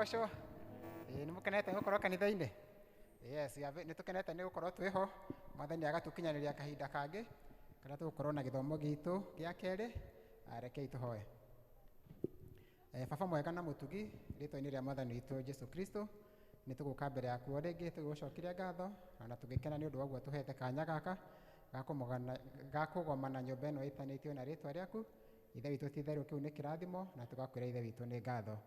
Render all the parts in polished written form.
Agocwo. Nĩ mũkenete gũkorwo kanitha-inĩ? Yes, nĩ tũkenete nĩ gũkorwo twĩho. Mwathani agatukinyanĩria kahinda kangĩ karĩa tũgũkorwo na gĩthomo gitũ gĩa kerĩ. Rekei tũhoe. Baba mwega na mũtugi, rĩtwa-inĩ rĩa Mwathani witũ Jesu Kristo, nĩ tũgũka mbere yaku o rĩngĩ tũgĩgũcokeria ngatho na tũgĩkena nĩ ũndũ wa ũguo tũhete kanya gaka ga kũgomana nyũmba ĩno ĩtanĩtio na rĩtwa rĩaku. Ithe witũ ti itherũ kĩu nĩ kĩrathimo na tũgakwĩra Ithe witũ nĩ ngatho.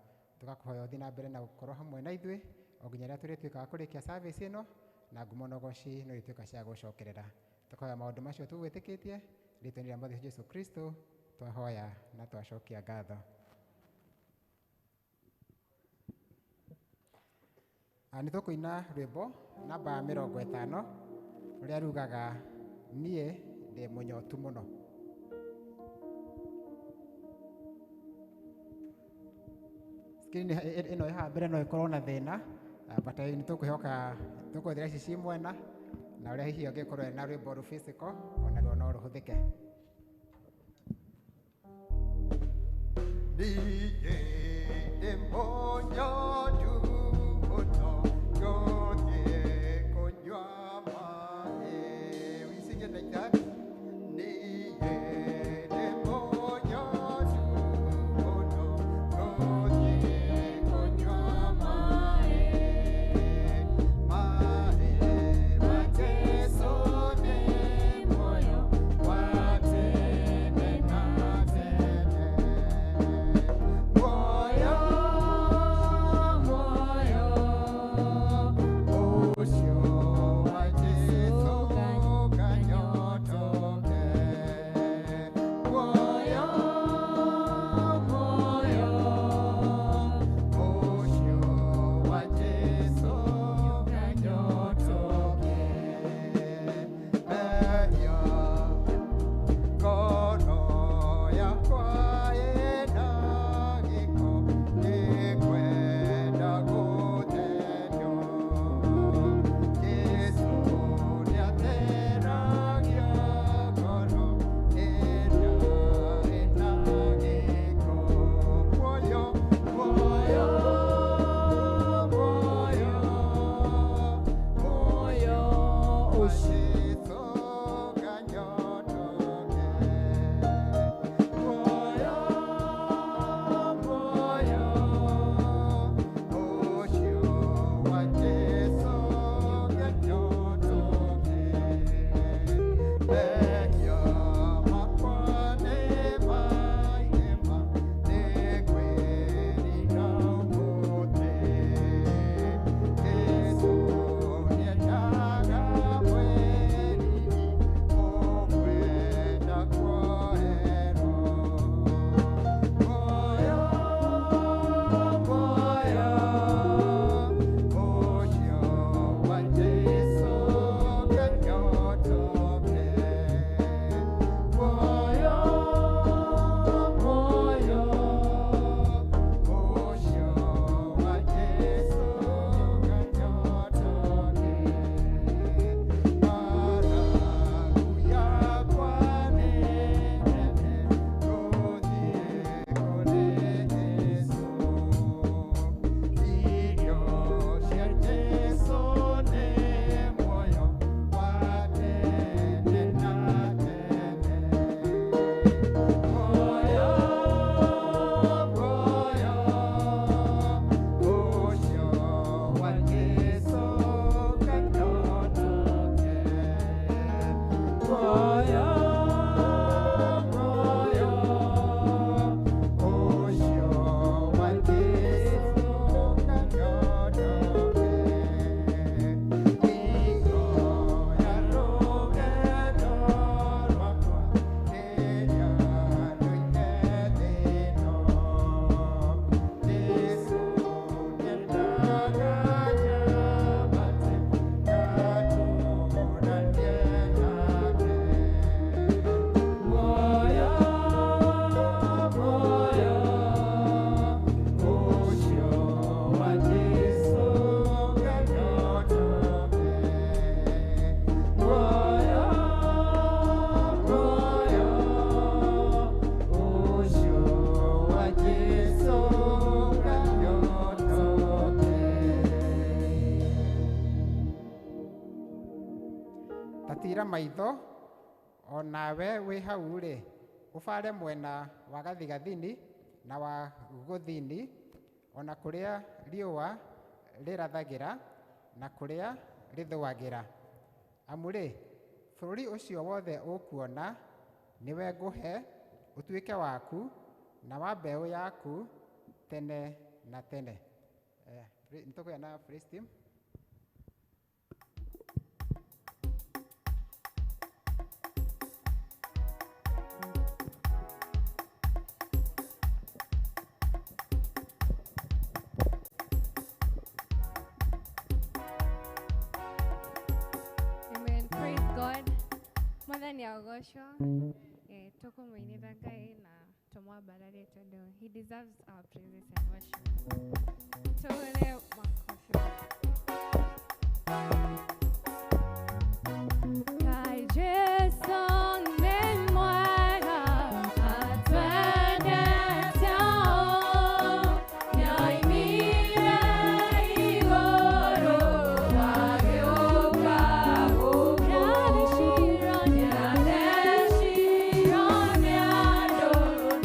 Tũgakũhoya ũthiĩ na mbere na gũkorwo hamwe na ithuĩ o nginya rĩrĩa tũrĩtuĩkaga kũrĩkia service ĩno, na ngumo na ũgoci nĩ ũrĩtuĩka cia gũcokerera. Tũkahoya maũndũ macio tũgwĩtĩkĩtie rĩtwa-inĩ rĩa Mwathani Jesu Kristo, twahoya na twacokia ngatho. Nĩ tũkũina rwĩmbo namba 50 rũrĩa rugaga niĩ ndĩ mũnyotu mũno. Screen ĩno ĩ haha mbere no ĩkorwo na thĩna, but nĩ tũkwĩhoka tũkũhũthĩra ici ci mwena, na ũrĩa hihi ũngĩkorwo na rwĩmbo rũ physical ona ruo no rũhũthĩke. Niĩ ndĩ mũnyotu mũno, ngũthiĩ kũnyua maĩ. We sing it like that. Niĩ ndĩ mũnyotu mũno, ngũthiĩ kũnyua maĩ. Maĩ ma Jesũ nĩ muoyo wa tene na tene. Muoyo Gũtiira maitho o nawe wĩ hau rĩ, ũbare mwena wa gathigathini na wa gũthini, ona kũrĩa riũa rĩrathagĩra na kũrĩa rĩthũagĩra. Amu rĩ, bũrũri ũcio wothe ũkuona nĩwe ngũhe ũtuĩke waku na wa mbeũ yaku tene na tene. Nĩ tũkũgĩa na praise team. Amen. Praise God. Mwathani agocwo. Tũkũmũinĩra Ngai na tũmwambararie tondũ he deserves our praises and worship. Tũhũre makobi. Ngai Jesu nĩ mwega, atwendete ũũ, nĩoimire igũrũ agĩũka gũkũ. Nĩathecirwo nĩ andũ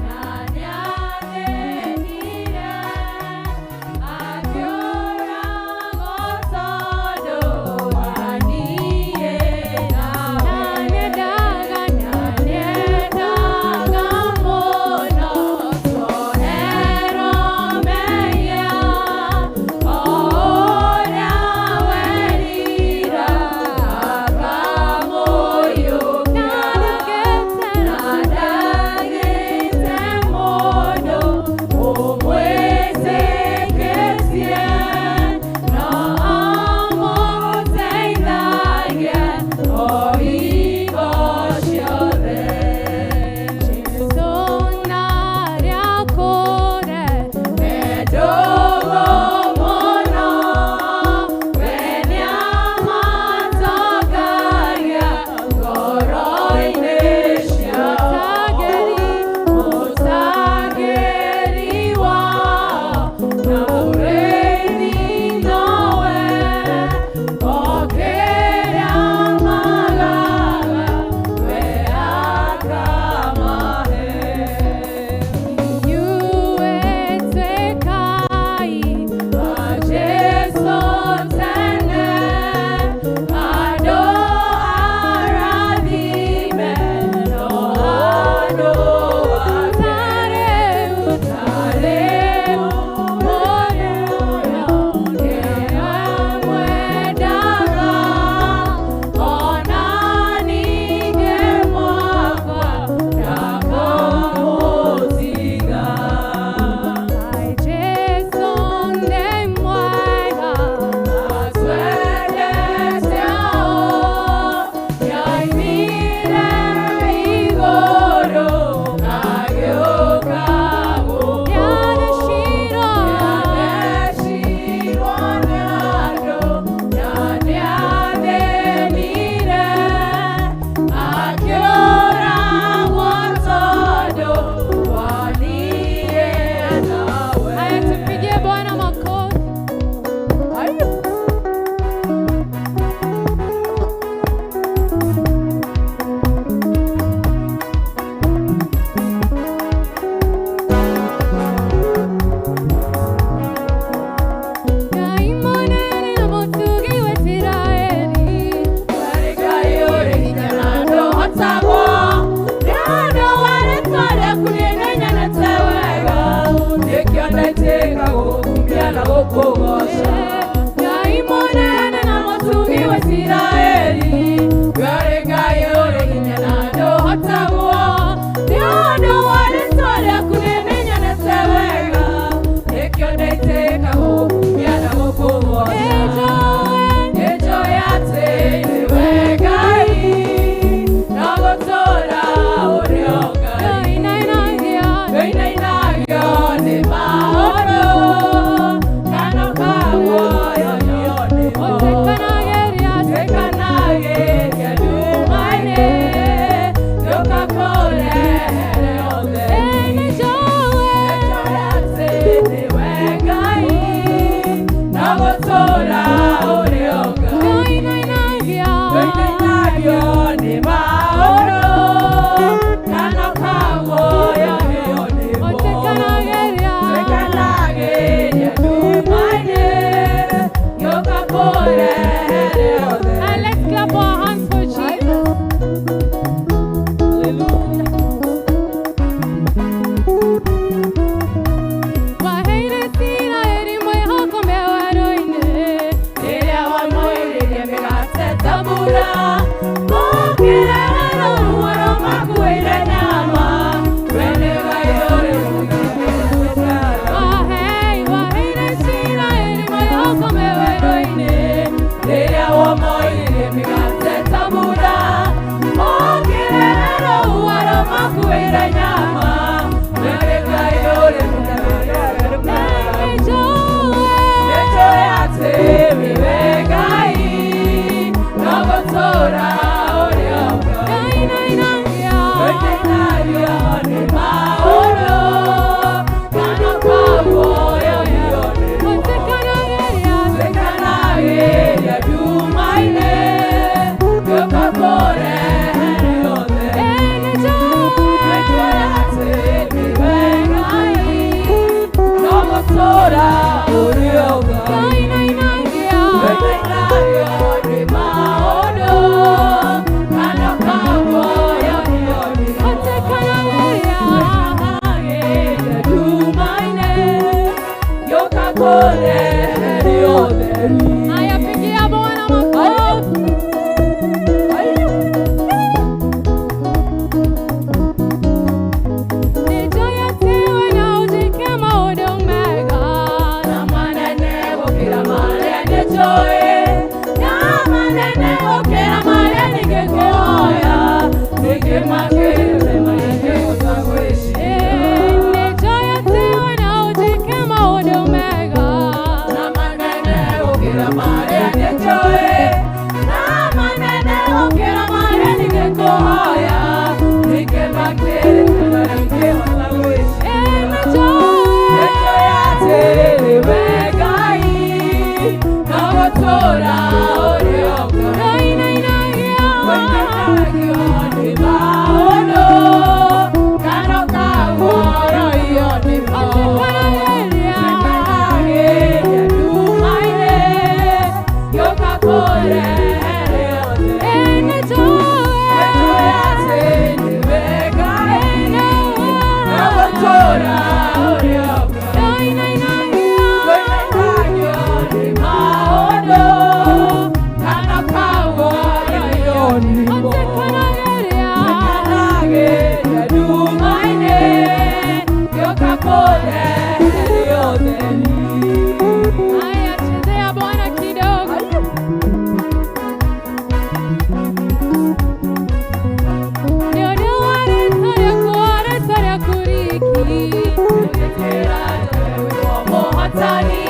na nĩathĩnire, akĩũragwo tondũ wa niĩ nawe. Na nĩendaga mũno tuoherwo mehia, o ũrĩa werira akamũiyũkia. Na ndagĩte mũndũ ũmwĩtĩkĩtie, no amũteithagia o hingo ciothe. Jesũ nĩarĩakũre me ndũgũ mũno, we nĩamatongagia ngoro-inĩ ciao. Mũtangĩri wao na mũrĩithi nowe, o kĩrĩa magaga we akamahe. Inyuĩ tuĩkai a Jesũ tene, andũ arathime no andũ ake. Ta rĩu mũrĩo nĩamwendaga, ona ningĩ mwakwa ndakamũtiga. Jesũ nĩ mwega, atwendete ũũ, nĩoimire igũrũ agĩũka gũkũ. Nĩathecirwo nĩ andũ na nĩathĩnire, akĩũragwo tondũ wa niĩ nawe. Haya, tupigie Bwana makofi. Ngai mũnene na mũtugi wa Isiraeli. Ngai ũrĩ hinya na ndũhotagwo, nĩ ũndũ wa rĩĩtwa rĩaku nĩmenyete wega, nĩkĩo ndaitĩka gũkumia na gũkũgooca. Ngai mũnene na mũtugi wa Isiraeli, Ngai Ngai ũrĩ hinya na ndũhotagwo, nĩ ũndũ wa rĩĩtwa rĩaku nĩmenyete wega, nĩkĩo ndaitĩka gũkumia na gũkũgooca. Nĩnjũĩ atĩ nĩwe Ngai, na gũtũũra ũrĩ o Ngai. Nĩinainagio nĩ maũndũ, kana nĩnjũĩ na manene gũkĩra marĩa ningĩkũhoya ningĩmakĩte maingĩhota gwĩciria. Nĩnjũĩ atĩ we no ũnjĩke maũndũ mega Na manene gũkĩra marĩa nĩnjũĩ na manene gũkĩra marĩa ningĩkũhoya ningĩmakĩte maingĩhota gwĩciria. Nĩnjũĩ Nĩnjũĩ atĩ nĩwe Ngai no gũtũũra ũrĩ o Ngai. Ndoinainagia Wĩtĩkagio nĩ maũndũ kana ũkaguũrĩrio nĩmo. Ũtikanagĩria Tikanagĩria nduma-inĩ, gĩũka kũrehere ũtheri. Nĩnjũĩ Nĩnjũĩ atĩ nĩwe Ngai no gũtũũra ũrĩ o Ngai. Ndoinainagia Wĩtĩkagio nĩ maũndũ kana ũkaguũrĩrio nĩmo. Ũtikanagĩria Tikanagĩria nduma-inĩ, gĩũka kũrehere ũtheri. Haya, chezea Bwana kidogo. Nĩ ũndũ wa rĩĩtwa rĩaku, wa rĩĩtwa rĩaku riki. Ngĩtĩra njewe mũhotani,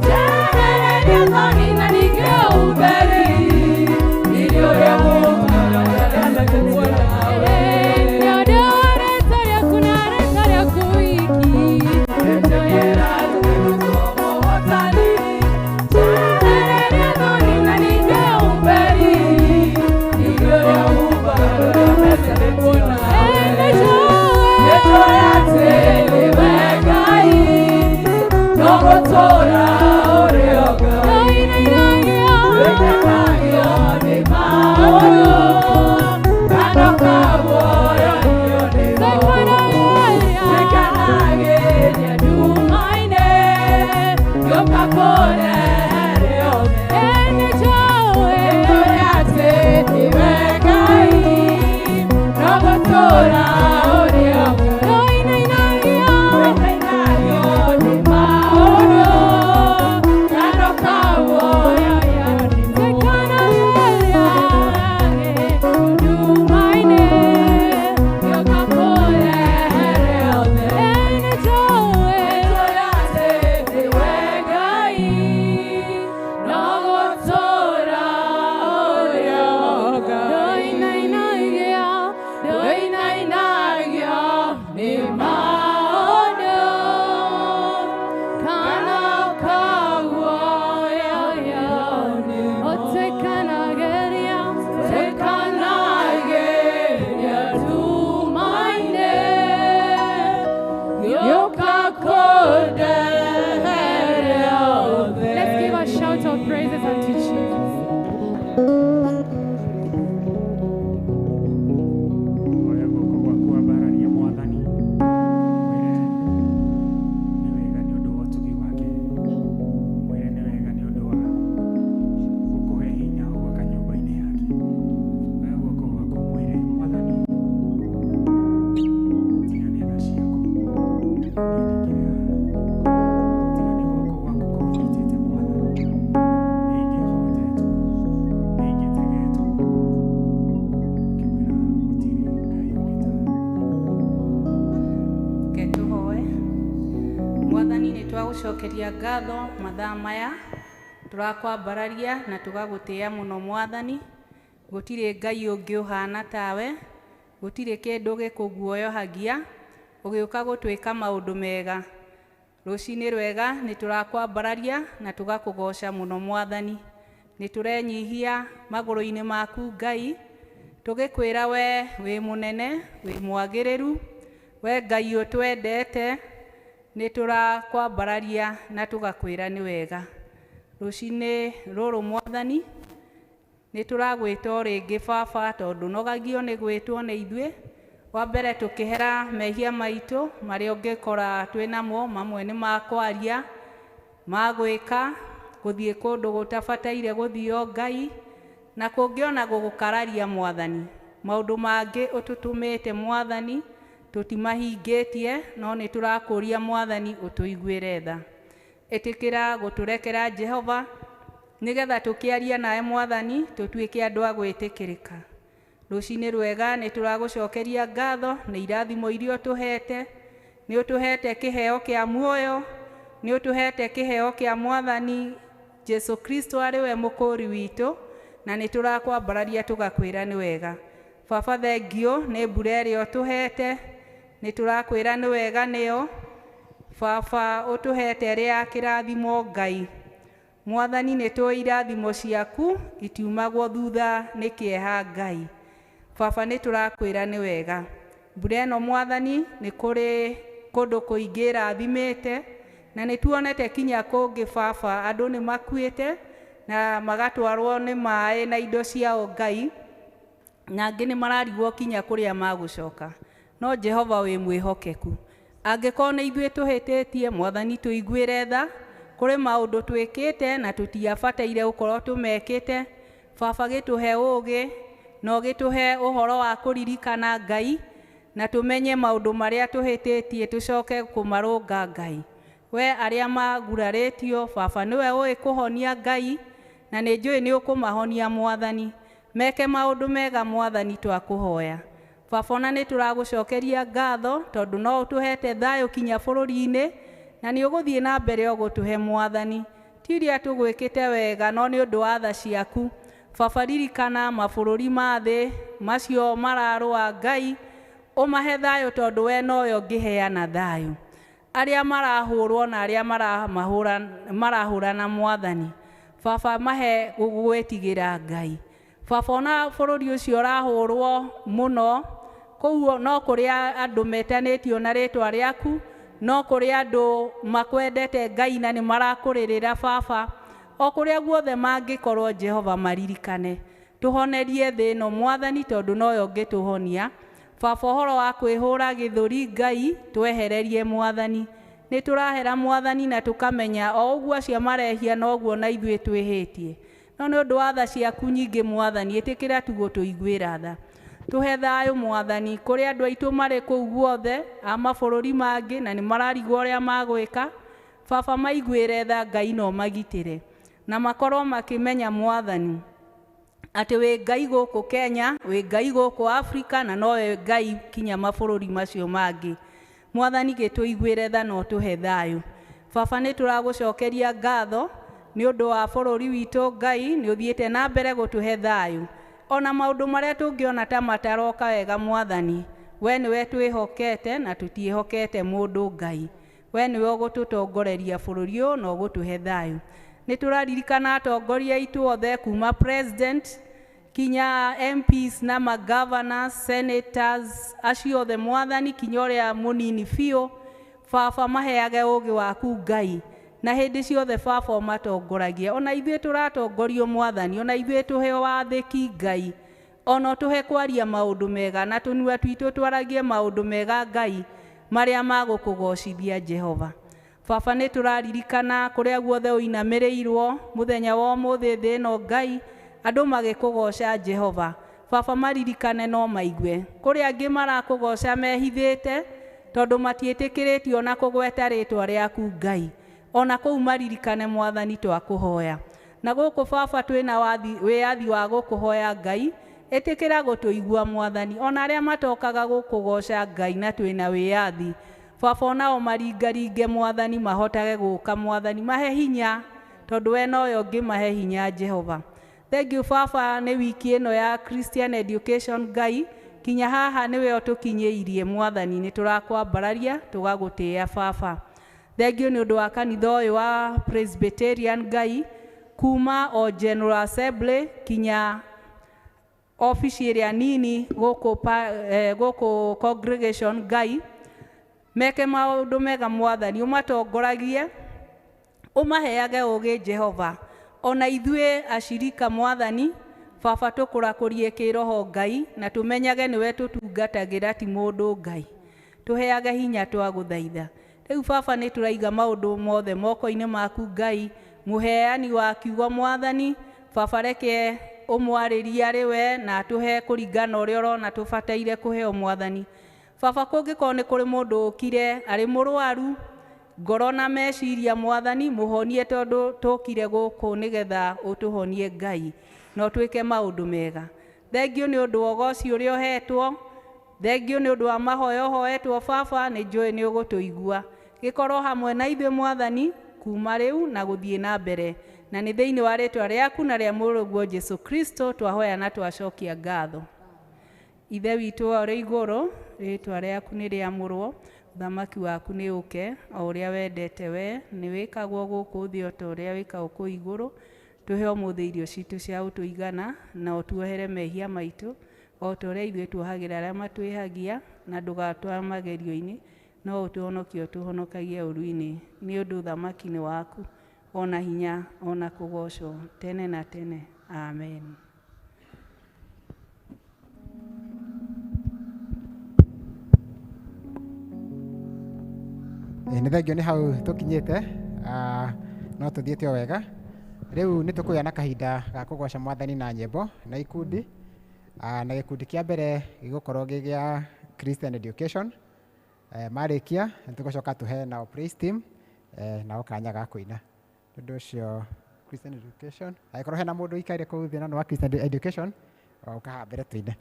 njehereria thoni na ningĩ ũtheri. Nĩ ũrĩa mũũkaga nawe. Nĩ ũndũ wa rĩĩtwa rĩaku na rĩĩtwa rĩaku wiki. Ngĩtĩra njewe mũhotani, njehereria thoni na ningĩ ũtheri. Nĩ ũrĩa mũũkaga nawe. Nĩnjũĩ Nĩnjũĩ atĩ nĩwe Ngai, no gũtũũra ũrĩ o Ngai. Ndoinainagia Wĩtĩkagio nĩ maũndũ, kana ũkaguũrĩrio nĩmo. Tikanagĩria Tikanagĩria nduma-inĩ, gĩũka kũrehere ũtheri. Nĩnjũĩ Nĩnjũĩ atĩ nĩwe Ngai, no gũtũũra ũrĩ o Ngai. Ndoinainagia Wĩtĩkagio nĩ maũndũ, kana ũkaguũrĩrio nĩmo. Tikanagĩria Nduma-inĩ, gĩũka kũrehere ũtheri. Nĩnjũĩ Nĩnjũĩ atĩ nĩwe Ngai, no gũtũũra ũrĩ o Ngai. Ndoinainagia Ndoinainagio nĩ maũndũ, kana ũkaguũrĩrio nĩmo. Ũtikanagĩria Tikanagĩria nduma-inĩ, gĩũka kũndehere ũtheri. Let's give a shout of praises unto Jesus. Oya guoko gwaku wambararie Mwathani, mwĩre nĩ wega nĩ ũndũ wa ũtugi wake, mwĩre nĩ wega nĩ ũndũ wa gũkũhe hinya gwaka nyũmba-inĩ yake. Oya guoko gwaku mwĩre Mwathani, tiga nĩ tha ciaku niĩ ndingĩrĩ haha, tiga nĩ guoko gwaku kũnyitĩte Mwathani, nĩ ingĩhotetwo, nĩ ingĩtegetwo, ngĩmwĩra gũtirĩ Ngai ũngĩ tawe. Reke tũhoe. Mwathani nĩ twagũcokeria ngatho mathaa maya tũrakwambararia na tũgagũtĩa mũno Mwathani. Gũtirĩ Ngai ũngĩ ũhana tawe, gũtirĩ kĩndũ gĩkũguoyohagia, ũgĩũka gũtwĩka maũndũ mega. Rũcinĩ rwega nĩ tũrakwambararia na tũgakũgoca mũno Mwathani. Nĩ tũrenyihia magũrũ-inĩ maku Ngai, tũgĩkwĩra we wĩ mũnene, wĩ mwagĩrĩru, we Ngai ũtwendete, nĩ tũrakwambararia na tũgakwĩra nĩ wega. Rũcinĩ rũrũ Mwathani, nĩ tũragwĩta o rĩngĩ Baba, tondũ nogagio nĩ gwĩtwo nĩ ithuĩ. Wa mbere tũkĩhera mehia maitũ marĩa ũngĩkora twĩ namo, mamwe nĩ ma kwaria, ma gwĩka, gũthiĩ kũndũ gũtabataire gũthio Ngai, na kũngĩ ona gũgũkararia Mwathani. Maũndũ mangĩ ũtũtũmĩte Mwathani, tũtimahingĩtie, no nĩ tũrakũria Mwathani ũtũiguĩre tha. Ĩtĩkĩra gũtũrekera Jehova, Nĩgetha tũkĩaria nawe Mwathani tũtuĩke andũ a gwĩtĩkĩrĩka. Rũcinĩ rwega nĩ tũragũcokeria ngatho nĩ irathimo iria ũtũhete. Nĩ ũtũhete kĩheo kĩa muoyo, nĩ ũtũhete kĩheo kĩa Mwathani Jesu Kristo arĩ we mũkũũri witũ, na nĩ tũrakwambararia tũgakwĩra nĩ wega. Baba thengio nĩ mbura ĩrĩa ũtũhete, nĩ tũrakwĩra nĩ wega nĩyo. Baba ũtũhete ĩrĩ ya kĩrathimo Ngai. Mwathani nĩ tũĩ irathimo ciaku itiumagwo thutha nĩ kĩeha Ngai. Baba nĩ tũrakwĩra nĩ wega. Mbura ĩno Mwathani nĩ kũrĩ kũndũ kũingĩ ĩrathimĩte, na nĩ tuonete kinya kũngĩ Baba andũ nĩ makuĩte na magatwarwo nĩ maĩ na indo ciao Ngai, na angĩ nĩ mararigwo kinya kũrĩa magũcoka. No Jehova wĩ mwĩhokeku. Angĩkorwo nĩ ithuĩ tũhĩtĩtie Mwathani tũiguĩre tha, kũrĩ maũndũ twĩkĩte na tũtiabataire gũkorwo tũmekĩte. Baba gĩtũhe ũũgĩ na ũgĩtũhe ũhoro wa kũririkana Ngai, na tũmenye maũndũ marĩa tũhĩtĩtie tũcoke kũmarũnga Ngai. We arĩa magurarĩtio Baba nĩwe ũĩ kũhonia Ngai, na nĩ njũĩ nĩ ũkũmahonia Mwathani. Meke maũndũ mega Mwathani twakũhoya. Baba ona nĩ tũragũcokeria ngatho tondũ no ũtũhete thayũ kinya bũrũri-inĩ, na nĩ ũgũthiĩ na mbere ũgũtũhe Mwathani. Ti ũrĩa tũgwĩkĩte wega no nĩ ũndũ wa tha ciaku. Baba ririkana mabũrũri ma thĩ macio mararũa Ngai, ũmahe thayũ tondũ we nowe ũngĩheana thayũ. Arĩa marahũrwo na arĩa marahũrana Mwathani, Baba mahe gwĩtigĩra Ngai. Baba ona bũrũri ũcio ũrahũrwo mũno, kũu no kũrĩ andũ metanĩtio na rĩtwa rĩaku, no kũrĩ andũ makwendete Ngai na nĩ marakũrĩrĩra Baba. O kũrĩa guothe mangĩkorwo Jehova maririkane. Tũhonerie thĩ ĩno Mwathani tondũ noyo ũngĩtũhonia. Baba ũhoro wa kwĩhũra gĩthũri Ngai twehererie Mwathani. Nĩ tũrahera Mwathani na tũkamenya o ũguo acio marehia noguo na ithuĩ twĩhĩtie. No nĩ ũndũ wa tha ciaku nyingĩ Mwathani ĩtĩkĩra tu gũtũiguĩra tha. Tũhe thayũ Mwathani kũrĩ andũ aitũ marĩ kũu guothe a mabũrũri mangĩ na nĩ mararigwo ũrĩa magwĩka. Baba maiguĩre tha Ngai na ũmagitĩre, na makorwo makĩmenya Mwathani atĩ wĩ Ngai gũkũ Kenya, wĩ Ngai gũkũ Afrika, na nowe Ngai kinya mabũrũri macio mangĩ. Mwathani gĩtũiguĩre tha na ũtũhe thayũ. Baba nĩ tũragũcokeria ngatho nĩ ũndũ wa bũrũri witũ Ngai, nĩ ũthiĩte na mbere gũtũhe thayũ. Ona maũndũ marĩa tũngĩona ta mataroka wega Mwathani, we nĩwe twĩhokete na tũtiĩhokete mũndũ Ngai. We nĩwe ũgũtũtongoreria bũrũri ũyũ na ũgũtũhe thayũ. Nĩ tũraririkana atongoria aitũ othe kuma president kinya MPs na magovernors, senators, acio othe Mwathani kinya ũrĩa mũnini biũ. Baba maheage ũũgĩ waku Ngai, na hĩndĩ ciothe Baba ũmatongoragie. Ona ithuĩ tũratongorio Mwathani, ona ithuĩ tũhe wathĩki Ngai, ona ũtũhe kwaria maũndũ mega na tũnua twitũ twaragie maũndũ mega Ngai marĩa magũkũgocithia Jehova. Baba nĩ tũraririkana kũrĩa guothe ũinamĩrĩirwo mũthenya wa ũmũthĩ thĩ ĩno Ngai, andũ magĩkũgoca Jehova. Baba maririkane no maigue. Kũrĩ angĩ marakũgoca mehithĩte tondũ matiĩtĩkĩrĩtio na kũgweta rĩtwa rĩaku Ngai. Ona kũu maririkane Mwathani twakũhoya. Na gũkũ Baba twĩna wĩyathi wa gũkũhoya Ngai, ĩtĩkĩra gũtũigua Mwathani. Ona arĩa matokaga gũkũgoca Ngai na twĩna wĩyathi, Baba onao maringaringe Mwathani mahotage gũka Mwathani, mahe hinya tondũ we nowe ũngĩmahe hinya Jehova. Thank you Baba nĩ wiki ĩno ya Christian Education Ngai, kinya haha nĩwe ũtũkinyĩirie Mwathani, nĩ tũrakwambararia tũgagũtĩĩa Baba. Thank you nĩ ũndũ wa kanitha ũyũ wa Presbyterian Ngai, kuma o General Assembly kinya obici ĩrĩa nini gũkũ gũkũ congregation Ngai, meke maũndũ mega Mwathani, ũmatongoragie, ũmaheage ũũgĩ Jehova. Ona ithuĩ acirika Mwathani, Baba tũkũrakũrie kĩroho Ngai, na tũmenyage nĩwe tũtungatagĩra ti mũndũ Ngai. Tũheage hinya twagũthaitha. Rĩu Baba nĩ tũraiga maũndũ mothe moko-inĩ maku Ngai, mũheani wa kiugo Mwathani, Baba reke ũmwarĩrie arĩ we na atũhe kũringana ũrĩa ũrona tũbataire kũheo Mwathani. Baba kũngĩkorwo nĩ kũrĩ mũndũ ũkire arĩ mũrwaru Ngoro na meciria mwathani muhonie tondu tukire guku nigetha utuhonie Ngai no twike maundu mega. Thengio ni undu wa ugoci uria uhetwo, thengio ni undu wa mahoya uhoetwo baba, ni njui ni ugutuigua. Gikorwo hamwe na ithuĩ mwathani kuma riu na guthie na mbere, na ni thiini wa ritwa riaku na ria mũrũguo Jesu Kristo twahoya na twacokia ngatho. Ithe witũ ũrĩ igũrũ, rĩtwa rĩaku nĩ rĩamũrwo, ũthamaki waku nĩ ũke, o ũrĩa wendete we nĩ wĩkagwo gũkũ thĩ o ta ũrĩa wĩkagwo kũu igũrũ. Tũhe ũmũthĩ irio citũ cia ũtũigana, na ũtuohere mehia maitũ o ta ũrĩa ithuĩ tuohagĩra arĩa matwĩhagia, na ndũgatware magerio-inĩ, no ũtũhonokie ũtũhonokagie ũũru-inĩ. Nĩ ũndũ ũthamaki nĩ waku, ona hinya, ona kũgoocwo tene na tene. Amen. Nĩ thengio nĩ hau tũkinyĩte, no tũthiĩte o wega. Rĩu nĩ tũkũgĩa na kahinda ga kũgoca mwathani na nyĩmbo na ikundi, na gĩkundi kĩa mbere gĩgũkorwo gĩ gĩa Christian Education. Marĩkia nĩ tũgũcoka tũhe nao praise team, nao kanya ga kũina. Ũndũ ũcio Christian Education, angĩkorwo hena mũndũ ũikaire kũu thĩ na nĩ wa Christian Education, ũka haha mbere tũine.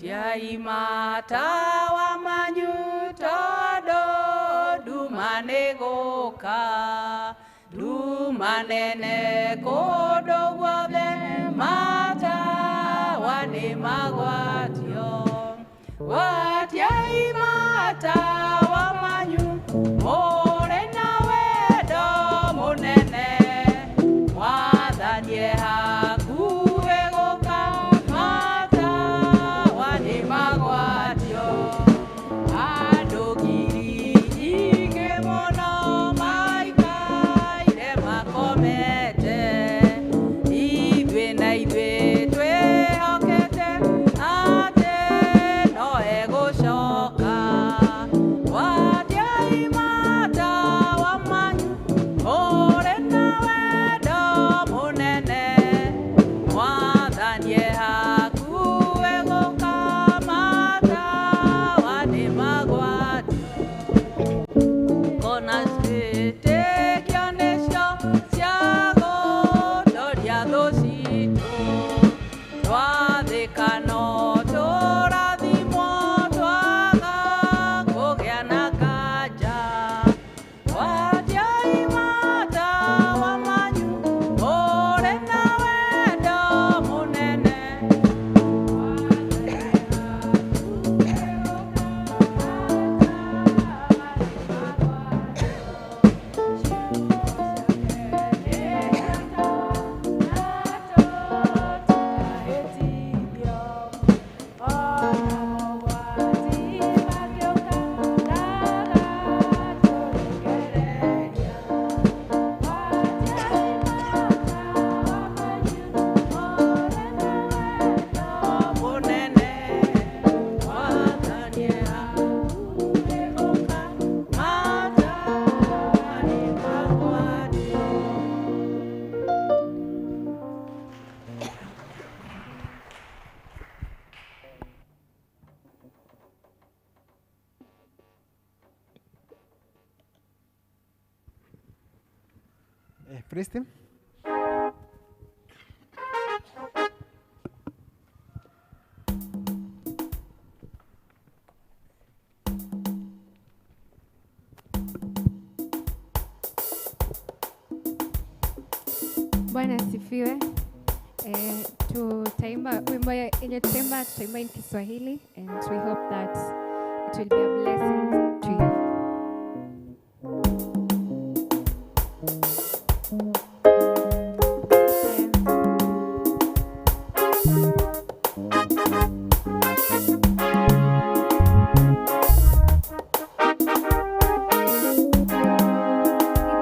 Tiaimata wa manyu todo nduma nĩ gũka, nduma nene kũndũ guothe matawa nĩ magwatio. Watiaimata wa manyu mũrĩ na wendo mũnene, mwathani e hakuhĩ gũka, matawa nĩ magwatio. Andũ ngiri nyingĩ mũno maikaire makomete, ithuĩ na ithuĩ twĩhokete atĩ no egũcoka. Watiaimata wa manyu ũrĩ na wendo mũnene, mwathani e hakuhĩ gũka, matawa nĩ magwatio. Kona ciĩtĩkio nĩcio cia gũtoria thũ citũ, twathĩka no tũrathimwo, twaga kũgĩa na kanja. Watiaimata wa manyu ũrĩ na wendo mũnene, mũnene, mwathani e hakuhĩ gũka, matawa nĩ magwatio. Praise team. Bwana asifiwe. Tutaimba wimbo yenye tutaimba in Kiswahili, and we hope that it will be a blessing to you.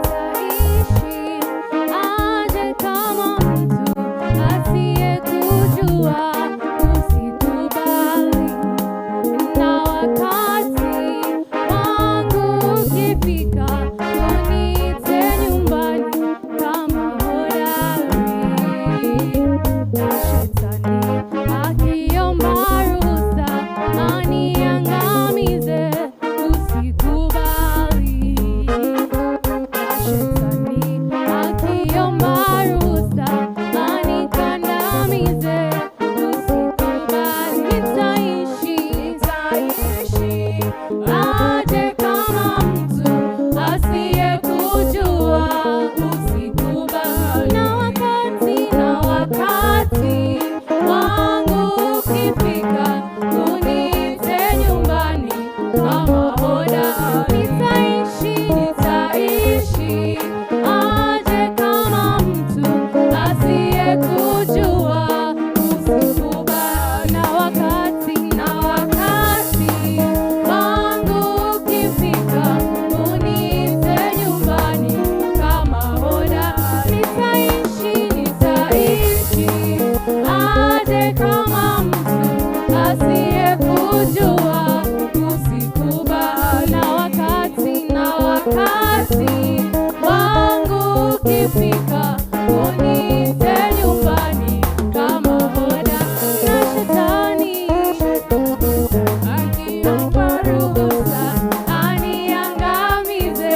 Nitaishi aje kama mtu asiyekujua? Usikubali, na wakati wangu ukifika, uniite nyumbani kama hodari. Na shetani akiomba ruhusa aniangamize, usikubali. Na shetani akiomba ruhusa anikandamize, usikubali. Nitaishi aje kama mtu asiyekujua? Usikubali. Na wakati wangu ukifika, uniite nyumbani kama hodari. Nitaishi aje kama mtu asiyekujua? Usikubali. Na wakati wangu ukifika, uniite nyumbani kama hodari. Nitaishi aje kama mtu asiyekujua? Usikubali. Na wakati wangu ukifika, uniite nyumbani kama hodari. Na shetani akiomba ruhusa aniangamize,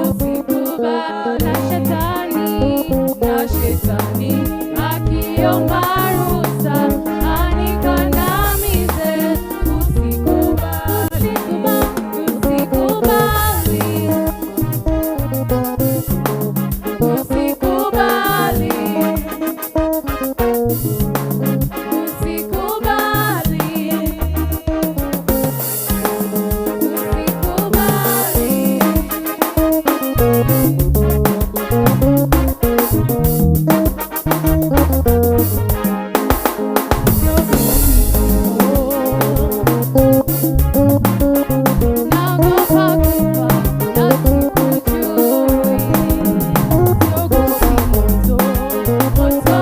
usikubali. Na shetani akiomba ruhusa anikandamize, usikubali, usikubali, usikubali, usikubali, usikubali. Naogopa kufa na sikujui, siogopi moto, moto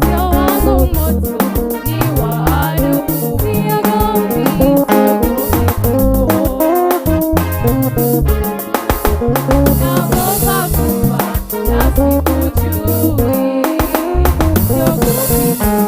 sio wangu, moto ni wa adui. Siogopi, siogopi kifo. Naogopa kufa na sikujui, siogopi.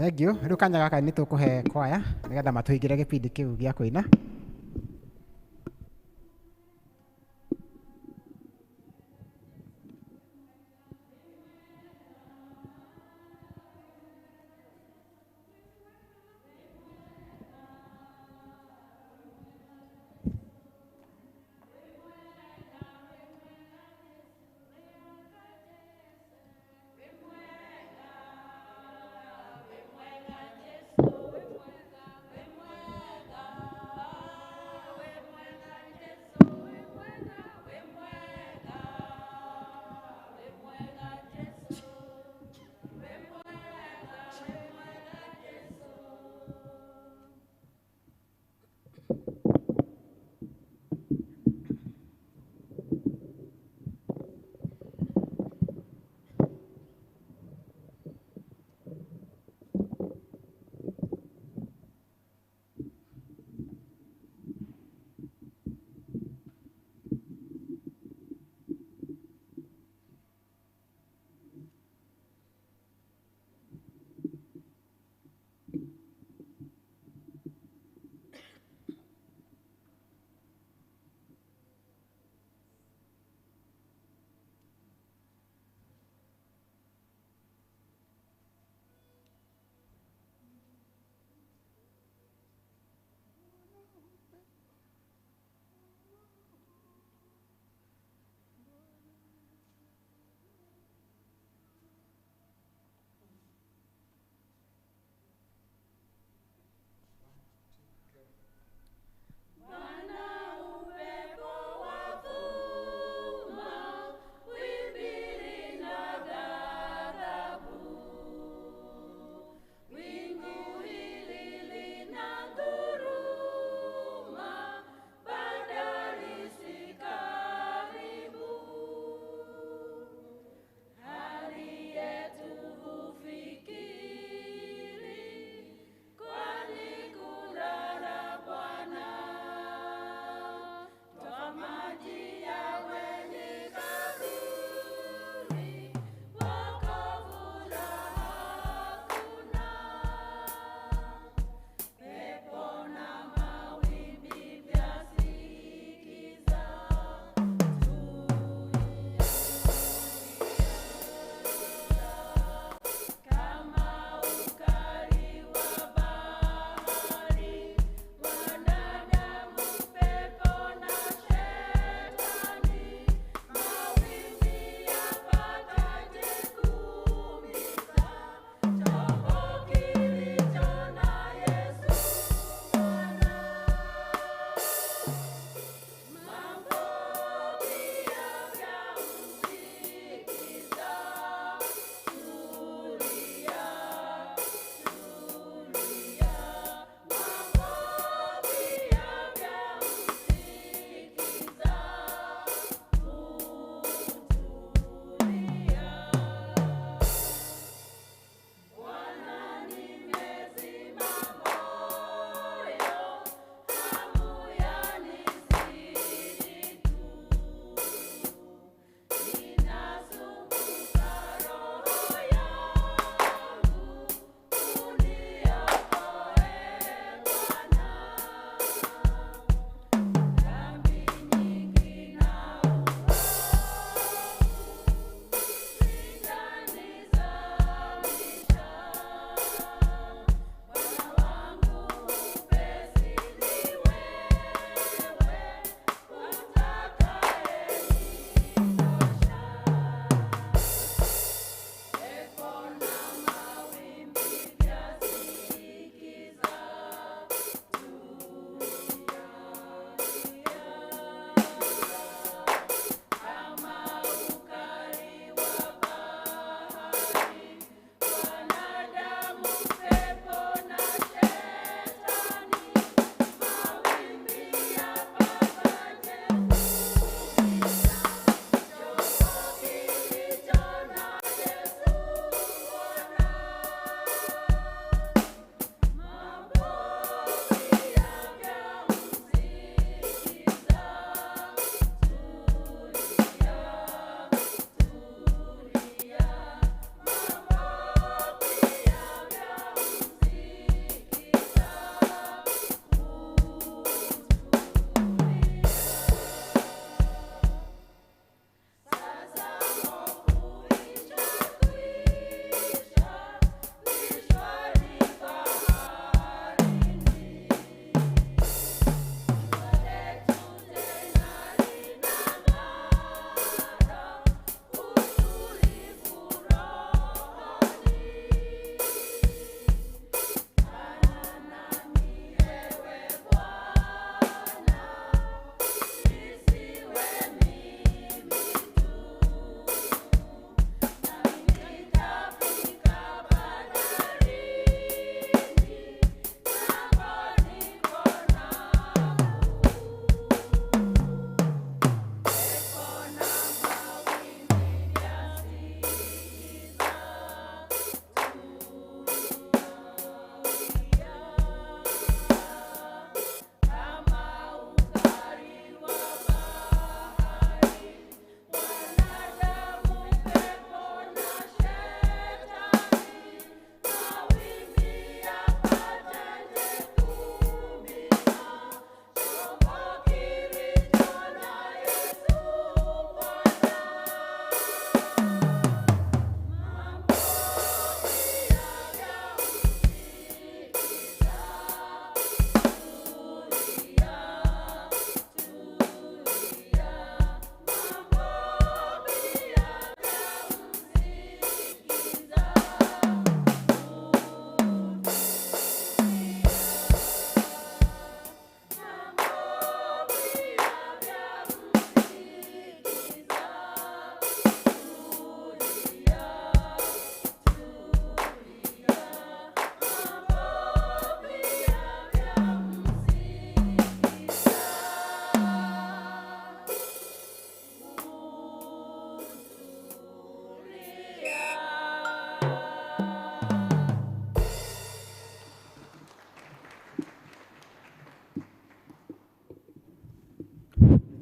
Thank you. Rĩu kanya gaka nĩ tũkũhe kwaya nĩgetha matũhingĩre gĩbindi kĩu gĩa kũina.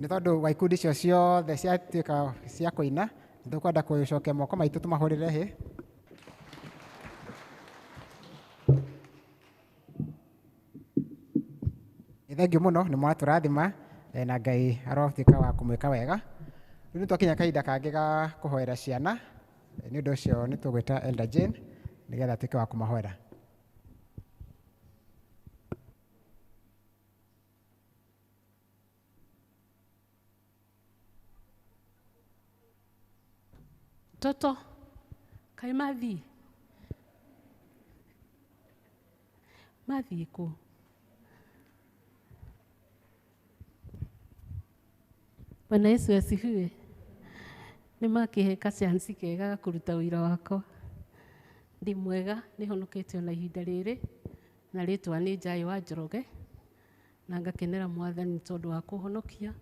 Nĩ tondũ wa ikundi icio ciothe ciatuĩka cia kũina, nĩ tũkwenda kũcokia moko maitũ tũmahũrĩre hĩ. Nĩ thengiũ mũno nĩ mwatũrathima na Ngai arotuĩka wa kũmwĩka wega. Rĩu nĩ twakinya kahinda kangĩ ga kũhoera ciana, nĩ ũndũ ũcio nĩ tũgwĩta Elder Jane nĩgetha atuĩke wa kũmahoera. Toto, kaĩ mathiĩ? Mathiĩ kũ? Bwana Yesu asifiwe. Nĩ makĩhe kachanci kega ga kũruta wĩra wakwa. Ndĩ mwega, nĩ honokete ona ihinda rĩrĩ, na rĩtwa nĩ Njai wa Njoroge, na ngakenera Mwathani tondũ wa kũhonokia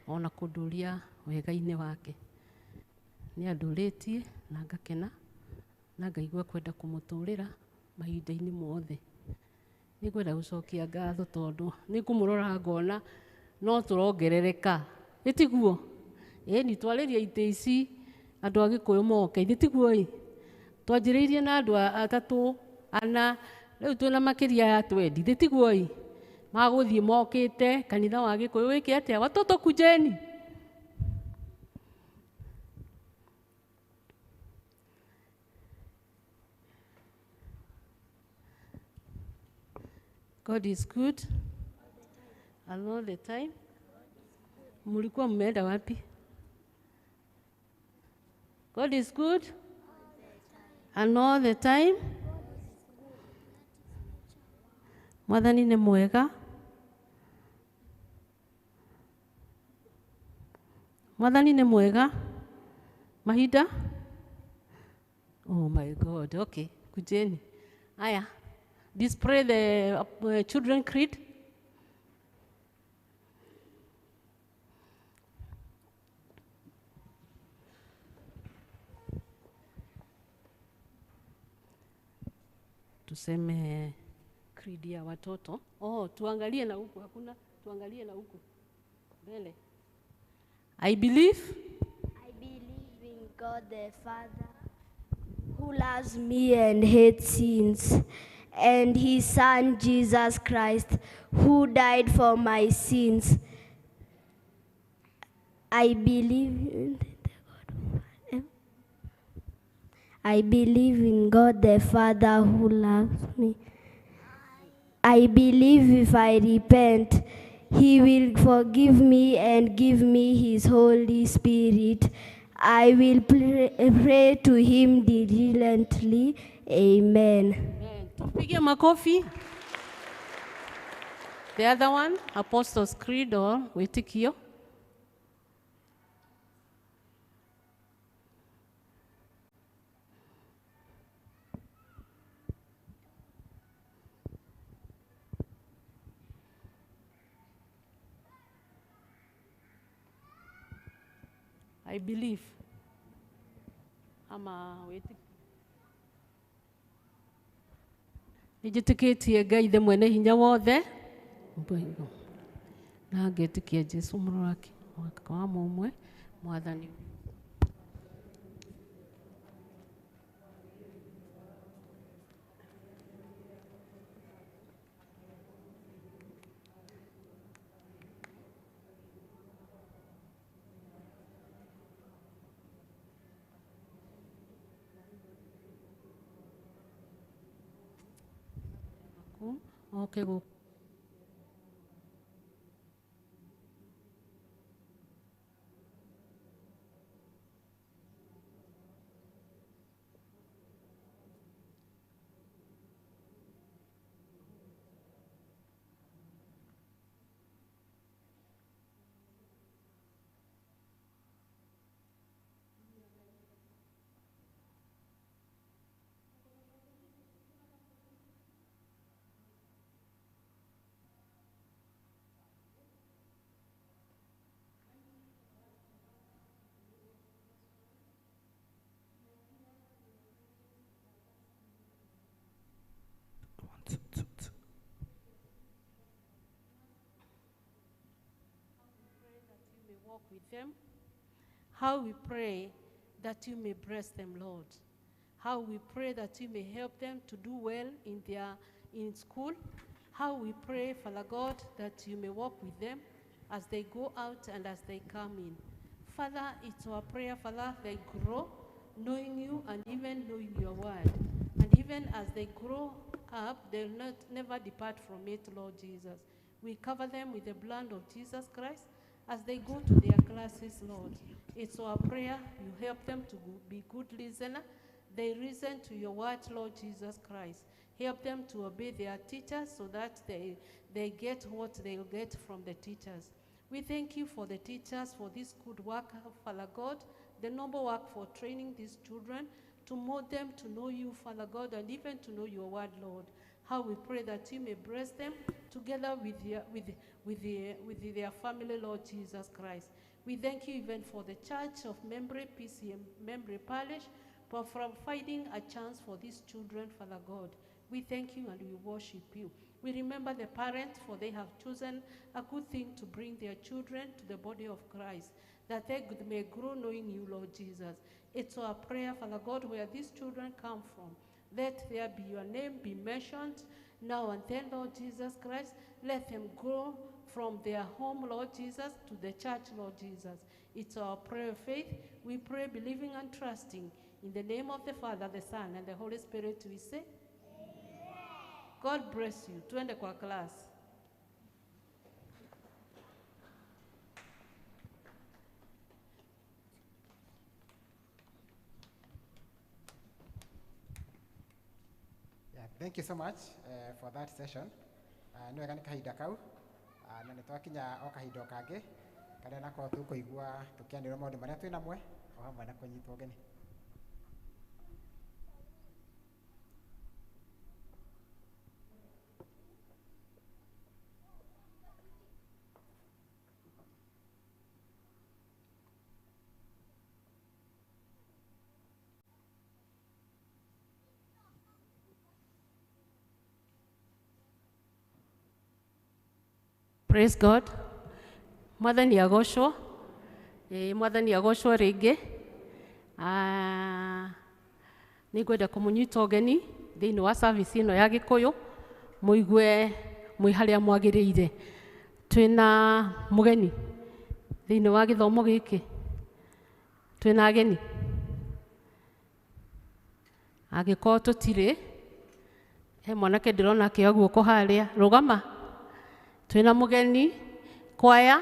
ona kũndũria wega-inĩ wake. Nĩ andũrĩtie na ngakena na ngaigua kwenda kũmũtũrĩra mahinda-inĩ mothe. Nĩ ngwenda gũcokia ngatho tondũ nĩ ngũmũrora ngona no tũrongerereka. Ĩ tiguo? Ĩni twarĩria itĩ ici andũ a Gĩkũyũ moke, ithĩ tiguo ĩ? Twanjĩrĩirie na andũ atatũ, ana, rĩu twĩna makĩria ya 20, ithĩ tiguo ĩ? Magũthiĩ mokĩte kanitha wa Gĩkũyũ wĩke atĩa? Watoto kujeni. God is good and all the time. Mlikuwa mmeenda wapi? God is good and all the time. Mwathani nĩ mwega. Mwathani nĩ mwega. Mahinda? Oh my God. Okay, kujeni. Aya. Display the children creed. Tuseme creed ya watoto. Oh, tuangalie na huku, hakuna, tuangalie na huku. Mbele. I believe. I believe in God the Father, who loves me and hates sins, and his Son Jesus Christ, who died for my sins. I believe in the God. I believe in God the Father who loves me. I believe if I repent, he will forgive me and give me his Holy Spirit. I will pray to him diligently. Amen. Amen. Tupige makofi. The other one, Apostles' Creed or Wĩtĩkio. I believe. Ama wĩtĩkio. Nĩnjĩtĩkĩtie Ngai ithe mwene hinya wothe na ngetĩkia Jesũ mũrũ wake wa mũmwe Mwathani. Okay, go. with them. How we pray that you may bless them, Lord. How we pray that you may help them to do well in school. How we pray, Father God, that you may walk with them as they go out and as they come in. Father, it's our prayer, Father, they grow knowing you and even knowing your word. And even as they grow up, they'll not never depart from it, Lord Jesus. We cover them with the blood of Jesus Christ as they go to their classes, Lord. It's our prayer you help them to be good listeners. They listen to your word, Lord Jesus Christ. Help them to obey their teachers so that they get what they'll get from the teachers. We thank you for the teachers, for this good work, Father God, the noble work for training these children, to mold them to know you, Father God, and even to know your word, Lord. How we pray that you may bless them together with their family, Lord Jesus Christ. We thank you even for the Church of Membley, PCM Membley Parish, for providing a chance for these children, Father God. We thank you and we worship you. We remember the parents, for they have chosen a good thing to bring their children to the body of Christ, that they may grow knowing you, Lord Jesus. It's our prayer, Father God, where these children come from. Let there be your name be mentioned now and then, Lord Jesus Christ. Let them grow from their home, Lord Jesus, to the church, Lord Jesus. It's our prayer of faith. We pray believing and trusting. In the name of the Father, the Son, and the Holy Spirit, we say, God bless you. Tuende kwa class. Yeah, thank you so much for that session. Nĩ wega nĩ kahinda kau na nĩ twakinya o kahinda o kangĩ karĩa nako tũkũigua tũkĩanĩrwo maũndũ marĩa twĩ namwe o hamwe na kũnyitwo ũgeni. Praise God. Mwathani agocwo. Mwathani agocwo rĩngĩ. Nĩngwenda kũmũnyita ũgeni thĩinĩ wa service ĩno ya Gĩkũyũ, mũigue mwĩ harĩa mwagĩrĩire. Twĩna mũgeni thĩinĩ wa gĩthomo gĩkĩ. Twĩna ageni. Angĩkorwo tũtirĩ, he mwanake ndĩrona akĩoya guoko harĩa. Rũgama. Twĩna mũgeni kwaya.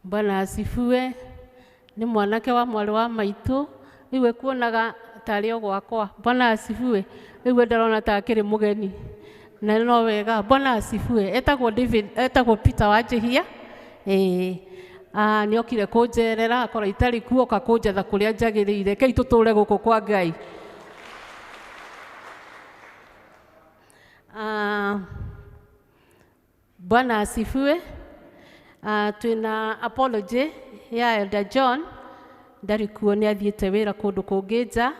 Bwana asifiwe. Ni mwanake wa mwarĩ wa maitũ, rĩu ekuonaga tarĩ o gwakwa. Bwana asifiwe. Rĩu ndarona ta akĩrĩ mũgeni na no wega. Bwana asifiwe. Etagwo David, etagwo Peter Wanjihia. Nĩ okire kũnjerera, akorwo itarĩ kuo oka kũnjetha kũrĩa njagĩrĩire. Kei tũtũre gũkũ kwa Ngai. Bwana asifiwe. Twina apology ya Elder John ndarĩ kuo, nĩ athiĩte wĩra kũndũ kũngĩ nja.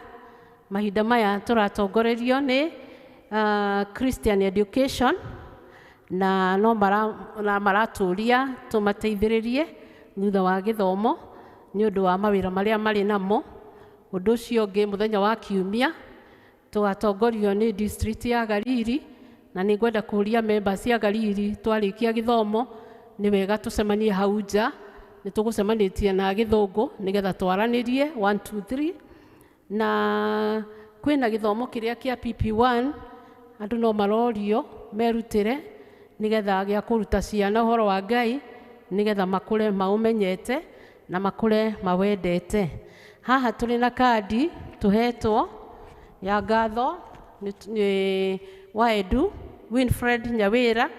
Mahinda maya tũratongorerio nĩ Christian Education na no maratũria tũmateithĩrĩrie thutha wa gĩthomo nĩ ũndũ wa mawĩra marĩa marĩ namo. Ũndũ ũcio ũngĩ, mũthenya wa kiumia tũgatongorio nĩ district ya Galili, na nĩ ngwenda kũria members ya Galili twarĩkia gĩthomo nĩ wega tũcemanie hau nja. Nĩ tũgũcemanĩtie na gĩthũngũ nĩgetha twaranĩrie 1 2 3. Na kwĩna gĩthomo kĩrĩa kĩa PP1, andũ no marorio merutĩre nĩgetha gĩa kũruta ciana ũhoro wa Ngai nĩgetha makũre maũmenyete na makũre mawendete. Haha tũrĩ na kandi tũhetwo ya ngatho nĩ wa Edu Winfred Nyawĩra,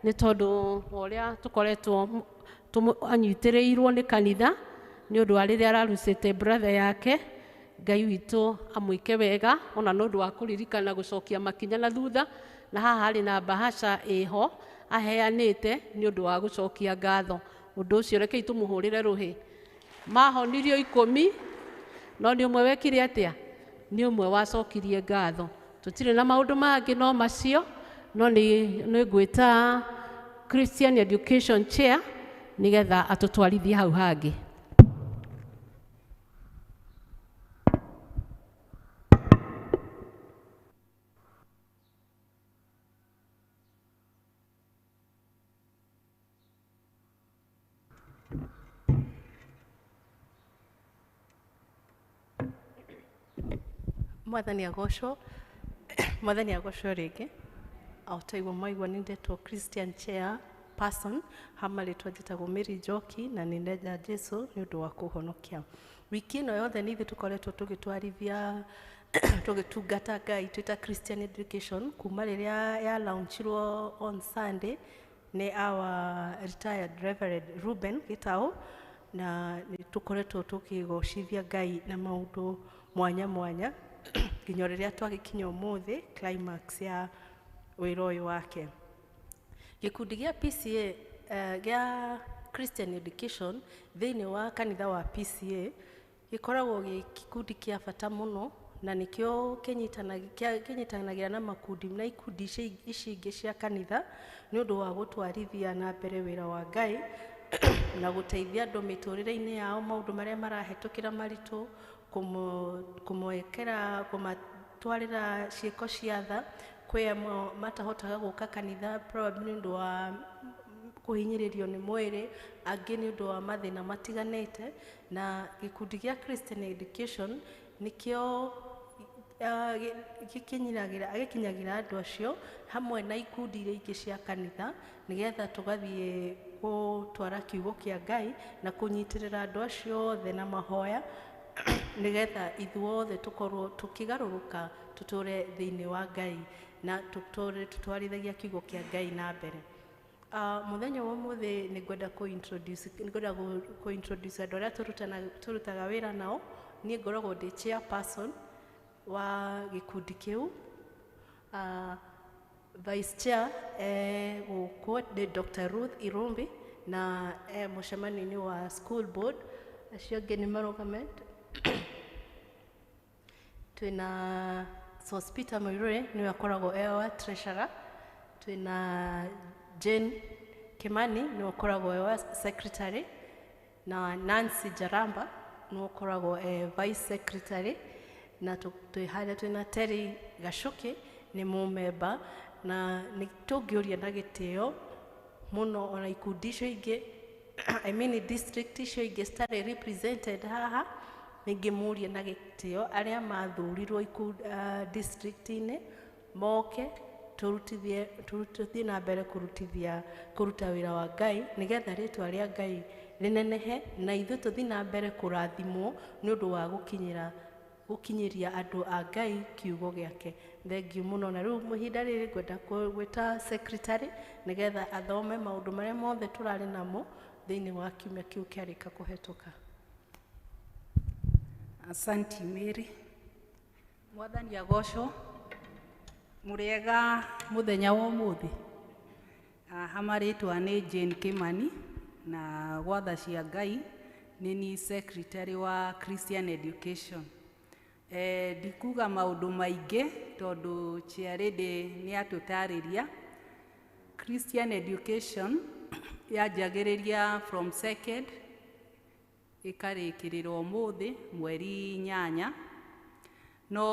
nĩ tondũ ũrĩa tũkoretwo Anyitĩrĩirwo nĩ kanitha nĩ ũndũ wa rĩrĩa ararucĩte brother yake. Ngai witũ amwĩke wega ona nĩ ũndũ wa kũririkana gũcokia makinya na thutha, na haha harĩ na bahasha ĩho aheanĩte nĩ ũndũ wa gũcokia ngatho. Ũndũ ũcio rekei tũmũhũrĩre rũhĩ. Mahonirio 10 no nĩ ũmwe wekire atĩa? Nĩ ũmwe wacokirie ngatho. Tũtirĩ na maũndũ mangĩ no macio, no nĩ ngwĩta Christian Education Chair nĩgetha atũtwarithie hau hangĩ. Mwathani agocwo, Mwathani agocwo rĩngĩ. O taiguo mwaigua nĩ ndetwo Christian Chair Person, hama rĩtwa njĩtagwo Mary Njoki na nĩ ndenda Jesu nĩ ũndũ wa kũhonokia. Wiki ĩno yothe nĩ ithuĩ tũkoretwo tũgĩtwarithia tũgĩtungata Ngai twĩ ta Christian Education kuma rĩrĩa ya launchirwo on Sunday nĩ our retired Reverend Ruben Gitau, na nĩ tũkoretwo tũkĩgocithia Ngai na maũndũ mwanya mwanya nginya rĩrĩa twagĩkinya ũmũthĩ climax ya wĩra ũyũ wake. Gĩkundi gĩa PCA gĩa Christian Education thĩinĩ wa kanitha wa PCA gĩkoragwo gĩ gĩkundi kĩa bata mũno, na nĩkĩo kĩnyitanagĩra na makundi na ikundi ici ingĩ cia kanitha nĩ ũndũ wa gũtwarithia na mbere wĩra wa Ngai na gũteithia andũ mĩtũrĩre-inĩ yao maũndũ marĩa marahĩtũkĩra maritũ, kũmwekera kũmatwarĩra ciĩko cia tha kwĩ amwe matahotaga gũka kanitha probably nĩ ũndũ wa kũhinyĩrĩrio nĩ mwĩrĩ, angĩ nĩ ũndũ wa mathĩna matiganĩte. Na gĩkundi gĩa Christian Education nĩkĩo gĩkinyagĩra andũ acio hamwe na ikundi iria ingĩ cia kanitha nĩgetha tũgathiĩ gũtwara kiugo kĩa Ngai na kũnyitĩrĩra andũ acio othe na mahoya nĩgetha ithuothe tũkorwo tũkĩgarũrũka tũtũre thĩinĩ wa Ngai na tũtũre tũtwarithagia kiugo kĩa Ngai na mbere. Mũthenya wa ũmũthĩ nĩngwenda kũ-introduce andũ arĩa tũrutaga wĩra nao. Niĩ ngoragwo ndĩ chairperson wa gĩkundi kĩu. Vice chair gũkũ nĩ Dr. Ruth Irumbi na mũcemanio-inĩ wa school board. Acio angĩ nĩ marũgame. Twĩna Sospeter Muiruri nĩwe akoragwo e wa treasurer. Twĩna Jane Kimani nĩwe ũkoragwo e wa secretary, na Nancy Jaramba nĩwe ũkoragwo e vice secretary, na twĩ harĩa twĩna Terry Gacuki nĩ mũmemba. Na nĩ tũngĩũria na gĩtĩo mũno ona ikundi icio ingĩ, I mean district icio ingĩ citarĩ represented haha, nĩngĩmũria na gĩtĩo arĩa mathurirwo district-inĩ moke tũthiĩ na mbere kũruta wĩra wa Ngai nĩgetha rĩtwa rĩa Ngai rĩnenehe na ithuĩ tũthiĩ na mbere kũrathimwo nĩ ũndũ wa gũkinyĩria andũ a Ngai kiugo gĩake. Thengiũ mũno. Na rĩu ihinda rĩrĩ ngwenda gwĩta secretary nĩgetha athome maũndũ marĩa mothe tũrarĩ namo thĩinĩ wa kiumia kĩu kĩarĩka kũhetũka. Asanti Mary. Mwathani agocwo. Mũrĩega mũthenya wa ũmũthĩ. Haha rĩtwa nĩ Jane Kimani na gwatha cia Ngai nĩ ni secretary wa Christian Education. Ndikuga maũndũ maingĩ tondũ chairlady nĩ atũtarĩria. Christian Education yanjagĩrĩria from second ĩkarĩkĩrĩra ũmũthĩ mweri 8, no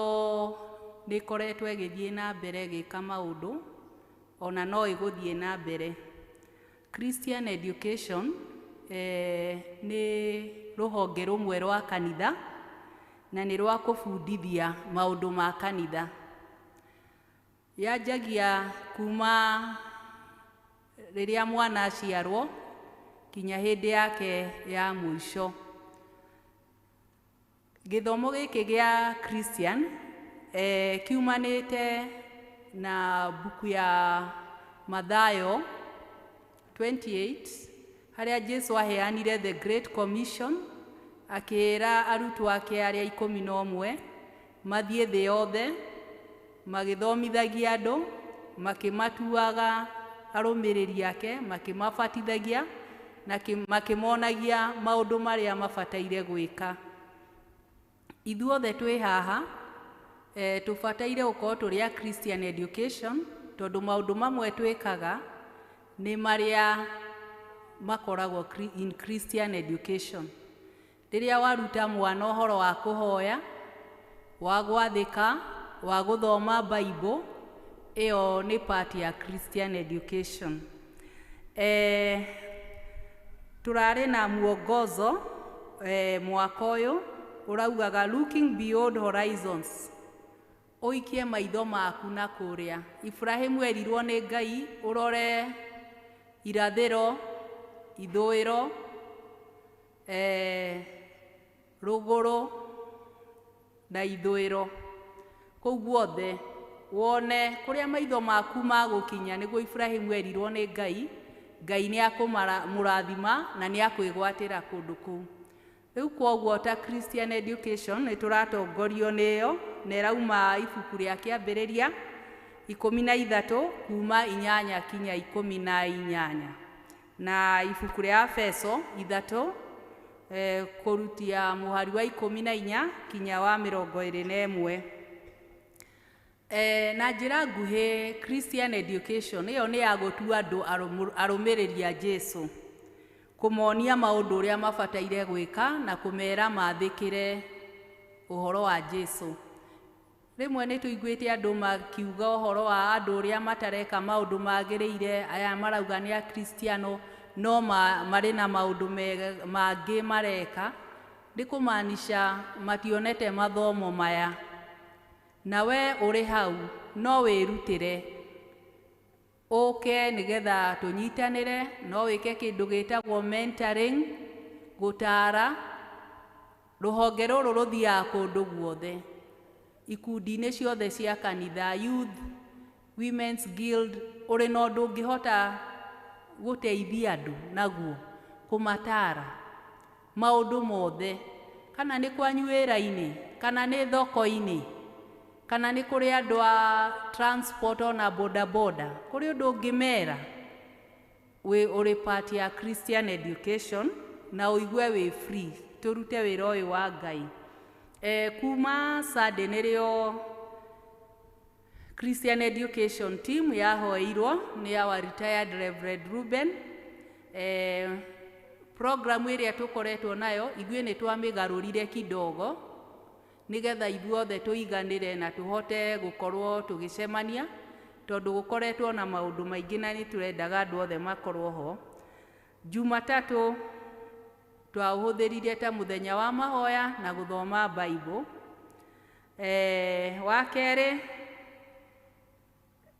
nĩ ĩkoretwo ĩgĩthiĩ na mbere ĩgĩka maũndũ ona no ĩgũthiĩ na mbere. Christian Education nĩ rũhonge rũmwe rwa kanitha na nĩ rwa kũbundithia maũndũ ma kanitha. Yanjagia kuma rĩrĩa mwana aciarwo kinya hĩndĩ yake ya mũico. Gĩthomo gĩkĩ gĩa Christian kiumanĩte na mbuku ya Mathayo 28 Harĩa Jesu aheanire the Great Commission, akĩĩra arutwo ake arĩa 11 mathiĩ thĩ yothe magĩthomithagia andũ, makĩmatuaga arũmĩrĩri ake, makĩmabatithagia na makĩmonagia maũndũ marĩa mabataire gwĩka. Ithuothe twĩ haha tũbataire gũkorwo tũrĩ a Christian education, tondũ maũndũ mamwe twĩkaga nĩ marĩa makoragwo in Christian education. Rĩrĩa waruta mwana ũhoro wa kũhoya, wa gwathĩka, wa gũthoma Bible, ĩyo nĩ part ya Christian education. Tũrarĩ na mwongozo mwaka ũyũ ũraugaga looking beyond horizons, ũikie maitho maku na kũrĩa. Ibrahimu erirwo nĩ Ngai ũrore irathĩro, ithũĩro, rũgũrũ na ithũĩro, kũu guothe wone kũrĩa maitho maku magũkinya. Nĩguo Ibrahimu erirwo nĩ Ngai, Ngai nĩ akũmũrathima na nĩ akwĩgwatĩra kũndũ kũu. Rĩu kwoguo ta Christian education nĩ tũratongorio nĩyo, na ĩrauma ibuku rĩa Kĩambĩrĩria 13 kuma 8 kinya 18, na ibuku rĩa Efeso 3 kũrutia mũhari wa 14 kinya wa 21. Na njĩra nguhĩ, Christian education ĩyo nĩ ya gũtua andũ arũmĩrĩri a Jesu, kũmonia maũndũ ũrĩa mabataire gwĩka na kũmera mathĩkĩre ũhoro wa Jesu. Rĩmwe nĩ tũiguĩte andũ makiuga ũhoro wa andũ ũrĩa matareka maũndũ magĩrĩire, aya marauga nĩ akristiano no marĩ na maũndũ mangĩ mareka, nĩ kũmaanisha mationete mathomo maya. Na we ũrĩ hau no wĩrutĩre ũke nĩgetha tũnyitanĩre, no wĩke kĩndũ gĩtagwo mentoring, gũtara. Rũhonge rũrũ rũthiaga kũndũ guothe, ikundi-inĩ ciothe cia kanitha, youth, women's guild, ũrĩ na ũndũ ũngĩhota gũteithia andũ naguo, kũmatara maũndũ mothe, kana nĩ kwanyu wĩra-inĩ, kana nĩ thoko-inĩ, kana nĩ kũrĩ andũ a transport ona boda boda, kũrĩ ũndũ ũngĩmera wĩ ũrĩ part ya Christian education na ũigue wĩ free tũrute wĩra ũyũ wa Ngai. Kuma Sunday nĩrĩo Christian education team yahoeirwo nĩ our retired Reverend Ruben. Program ĩrĩa tũkoretwo nayo ithuĩ nĩ twamĩgarũrire kidogo nĩgetha ithuothe tũiganĩre na tũhote gũkorwo tũgĩcemania, tondũ gũkoretwo na maũndũ maingĩ na nĩ tũrendaga andũ othe makorwo ho. Jumatatũ twaũhũthĩrire ta mũthenya wa mahoya na gũthoma Bible. Wa kerĩ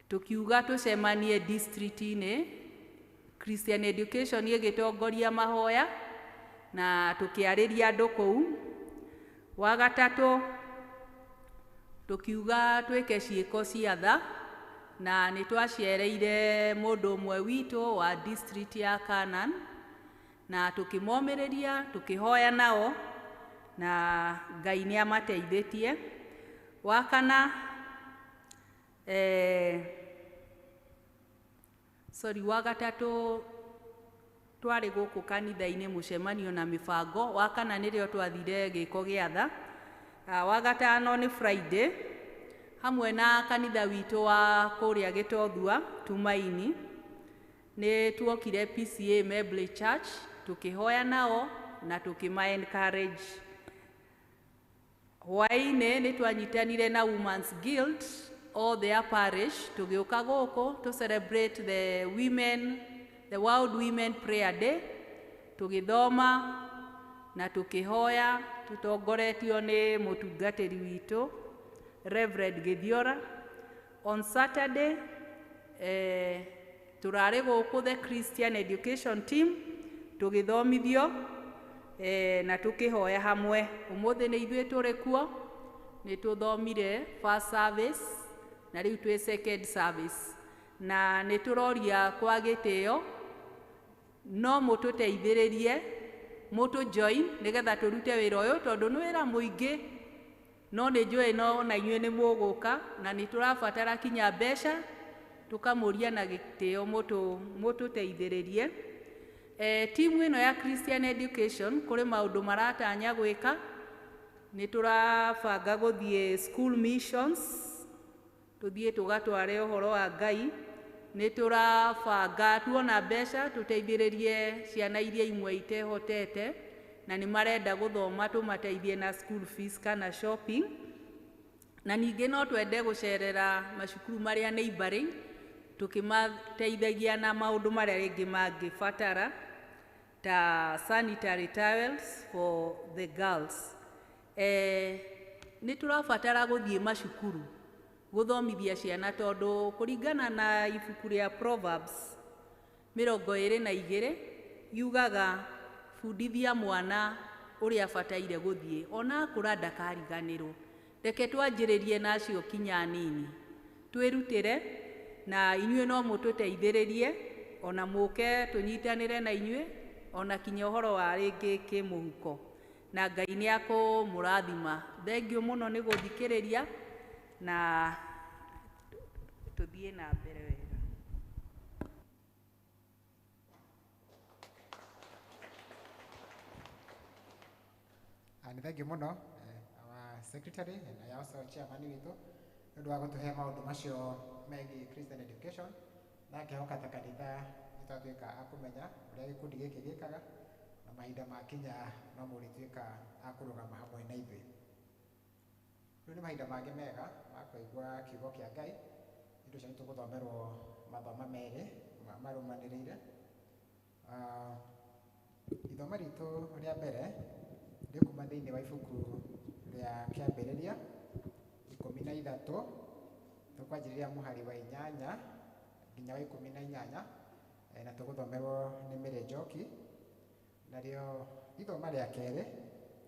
tũkiuga tũcemanie district-inĩ, Christian education ĩgĩtongoria mahoya na tũkĩarĩria andũ kũu. Wa gatatũ tũkiuga twĩke ciĩko cia tha, na nĩ twacereire mũndũ ũmwe witũ wa district ya Canaan na tũkĩmomĩrĩria, tũkĩhoya nao na Ngai nĩ amateithĩtie. Wa kana wa gatatũ twarĩ gũkũ kanitha-inĩ mũcemanio na mĩbango. Wa kana nĩrĩo twathire gĩko gĩa tha. Wa gatano nĩ Friday hamwe na kanitha witũ wa kũrĩa Gĩtothua Tumaini, nĩ tuokire PCA Mebley Church tũkĩhoya nao na tũkĩma encourage. Hwaĩ-inĩ nĩ twanyitanire na Women's Guild all their parish tũgĩũka gũkũ to celebrate the women, the World Women Prayer Day, tũgĩthoma na tũkĩhoya tũtongoretio nĩ mũtungatĩri witũ Reverend Githiora. On Saturday tũrarĩ gũkũ the Christian education team tũgĩthomithio na tũkĩhoya hamwe. Ũmũthĩ nĩ ithuĩ tũrĩ kuo, nĩ tũthomire first service na rĩu twĩ second service, na nĩ tũroria kwa gĩtĩo No mũtũteithĩrĩrie, mũtũ join nĩgetha tũrute wĩra ũyũ, tondũ nĩ wĩra mũingĩ, no nĩ njũĩ no na inyuĩ nĩ mũgũka, na nĩ tũrabatara kinya mbeca, tũkamũria na gĩtĩo mũtũteithĩrĩrie. Timu ĩno ya Christian Education kũrĩ maũndũ maratanya gwĩka. Nĩ tũrabanga gũthiĩ school missions, tũthiĩ tũgatware ũhoro wa Ngai. Nĩ tũrabanga tuona mbeca tũteithĩrĩrie ciana iria imwe itehotete na nĩ marenda gũthoma, tũmateithie na school fees kana shopping. Na ningĩ no twende gũcerera macukuru marĩa neighboring, tũkĩmateithagia na maũndũ marĩa rĩngĩ mangĩbatara ta sanitary towels for the girls. Nĩ tũrabatara gũthiĩ macukuru gũthomithia ciana, tondũ kũringana na ibuku rĩa Proverbs 22 yugaga bundithia mwana ũrĩa abataire gũthiĩ, ona akũra ndakariganĩrwo. Reke twanjĩrĩrie na acio kinya nini, twĩrutĩre, na inyuĩ no mũtũteithĩrĩrie, ona mũke tũnyitanĩre na inyuĩ, ona kinya ũhoro wa rĩngĩ kĩmũhuko, na Ngai nĩ akũmũrathima. Thengiũ mũno nĩ gũthikĩrĩria, na tũthiĩ na mbere wega. Nĩ thengiũ mũno our secretary and I also chairman witũ nĩ ũndũ wa gũtũhe maũndũ macio megiĩ Christian Education, na ngĩhoka ta kanitha nĩ twatuĩka a kũmenya ũrĩa gĩkundi gĩkĩ gĩkaga, na mahinda makinya no mũrĩtuĩka a kũrũgama hamwe na ithuĩ. Rĩu nĩ mahinda mangĩ mega ma kũigua kiugo kĩa Ngai. Nĩ ũndũ ũcio nĩ tũgũthomerwo mathoma merĩ marũmanĩrĩire. Ithoma ritũ rĩa mbere rĩkuma thĩinĩ wa ibuku rĩa Kĩambĩrĩria 13, tũkwanjĩrĩria mũhari wa 8 nginya wa 18, na tũgũthomerwo nĩ Mary Njoki. Narĩo ithoma rĩa kerĩ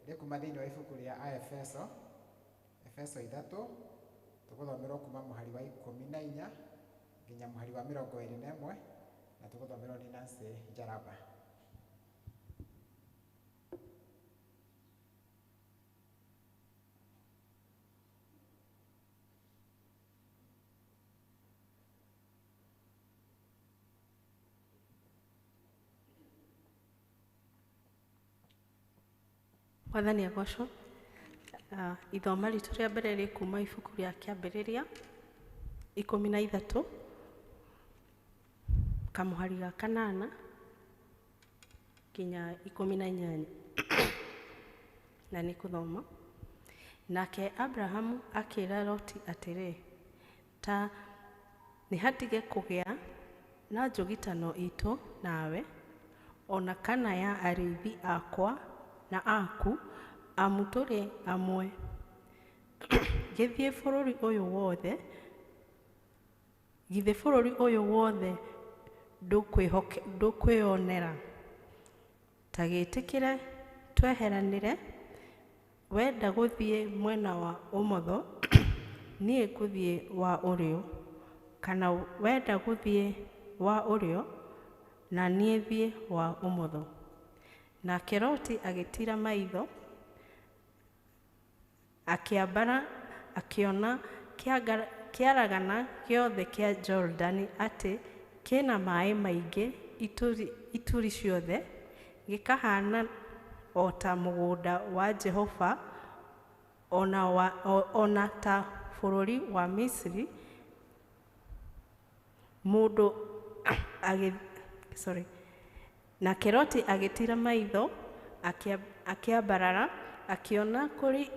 rĩkuma thĩinĩ wa ibuku rĩa Aefeso, Efeso 3, tũgũthomerwo kuma mũhari wa 14 nginya mũhari wa 21, na tũgũthomerwo nĩ Nancy Njaramba. Mwathani agocwo. Ithoma ritũ rĩa mbere rĩ kuma ibuku rĩa Kĩambĩrĩria 13 kamũhari ga 8 nginya 18, na nĩ kũthoma. Nake Abrahamu akĩra Loti atĩrĩ, ta nĩ hatige kũgĩa na njũgitano itũ nawe, ona kana ya arĩithi akwa na aku, amu tũrĩ amwe. Gĩthiĩ bũrũri ũyũ wothe, githĩ bũrũri ũyũ wothe ndũkwĩonera? Ta gĩtĩkĩre tweheranĩre, wenda gũthiĩ mwena wa ũmotho, niĩ ngũthiĩ wa ũrĩo, kana wenda gũthiĩ wa ũrĩo, na niĩ thiĩ wa ũmotho. Nake Loti agĩtiira maitho, akĩambara, akĩona kĩaragana gĩothe kĩa Jorodani atĩ kĩna maaĩ maingĩ ituri ciothe, gĩkahana o ta mũgũnda wa Jehova, ona ta bũrũri wa Misiri. Mũndũ sorry. Nake Loti agĩtiira maitho, akĩambarara, akĩona kũrĩ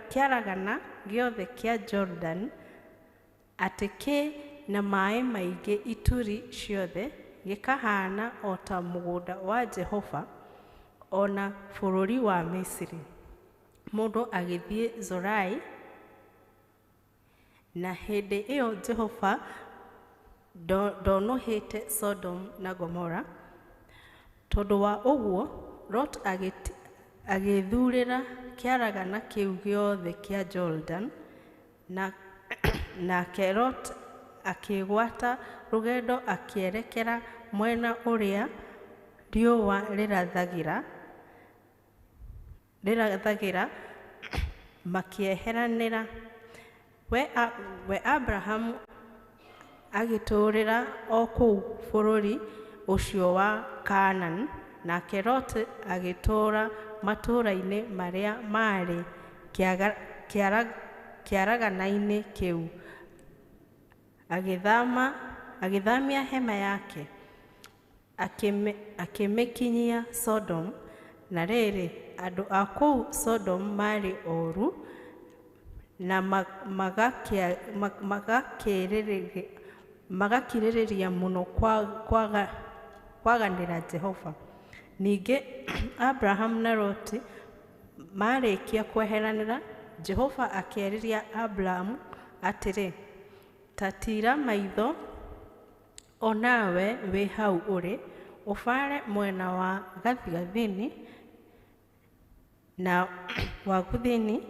kĩaragana gĩothe kĩa Jorodani atĩ kĩ na maaĩ maingĩ ituri ciothe, gĩkahana o ta mũgũnda wa Jehova, ona bũrũri wa Misiri. Mũndũ agĩthiĩ Zorai, na hĩndĩ ĩyo Jehova ndonũhĩte Sodom na Gomora. Tondũ wa ũguo Lot agĩĩthuurĩra kĩaragana kĩu gĩothe kĩa Jorodani, nake Lot akĩgwata rũgendo akĩerekera mwena ũrĩa riũa rĩrathagĩra makĩeheranĩra. We Abrahamu agĩtũũrĩra o kũu bũrũri ũcio wa Kaanani, nake Loti agĩtũũra matũũra-inĩ marĩa maarĩ kĩaragana-inĩ kĩu, agĩthaamia hema yake, akĩmĩkinyia Sodomu. Na rĩrĩ, andũ a kũu Sodomu maarĩ oru na magakĩrĩrĩria mũno kwaganĩra Jehova. Ningĩ Abrahamu na Loti maarĩkia kweheranĩra, Jehova akĩarĩria Aburamu atĩrĩ, ta tiira maitho o nawe wĩ hau ũrĩ, ũbaare mwena wa gathigathini na wa gũthini,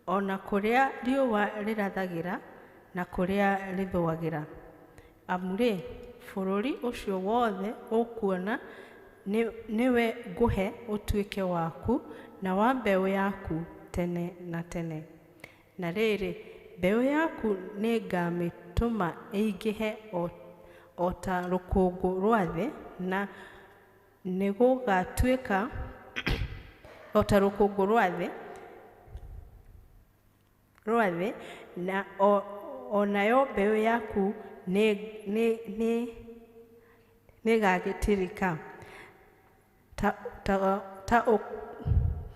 o na kũrĩa riũa rĩrathagĩra na kũrĩa rĩthũagĩra. Amu-rĩ, bũrũri ũcio wothe ũkuona nĩwe ngũhe ũtuĩke waku na wa mbeũ yaku tene na tene. Na rĩrĩ, mbeũ yaku nĩngamĩtũma ĩingĩhe o ta rũkũngũ rwa thĩ, na nĩgũgatuĩka o ta rũkũngũ rwa thĩ, na o nayo mbeũ yaku nĩĩgagĩtirika.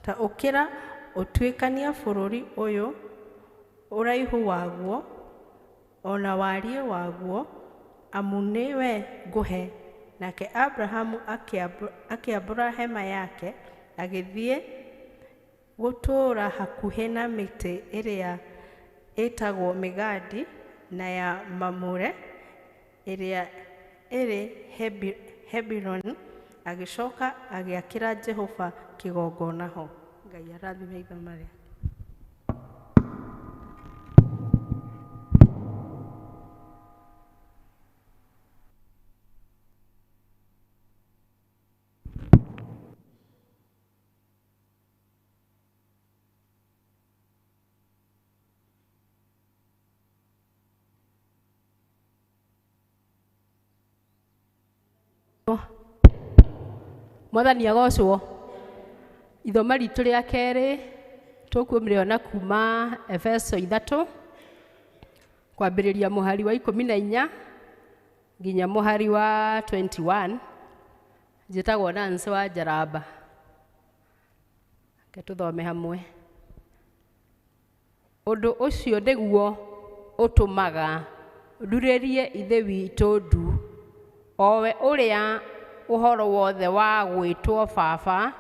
Ta ũkĩra ũtuĩkanie bũrũri ũyũ, ũraihu waguo o na wariĩ waguo, amu nĩwe ngũhe. Nake Abrahamu akĩambũra hema yake, agĩthiĩ gũtũũra hakuhĩ na mĩtĩ ĩrĩa ĩtagwo mĩgandi na ya Mamure, ĩrĩa ĩrĩ Hebironi, agĩcoka agĩakĩra Jehova kĩgongona ho. Ngai arathime ithoma rĩake. Mwathani agocwo. Ithoma ritũ rĩa kerĩ tũkuumĩrĩona kuma Efeso 3 kwambĩrĩria mũhari wa 14 nginya mũhari wa 21. Njĩtagwo Nancy wa Njaramba. Reke tũthome hamwe. Ũndũ ũcio nĩguo ũtũmaga ndurĩrie Ithe witũ ndu, o we ũrĩa ũhoro wothe wa gwĩtwo Baba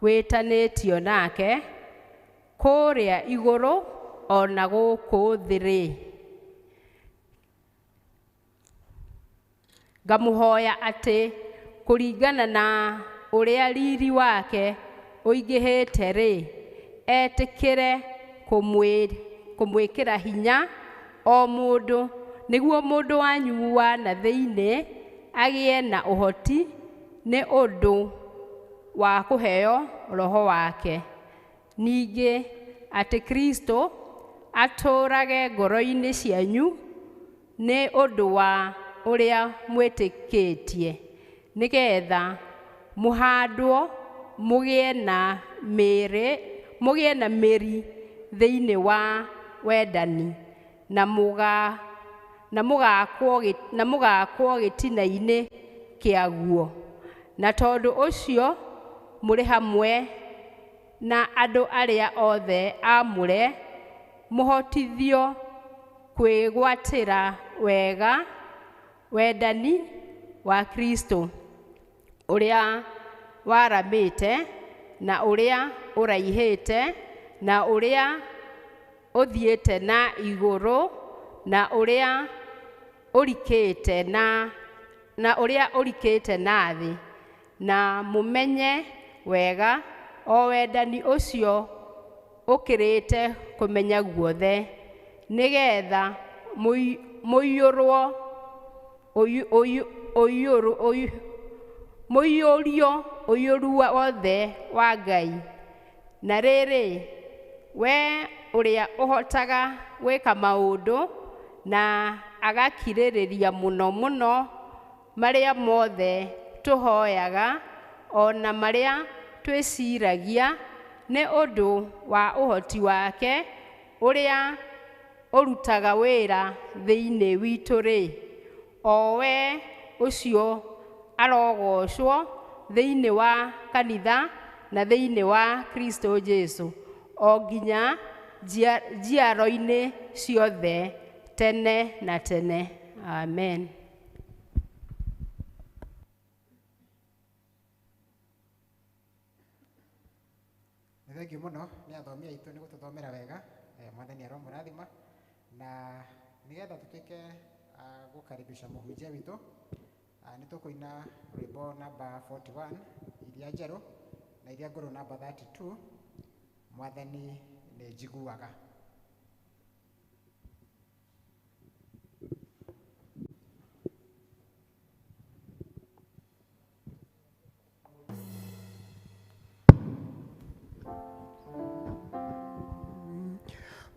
wĩtanĩtio nake kũrĩa igũrũ o na gũkũ thĩ-rĩ. Ngamũhoya atĩ kũringana na ũrĩa riri wake ũingĩhĩte-rĩ, etĩkĩre kũmwĩkĩra hinya o mũndũ, nĩguo mũndũ wanyu wa na thĩinĩ agĩe na ũhoti nĩ ũndũ wa kũheo Roho wake. Ningĩ atĩ Kristo atũũrage ngoro-inĩ cianyu nĩ ũndũ wa ũrĩa mwĩtĩkĩtie, nĩgeetha mũhandwo mũgĩe na mĩri thĩinĩ wa wendani, na mũgaakwo gĩtina-inĩ kĩaguo. Na tondũ ũcio mũrĩ hamwe na andũ arĩa othe aamũre, mũhotithio kwĩgwatĩra wega wendani wa Kristo, ũrĩa waramĩte na ũrĩa ũraihĩte na ũrĩa ũthiĩte na igũrũ na ũrĩa ũrikĩte na thĩ, na mũmenye wega o wendani ũcio ũkĩrĩte kũmenya guothe, nĩgeetha mũiyũrwo mũiyũrio ũiyũru wothe wa Ngai. Na rĩrĩ, we ũrĩa ũhotaga gwĩka maũndũ na agakirĩrĩria mũno mũno marĩa mothe tũhoyaga o na marĩa twĩciragia nĩ ũndũ wa ũhoti wake ũrĩa ũrutaga wĩra thĩinĩ witũ-rĩ, o we ũcio arogocwo thĩinĩ wa kanitha na thĩinĩ wa Kristo Jesu o nginya njiaro-inĩ ciothe tene na tene. Amen. Nĩ thengiũ mũno nĩ athomi aitũ nĩ gũtũthomera wega. Mwathani aromũrathima na nĩgetha tũtuĩke a gũkaribisha mũhunjia witũ, nĩ tũkũina rwĩmbo namba 41 iria njerũ na iria ngũrũ namba 32 Mwathani nĩ njiguaga.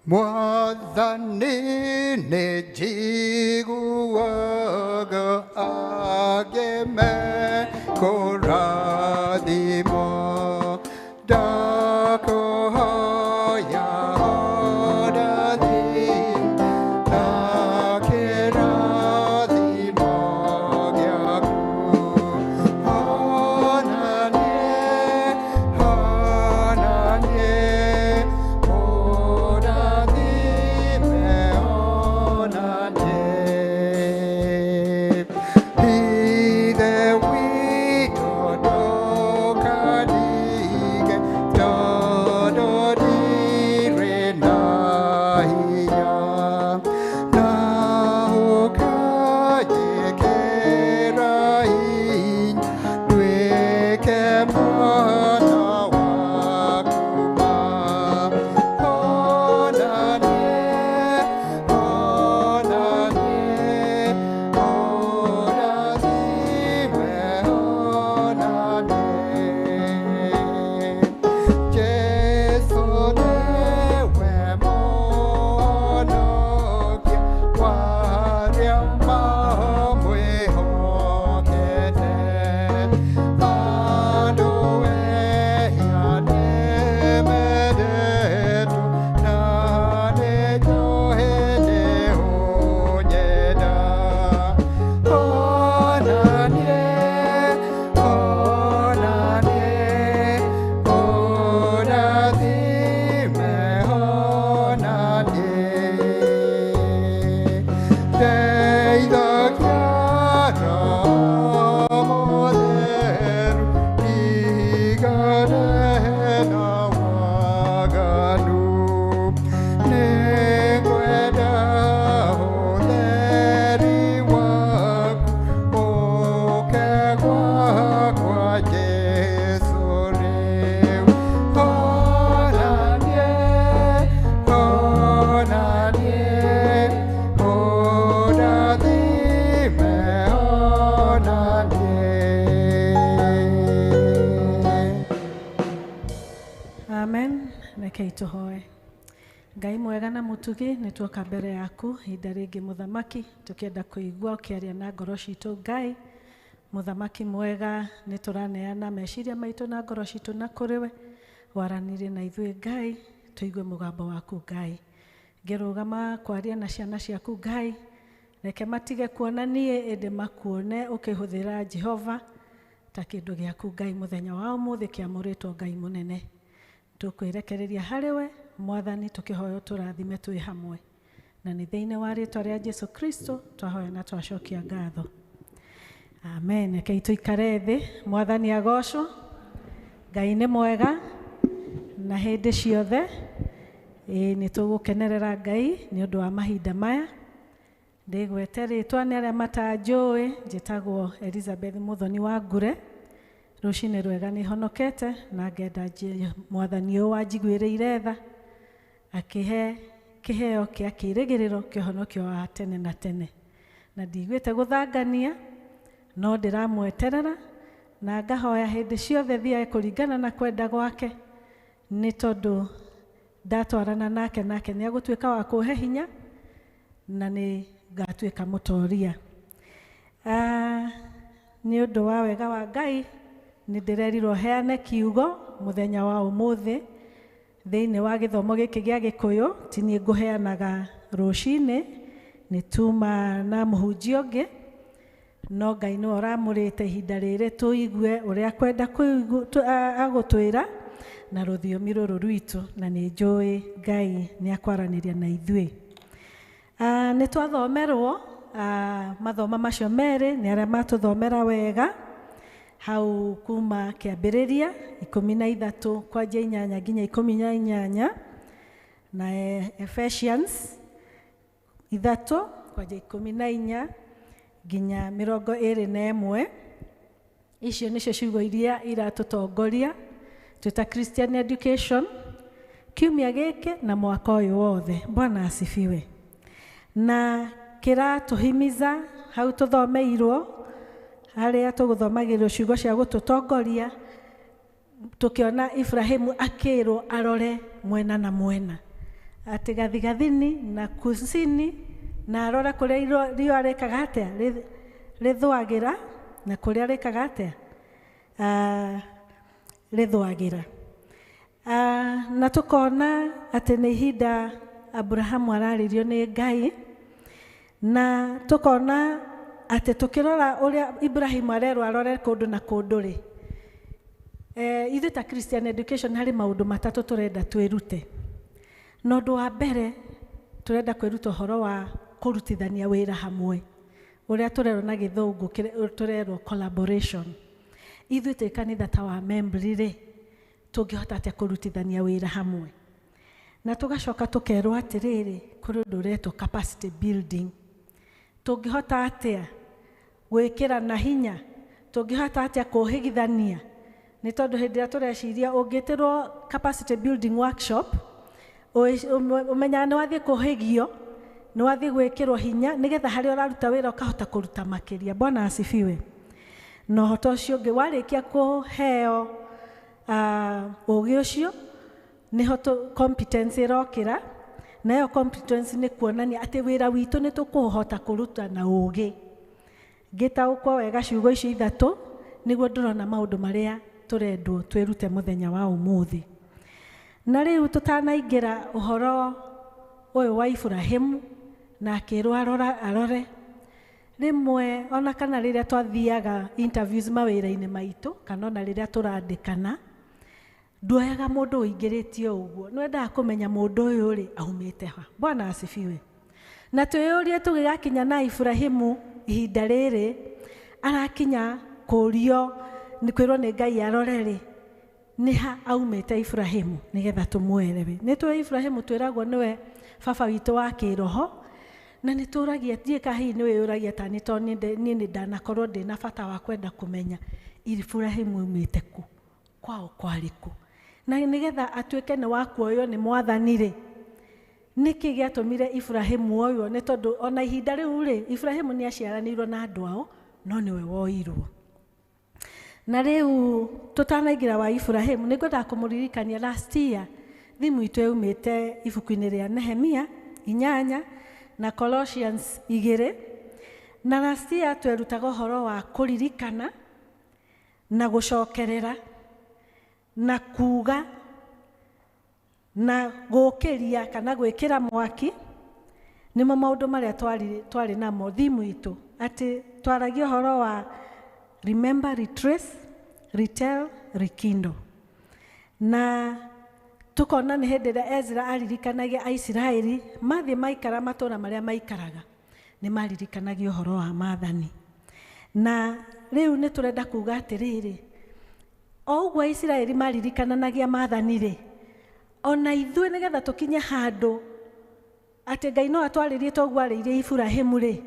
Mwathani nĩ njiguaga agĩme kũrathimwo ndakũhoya ũrathime na kĩrathimo gĩaku. Honanie, honanie, ũrathime, honanie. Ithe witũ ndũkandige tondũ ndirĩ na hinya, na ũkanjĩkĩra hinya nduĩke mwana waku ma. Honanie, honanie, ũrathime, honanie. Jesu nĩwe Mũhonokia wa arĩa mamwĩhokete. Andũ ehia nĩmendetwo na nĩnjũĩ nĩũnyenda. Honanie, honanie, ũrathime, honanie. Ndeithagia Roho Mũtheru ndigane na waganu. Nĩngwenda ũtheri waku ũke gwakwa Jesũ rĩu. Honanie, honanie, ũrathime, honanie. Amen. Rekei tũhoe. Ngai mwega na mũtugi, nĩ tuoka mbere yaku ihinda rĩngĩ mũthamaki, tũkĩenda kũigua ũkĩaria na ngoro citũ. Ngai mũthamaki mwega, nĩ tũraneana meciria maitũ na ngoro citũ na kũrĩ we. Waranĩrie na ithuĩ Ngai, tũigue mũgambo waku Ngai. Ngĩrũgama kwaria na ciana ciaku Ngai, reke matige kuona niĩ ĩndĩ makuone ũkĩhũthĩra Jehova ta kĩndũ gĩaku Ngai mũthenya wa ũmũthĩ kĩamũrĩtwo Ngai mũnene. Tũkwĩrekereria harĩ we Mwathani, tũkĩhoya tũrathime twĩ hamwe, na nĩ thĩinĩ wa rĩtwa rĩa Jesu Kristo twahoya na twacokia ngatho. Amen. Rekei tũikare thĩ. Mwathani agocwo. Ngai nĩ mwega na hĩndĩ ciothe. Ĩĩ nĩ tũgũkenerera Ngai nĩ ũndũ wa mahinda maya. Ndĩgwete rĩtwa nĩ arĩa matanjũĩ, njĩtagwo Elizabeth Muthoni wa Ngure. Rũcinĩ rwega nĩ honokete na ngenda Mwathani ũyũ wanjiguĩrĩire tha akĩhe kĩheo kĩa kĩĩrĩgĩrĩro kĩa ũhonokio wa tene na tene. Na ndiguĩte gũthangania No ndĩramweterera na ngahoya hĩndĩ ciothe thiage kũringana na kwenda gwake, nĩ tondũ ndatwarana nake nake nĩ agũtuĩka wa kũhe hinya na nĩ ngatuĩka mũtoria. Nĩ ũndũ wa wega wa Ngai nĩ ndĩrerirwo heane kiugo mũthenya wa ũmũthĩ thĩinĩ wa gĩthomo gĩkĩ gĩa Gĩkũyũ. Ti niĩ ngũheanaga rũcinĩ, nĩ tuma na mũhunjia ũngĩ, no Ngai nĩwe ũramũrĩte ihinda rĩrĩ tũigue ũrĩa kwenda agũtwĩra na rũthiomi rũrũ rwitũ, na nĩ njũĩ Ngai nĩ akwaranĩria na ithuĩ. Nĩ twathomerwo mathoma macio merĩ nĩ arĩa matũthomera wega hau kuma kĩambĩrĩria 13 kwanjia 8 nginya 18 na Ephesians 3 kwanjia 14 nginya 21. Icio nĩcio ciugo iria iratũtongoria twĩta Christian Education kiumia gĩkĩ na mwaka ũyũ wothe. Bwana asifiwe. Na kĩratũhimiza hau tũthomeirwo harĩa tũgũthomagĩrwo ciugo cia gũtũtongoria, tũkĩona Ibrahimu akĩrwo arore mwena na mwena, atĩ gathigathini na kusini, na arore kũrĩa riũa rĩkaga atĩa rĩthũagĩra na kũrĩa rĩkaga atĩa rĩthũagĩra. Na tũkona atĩ nĩ ihinda Abrahamu ararĩrio nĩ Ngai, na tũkona atĩ tũkĩrora ũrĩa Ibrahimu arerwo arore kũndũ na kũndũ rĩ, ithuĩ ta Christian Education harĩ maũndũ matatũ tũrenda twĩrute. Na ũndũ wa mbere tũrenda kwĩruta ũhoro wa kũrutithania wĩra hamwe, ũrĩa tũrerwo na gĩthũngũ tũrerwo collaboration. Ithuĩ twĩ kanitha ta wa Membri rĩ, tũngĩhota atĩa kũrutithania wĩra hamwe? Na tũgacoka tũkerwo atĩrĩrĩ, kũrĩ ũndũ ũretwo capacity building. Tũngĩhota atĩa gwĩkĩra na hinya, tũngĩhota atĩa kũhĩgithania? Nĩ tondũ hĩndĩ ĩrĩa tũreciria ũngĩtĩrwo capacity building workshop, ũmenyaga nĩ wathiĩ kũhĩgio, nĩ wathiĩ gwĩkĩrwo hinya nĩgetha harĩa ũraruta wĩra ũkahota kũruta makĩria. Bwana asifiwe. Na ũhoro ũcio ũngĩ, warĩkia kũheo ũgĩ ũcio, nĩho competence ĩrokĩra, na ĩyo competence nĩ kuonania atĩ wĩra witũ nĩ tũkũhota kũruta na ũgĩ. Ngĩtaũkwo wega ciugo icio ithatũ, nĩguo ndĩrona maũndũ marĩa tũrendwo twĩrute mũthenya wa ũmũthĩ. Na rĩu tũtanaingĩra ũhoro ũyũ wa Ibrahimu na akĩrwo arore, rĩmwe ona kana rĩrĩa twathiaga interviews mawĩra-inĩ maitũ kana ona rĩrĩa tũrandĩkana, nduoyaga mũndũ ũingĩrĩtie ũguo, nĩwendaga kũmenya mũndũ ũyũ rĩ aumĩte ha. Bwana asifiwe. Na twĩyũrie tũgĩgakinya na Ibrahimu ihinda rĩrĩ arakinya kũrio nĩ kwĩrwo nĩ Ngai arore rĩ, nĩ ha aumĩte Ibrahimu nĩgetha tũmwerewe. Nĩ tũĩ Ibrahimu twĩragwo nĩwe baba witũ wa kĩroho, na nĩ tũragia ndiĩ ka hihi nĩ wĩyũragia ta nĩ tondũ niĩ nĩ ndanakorwo ndĩna bata wa kwenda kũmenya Ibrahimu aumĩte kũ, kwao kwarĩ kũ, na nĩgetha atuĩke nĩ wa kuoywo nĩ Mwathani rĩ, nĩkĩ gĩatũmire Ibrahimu oywo? Nĩ tondũ ona ihinda rĩu rĩ, Ibrahimu nĩ aciaranĩirwo na andũ ao, no nĩwe woirwo. Na rĩu tũtanaingĩra wa Ibrahimu, nĩ ngwendaga kũmũririkania last year thimu itũ yaumĩte ibuku-inĩ rĩa Nehemia 8 na Colossians 2, na last year twerutaga ũhoro wa kũririkana na gũcokerera na kuga na gũkĩria kana gwĩkĩra mwaki. Nĩmo maũndũ marĩa twarĩ namo thimu itũ, atĩ twaragia ũhoro wa remember, retrace, retell, rekindle. Na tukona nĩ hĩndĩ ĩrĩa Ezra aririkanagia Aisiraeli mathiĩ maikara matũũra marĩa maikaraga, nĩ maririkanagia ũhoro wa maathani. Na rĩu nĩ tũrenda kuga atĩrĩrĩ, o ũguo Aisiraeli maririkananagia maathani rĩ, ona ithuĩ nĩgetha tũkinye handũ atĩ Ngai no atwarĩrie ta ũguo arĩirie Ibrahimu rĩ,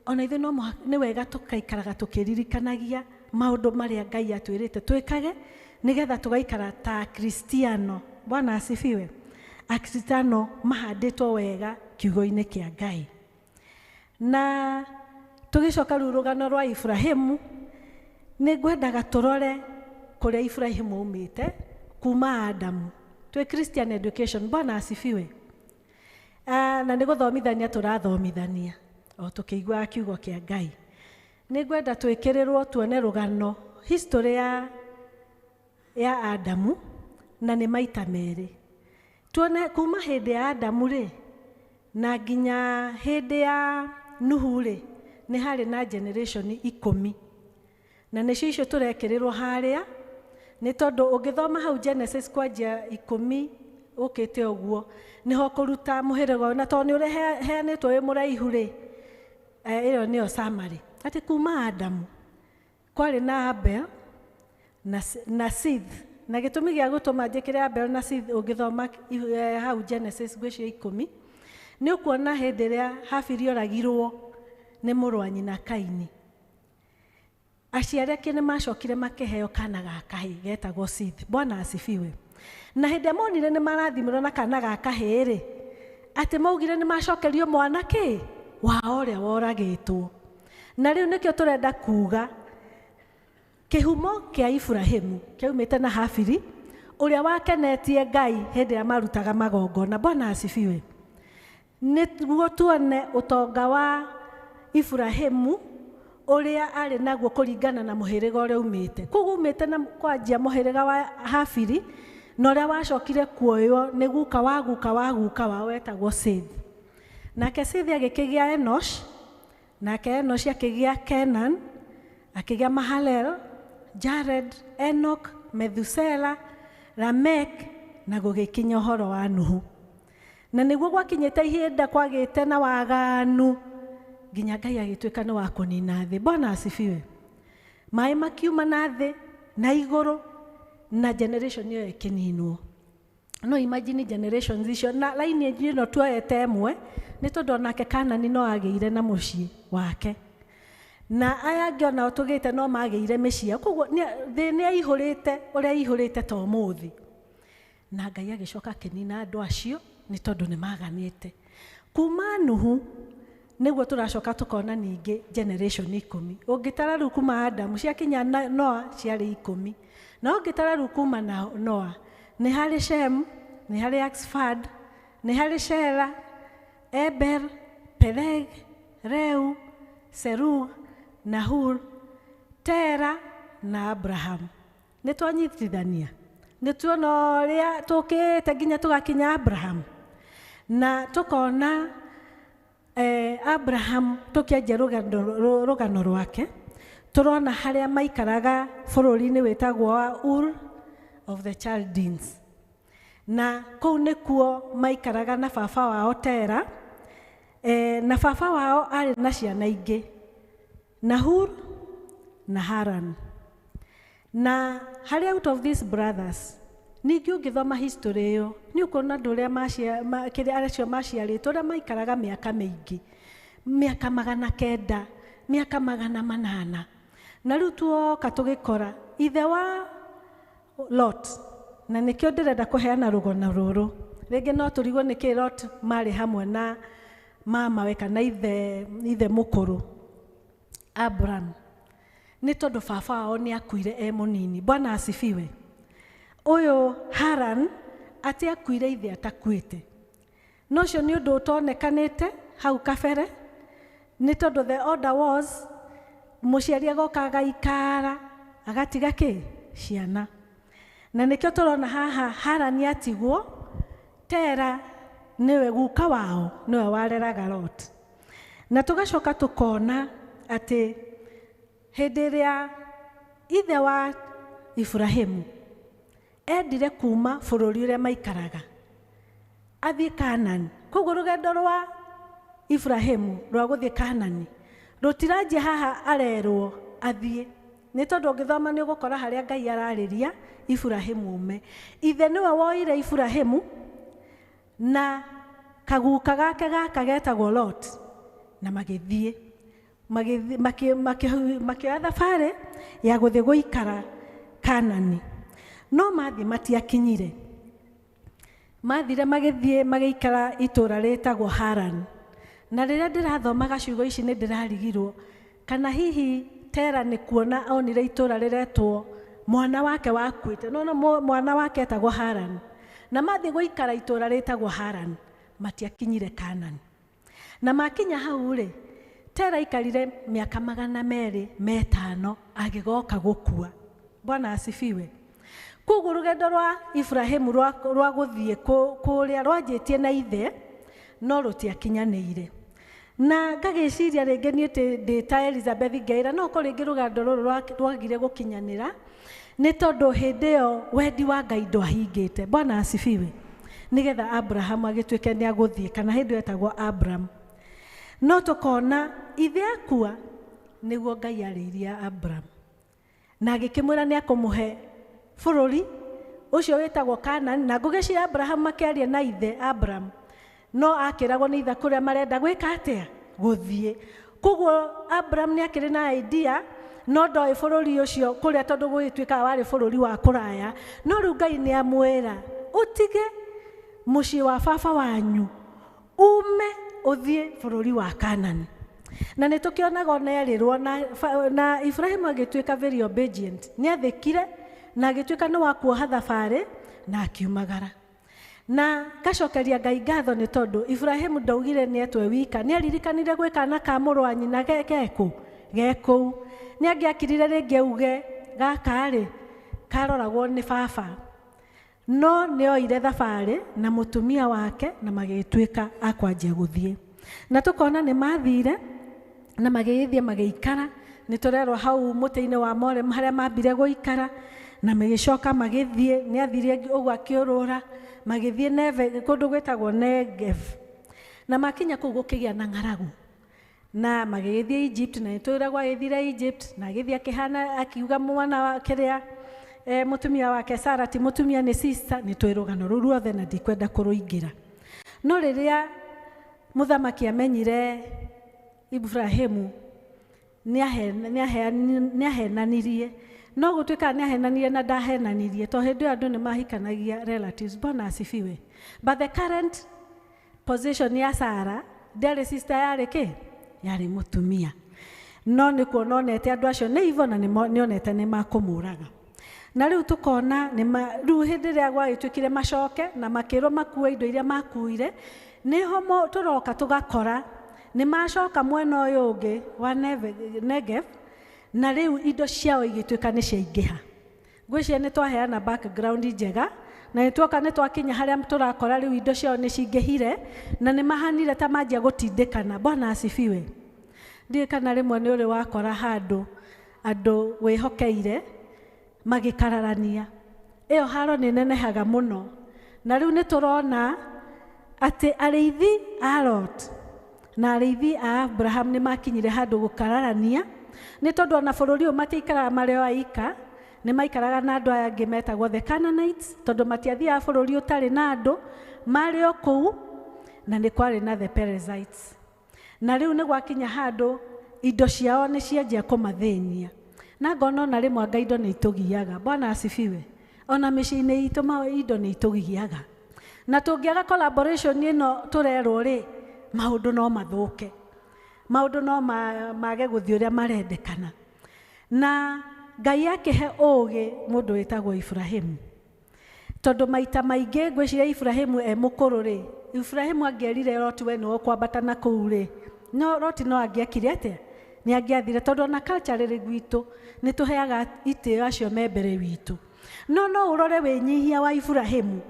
ona ithuĩ no nĩ wega tũkaikaraga tũkĩririkanagia maũndũ marĩa Ngai atwĩrĩte twĩkage nĩgetha tũgaikara ta Akristiano. Bwana asifiwe. Akristiano mahandĩtwo wega kiugo-inĩ kĩa Ngai. Na Tũgĩcoka rĩu rũgano rwa Ibrahimu, nĩ ngwendaga tũrore kũrĩa Ibrahimu aumĩte kuma Adamu. Twĩ Christian education, Bwana asifiwe. Na nĩ gũthomithania tũrathomithania o tũkĩiguaga kiugo kĩa Ngai. Nĩ ngwenda twĩkĩrĩrwo tuone rũgano history ya Adamu, na nĩ maita merĩ. Tuone kuma hĩndĩ ya Adamu rĩ na nginya hĩndĩ ya Nuhu rĩ, nĩ harĩ na generation 10, na nĩcio icio tũrekĩrĩrwo harĩa, nĩ tondũ ũngĩthoma hau Genesis kwanjia 10 ũkĩte ũguo nĩho kũruta mũhĩrĩga ũyũ, na tondũ nĩ ũreheanĩtwo wĩ mũraihu rĩ, ĩyo nĩyo summary. Atĩ kuma Adamu kwarĩ na Abel na Sith, na gĩtũmi gĩa gũtũma njĩkĩre Abel na Sith ũngĩthoma hau Genesis ngwĩciria 10 nĩ ũkuona hĩndĩ ĩrĩa Habili oragirwo nĩ mũrũ wa nyina Kaini, aciari ake nĩ macokire makĩheo kana ga kahĩĩ getagwo Sith. Bwana asifiwe. Na hĩndĩ ĩrĩa monire nĩ marathimirwo na kana ga kahĩĩ rĩ, atĩ maugire nĩ macokerio mwana kĩ wao ũrĩa woragĩtwo. Na rĩu nĩkĩo tũrenda kuga kĩhumo kĩa Ibrahimu kĩaumĩte na Habili ũrĩa wakenetie Ngai hĩndĩ ĩrĩa marutaga magongona. Bwana asifiwe. Nĩguo tuone ũtonga wa Ibrahimu ũrĩa arĩ naguo kũringana na mũhĩrĩga ũrĩa umĩte. Koguo umĩte na kwanjia mũhĩrĩga wa Habili, na ũrĩa wacokire kuoywo nĩ guka wa guka wa guka wao wetagwo Seth. Nake Seth agĩkĩgĩa Enosh, nake Enosh akĩgĩa Kenan, akĩgĩa Mahalel, Jared, Enoch, Methusela, Lamek, na gũgĩkinya ũhoro wa Nuhu. Na nĩguo gwakinyĩte ihinda kwagĩte na waganu nginya Ngai agĩtuĩka nĩ wa kũnina thĩ. Bwana asifiwe. Maĩ makiuma na thĩ na igũrũ, na generation ĩyo ĩkĩninwo. No imagine generations icio na lineage ĩno tuoete ĩmwe, nĩ tondũ onake Kanani no agĩire na mũciĩ wake, na aya angĩ onao tũgĩte no magĩire mĩciĩ. Koguo thĩ nĩ yaihũrĩte ũrĩa yaihũrĩte ta ũmũthĩ. Na Ngai agĩcoka akĩnina andũ acio nĩ tondũ nĩ maganĩte. Kuma Nuhu nĩguo tũracoka tũkona ningĩ generation 10. Ũngĩtara rĩu kuma Adamu ciakinya Noa ciarĩ 10. Na ũngĩtara rĩu kuma Noa nĩ harĩ Shem, nĩ harĩ Arphaxad, nĩ harĩ Shela, Eber, Peleg, Reu, Serug, Nahur, Tera na Abraham. Nĩ twanyitithania, nĩ tuona ũrĩa tũkĩte nginya tũgakinya Abraham, na tũkona Abraham tũkĩanjia rũgano rwake, tũrona harĩa maikaraga bũrũri-inĩ wĩtagwo wa Ur of the Chaldeans, na kũu nĩkuo maikaraga na baba wao Tera. Na baba wao arĩ na ciana ingĩ, Nahur na Haran. Na harĩa out of these brothers, ningĩ ũngĩthoma history ĩyo nĩ ũkuona andũ ũrĩa kĩrĩa acio maciarĩtwo, ũrĩa maikaraga mĩaka mĩingĩ, mĩaka 900, mĩaka 800. Na rĩu tuoka tũgĩkora ithe wa Lot, na nĩkĩo ndĩrenda kũheana rũgano rũrũ. Rĩngĩ no tũrigwo nĩkĩ Lot marĩ hamwe na mamawe kana ithe mũkũrũ Abraham, nĩ tondũ baba wao nĩ akuire e mũnini. Bwana asifiwe. Ũyũ Haran atĩ akuire ithe atakuĩte, no ũcio nĩ ũndũ ũtonekanĩte hau kabere, nĩ tondũ the order was mũciari agoka agaikara agatiga kĩ ciana. Na nĩkĩo tũrona haha Harani atigwo, Tera nĩwe guka wao, nĩwe wareraga Lot. Na tũgacoka tũkona atĩ hĩndĩ ĩrĩa ithe wa Ibrahimu endire kuma bũrũri ũrĩa maikaraga athiĩ Kanani, koguo rũgendo rwa Ibrahimu rwa gũthiĩ Kanani rũtiranjia haha arerwo athiĩ, nĩ tondũ ũngĩthoma nĩ ũgũkora harĩa Ngai ararĩria Ibrahimu ume. Ithe nĩwe woire Ibrahimu na kaguka gake gaka getagwo Lot, na magĩthiĩ makĩoya thabarĩ ya gũthiĩ gũikara Kanani. No mathiĩ matiakinyire, mathire magĩthiĩ magĩikara itũũra rĩtagwo Haran. Na rĩrĩa ndĩrathomaga ciugo ici nĩ ndĩrarigirwo Kana hihi Tera nĩ kuona onire itũra rĩretwo mwana wake wakuĩte. No mwana wake etagwo Haran. Na mathiĩ gũikara itũra rĩtagwo Haran, matiakinyire Kanani. Na makinya hau rĩ, Tera aikarire mĩaka 205 agĩgoka gũkua. Bwana asifiwe. Koguo rũgendo rwa Ibrahimu rwa gũthiĩ kũrĩa rwanjĩtie na ithe no rũtiakinyanĩire. Na ngagĩciria rĩngĩ niĩ ndĩ ta Elizabeth ngeira no korwo rĩngĩ rũgendo rũrũ rwagire gũkinyanĩra nĩ tondũ hĩndĩ ĩyo wendi wa Ngai ndwahingĩte. Bwana asifiwe. Nĩgetha Abrahamu agĩtuĩke nĩ agũthiĩ, kana hĩndĩ ĩyo etagwo Abraham. No tũkona ithe akua nĩguo Ngai arĩirie Abraham. Na agĩkĩmwĩra nĩ akũmũhe bũrũri ũcio wĩtagwo Kanani. Na ngũgĩciria Abraham makĩaria na ithe Abraham, no akĩragwo nĩ ithe kũrĩa marenda gwĩka atĩa, gũthiĩ. Koguo Abraham nĩ akĩrĩ na idea no ndoĩ bũrũri ũcio kũrĩa, tondũ gũgĩtuĩkaga warĩ bũrũri wa kũraya. No rĩu Ngai nĩ amwĩra ũtige mũciĩ wa baba wanyu ume ũthiĩ bũrũri wa Kanani. Na nĩ tũkĩonaga ona erĩrwo na Ibrahimu agĩtuĩka very obedient, nĩ athĩkire na agĩtuĩka nĩ wa kuoha thabarĩ na akiumagara. Na ngacokeria Ngai ngatho nĩ tondũ Ibrahimu ndaugire nĩ etwe wika, nĩ aririkanire gwĩ kana ka mũrũ wa nyina gekũ gekũu. Nĩ angĩakirire rĩngĩ auge gaka rĩ karoragwo nĩ baba, no nĩ oire thabarĩ na mũtumia wake na magĩtuĩka a kwanjia gũthiĩ. Na tũkona nĩ mathire na magĩgĩthiĩ magĩikara. Nĩ tũrerwo hau mũtĩ-inĩ wa More harĩa mambire gũikara, na magĩcoka magĩthiĩ. Nĩ athire ũguo akĩũrũra, magĩthiĩ Neve, kũndũ gwĩtagwo Negev. Na makinya kũu gũkĩgĩa na ng'aragu, na magĩgĩthiĩ Egypt. Na nĩtwĩragwo agĩthire Egypt na agĩthiĩ akĩhana akiuga mwana wa kĩrĩa mũtumia wake Sara ti mũtumia nĩ sister. Nĩ twĩ rũgano rũu ruothe na ndikwenda kũrũingĩra. No rĩrĩa mũthamaki amenyire Ibrahimu nĩ ahenanirie, no gũtuĩka nĩ ahenanirie na ndahenanirie, to hĩndĩ ĩyo andũ nĩ mahikanagia relatives. Bwana asifiwe. But the current position ya Sara ndĩarĩ sister, yarĩ kĩ? Yarĩ mũtumia. No nĩ kuona onete andũ acio nĩ ivo na nĩ onete nĩ makũmũraga. Na rĩu tũkona rĩu hĩndĩ ĩrĩa gwagĩtuĩkire macoke na makĩrwo makue indo iria makuire, nĩho tũroka tũgakora nĩ macoka mwena ũyũ ũngĩ wa Negev, na rĩu indo ciao igĩtuĩka nĩ ciaingĩha. Ngwĩciria nĩ twaheana background njega, na nĩ tuoka nĩ twakinya harĩa tũrakora rĩu indo ciao nĩ cingĩhire na nĩ mahanire ta manjia gũtindĩkana. Bwana asifiwe. Ndiũĩ kana rĩmwe nĩ ũrĩ wakora handũ andũ wĩhokeire magĩkararania. Ĩyo haro nĩ nenehaga mũno. Na rĩu nĩ tũrona atĩ arĩithi a Lot na arĩithi a Abraham nĩ makinyire handũ gũkararania, nĩ tondũ ona bũrũri ũyũ matiikaraga marĩ o aika, nĩ maikaraga na andũ aya angĩ metagwo the Canaanites, tondũ matiathiaga bũrũri ũtarĩ na andũ, marĩ o kũu, na nĩ kwarĩ na the Perizzites. Na rĩu nĩ gwakinya handũ indo ciao nĩ cianjia kũmathĩnia. Na ngona ona rĩmwe anga indo nĩ itũgiaga. Bwana asifiwe. Ona mĩciĩ-inĩ itũ indo nĩ itũgiaga. Na tũngĩaga collaboration ĩno tũrerwo rĩ, maũndũ no mathũke, maũndũ no mage gũthiĩ ũrĩa marendekana. Na Ngai akĩhe ũũgĩ mũndũ wĩtagwo Ibrahimu, tondũ maita maingĩ ngwĩciria Ibrahimu e mũkũrũ rĩ, Ibrahimu angĩerire Loti we nĩwe ũkwambata na kũu rĩ, no Loti no angĩekire atĩa? Nĩ angĩathire, tondũ ona culture rĩ gwitũ nĩ tũheaga itĩo acio me mbere witũ. No no ũrore wĩnyihia wa Ibrahimu,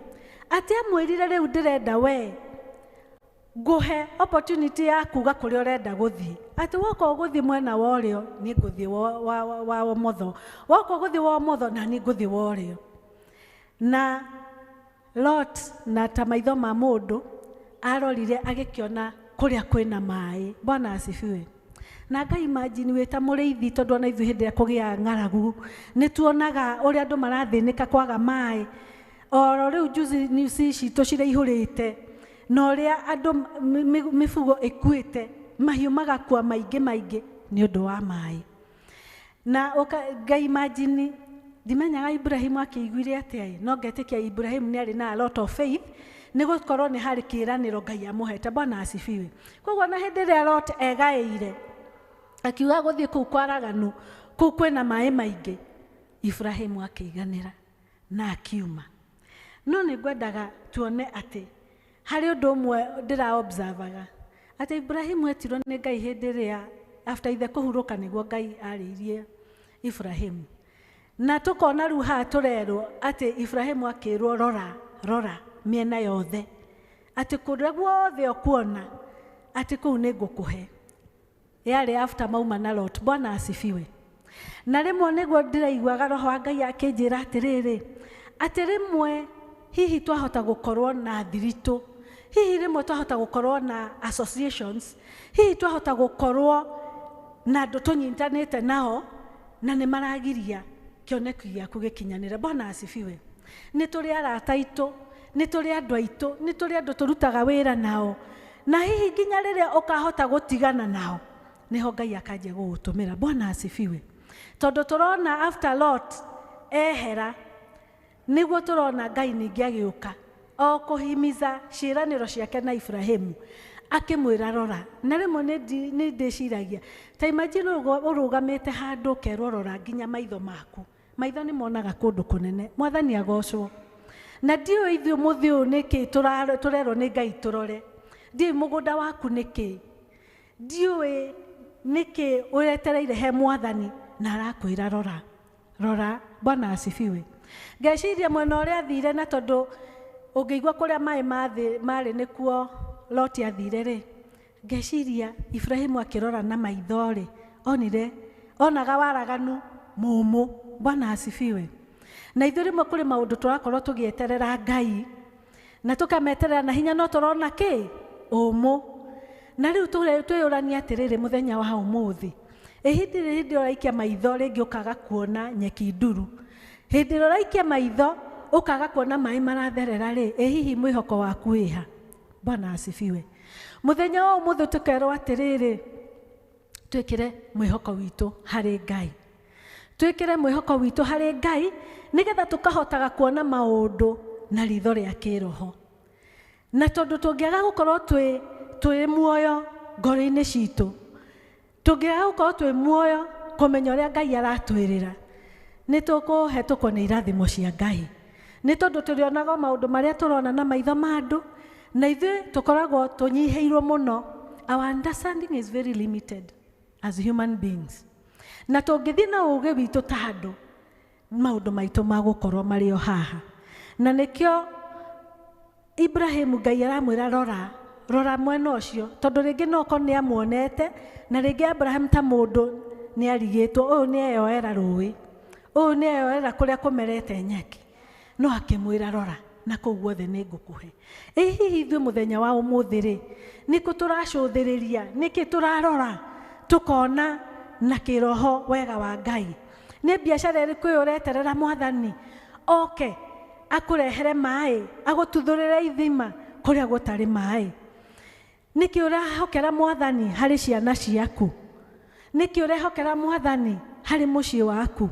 atĩ amwĩrire rĩu ndĩrenda we ngũhe opportunity ya kuga kũrĩa ũrenda gũthiĩ, atĩ woka ũgũthiĩ mwena wa ũrĩo niĩ ngũthiĩ wa ũmotho, woka ũgũthiĩ wa ũmotho na niĩ ngũthiĩ wa ũrĩo. Na Lot na ta maitho ma mũndũ arorire agĩkĩona kũrĩa kwĩna maĩ. Bwana asifiwe. Na Ngai imagine wĩ ta mũrĩithi, tondũ ona ithuĩ hĩndĩ ĩrĩa kũgĩaga ng'aragu nĩ tuonaga ũrĩa andũ marathĩnĩka kwaga maĩ. Oro rĩu juzi news citũ ciraihũrĩte na ũrĩa andũ mĩbugo ĩkuĩte, mahiũ magakua maingĩ maingĩ nĩ ũndũ wa maĩ. Na Ngai imagine, ndimenyaga Ibrahimu akĩiguire atĩa, no ngetĩkia Ibrahimu nĩ arĩ na a lot of faith, nĩ gũkorwo nĩ harĩ kĩĩranĩro Ngai amũhete. Bwana asifiwe. Koguo na hĩndĩ ĩrĩa Lot egaĩire Akiuga gũthiĩ kũu kwaraganu, kũu kwĩna maĩ maingĩ. Ibrahimu akĩiganĩra na akiuma. No nĩ ngwendaga tuone atĩ harĩ ũndũ ũmwe ndĩra observaga atĩ Ibrahimu etirwo nĩ Ngai hĩndĩ ĩrĩa after ithe kũhurũka nĩguo Ngai arĩirie Ibrahimu. Na tũkona rĩu haha tũrerwo atĩ Ibrahimu akĩrwo rora, rora mĩena yothe, atĩ kũrĩa guothe ũkuona atĩ kũu nĩ ngũkũhe. Yarĩ after mauma na Lot. Bwana asifiwe. Na rĩmwe nĩguo ndĩraiguaga roho wa Ngai akĩnjĩra atĩrĩrĩ, atĩ rĩmwe hihi twahota gũkorwo na thiritũ, hihi rĩmwe twahota gũkorwo na associations, hihi twahota gũkorwo na andũ tũnyitanĩte nao na nĩ maragiria kĩoneki gĩaku gĩkinyanĩre. Bwana asifiwe. Nĩ tũrĩ arata aitũ, nĩ tũrĩ andũ aitũ, nĩ tũrĩ andũ tũrutaga wĩra nao, na hihi nginya rĩrĩa ũkahota gũtigana nao nĩho Ngai akanjia gũgũtũmĩra. Bwana asifiwe. Tondũ tũrona after Lot ehera nĩguo tũrona Ngai ningĩ agĩũka o kũhimiza ciĩranĩro ciake na Ibrahimu akĩmwĩra rora. Na rĩmwe nĩ ndĩciragia ta imagine ũrũgamĩte handũ ũkerwo rora nginya maitho maku. Maitho nĩ monaga kũndũ kũnene. Mwathani agocwo. Na ndiũĩ ithuĩ mũthĩ ũyũ nĩkĩ tũrerwo nĩ Ngai tũrore. Ndiũĩ mũgũnda waku nĩkĩ, ndiũĩ nĩkĩ ũretereire he Mwathani na arakwĩra rora, rora. Bwana asifiwe. Ngeciria mwena ũrĩa athire, na tondũ ũngĩigua kũrĩa maĩ marĩ nĩkuo Lot athire rĩ, ngeciria Ibrahimu akĩrora na maitho rĩ, onire onaga waraganu mũmũ. Bwana asifiwe. Na ithuĩ rĩmwe kũrĩ maũndũ tũrakorwo tũgĩeterera Ngai na tũkameterera na hinya, no tũrona kĩ ũmũ. Na rĩu twĩyũrania atĩrĩrĩ mũthenya wa ũmũthĩ, ĩ hĩndĩ ũraikia maitho rĩngĩ ũkaga kuona nyeki nduru, hĩndĩ ĩrĩa ũraikia maitho ũkaga kuona maĩ maratherera rĩ, ĩ hihi mwĩhoko waku wĩha? Bwana asifiwe. Mũthenya wa ũmũthĩ tũkerwo atĩrĩrĩ, twĩkĩre mwĩhoko witũ harĩ Ngai, twĩkĩre mwĩhoko witũ harĩ Ngai nĩgetha tũkahotaga kuona maũndũ na ritho rĩa kĩroho. Na tondũ tũngĩaga gũkorwo twĩ muoyo ngoro-inĩ citũ, tũngĩaga gũkorwo twĩ muoyo kũmenya ũrĩa Ngai aratwĩrĩra, nĩ tũkũhetũkwo nĩ irathimo cia Ngai. Nĩ tondũ tũrĩonaga maũndũ marĩa tũrona na maitho ma andũ, na ithuĩ tũkoragwo tũnyihĩirwo mũno. Our understanding is very limited as human beings. Na tũngĩthiĩ na ũũgĩ witũ ta andũ, maũndũ maitũ magũkorwo marĩ o haha. Na nĩkĩo Ibrahimu Ngai aramwĩra rora, rora mwena ũcio, tondũ rĩngĩ no okorwo nĩ amuonete, na rĩngĩ Abraham ta mũndũ nĩ arigĩtwo, ũyũ nĩ eyoera rũĩ, ũyũ nĩ eyoera kũrĩa kũmerete nyeki, no akĩmwĩra rora na kũu guothe nĩ ngũkũhe. Ĩ hihi ithuĩ mũthenya wa ũmũthĩ rĩ, nĩkũ tũracũthĩrĩria, nĩkĩ tũrarora tũkona na kĩroho wega wa Ngai? Nĩ biacara ĩrĩkũ ĩyo ũreterera Mwathani oke akũrehere maĩ, agũtuthũrĩre ithima kũrĩa gũtarĩ maĩ? Nĩkĩ ũrehokera Mwathani harĩ ciana ciaku? Nĩkĩ ũrehokera Mwathani harĩ mũciĩ waku?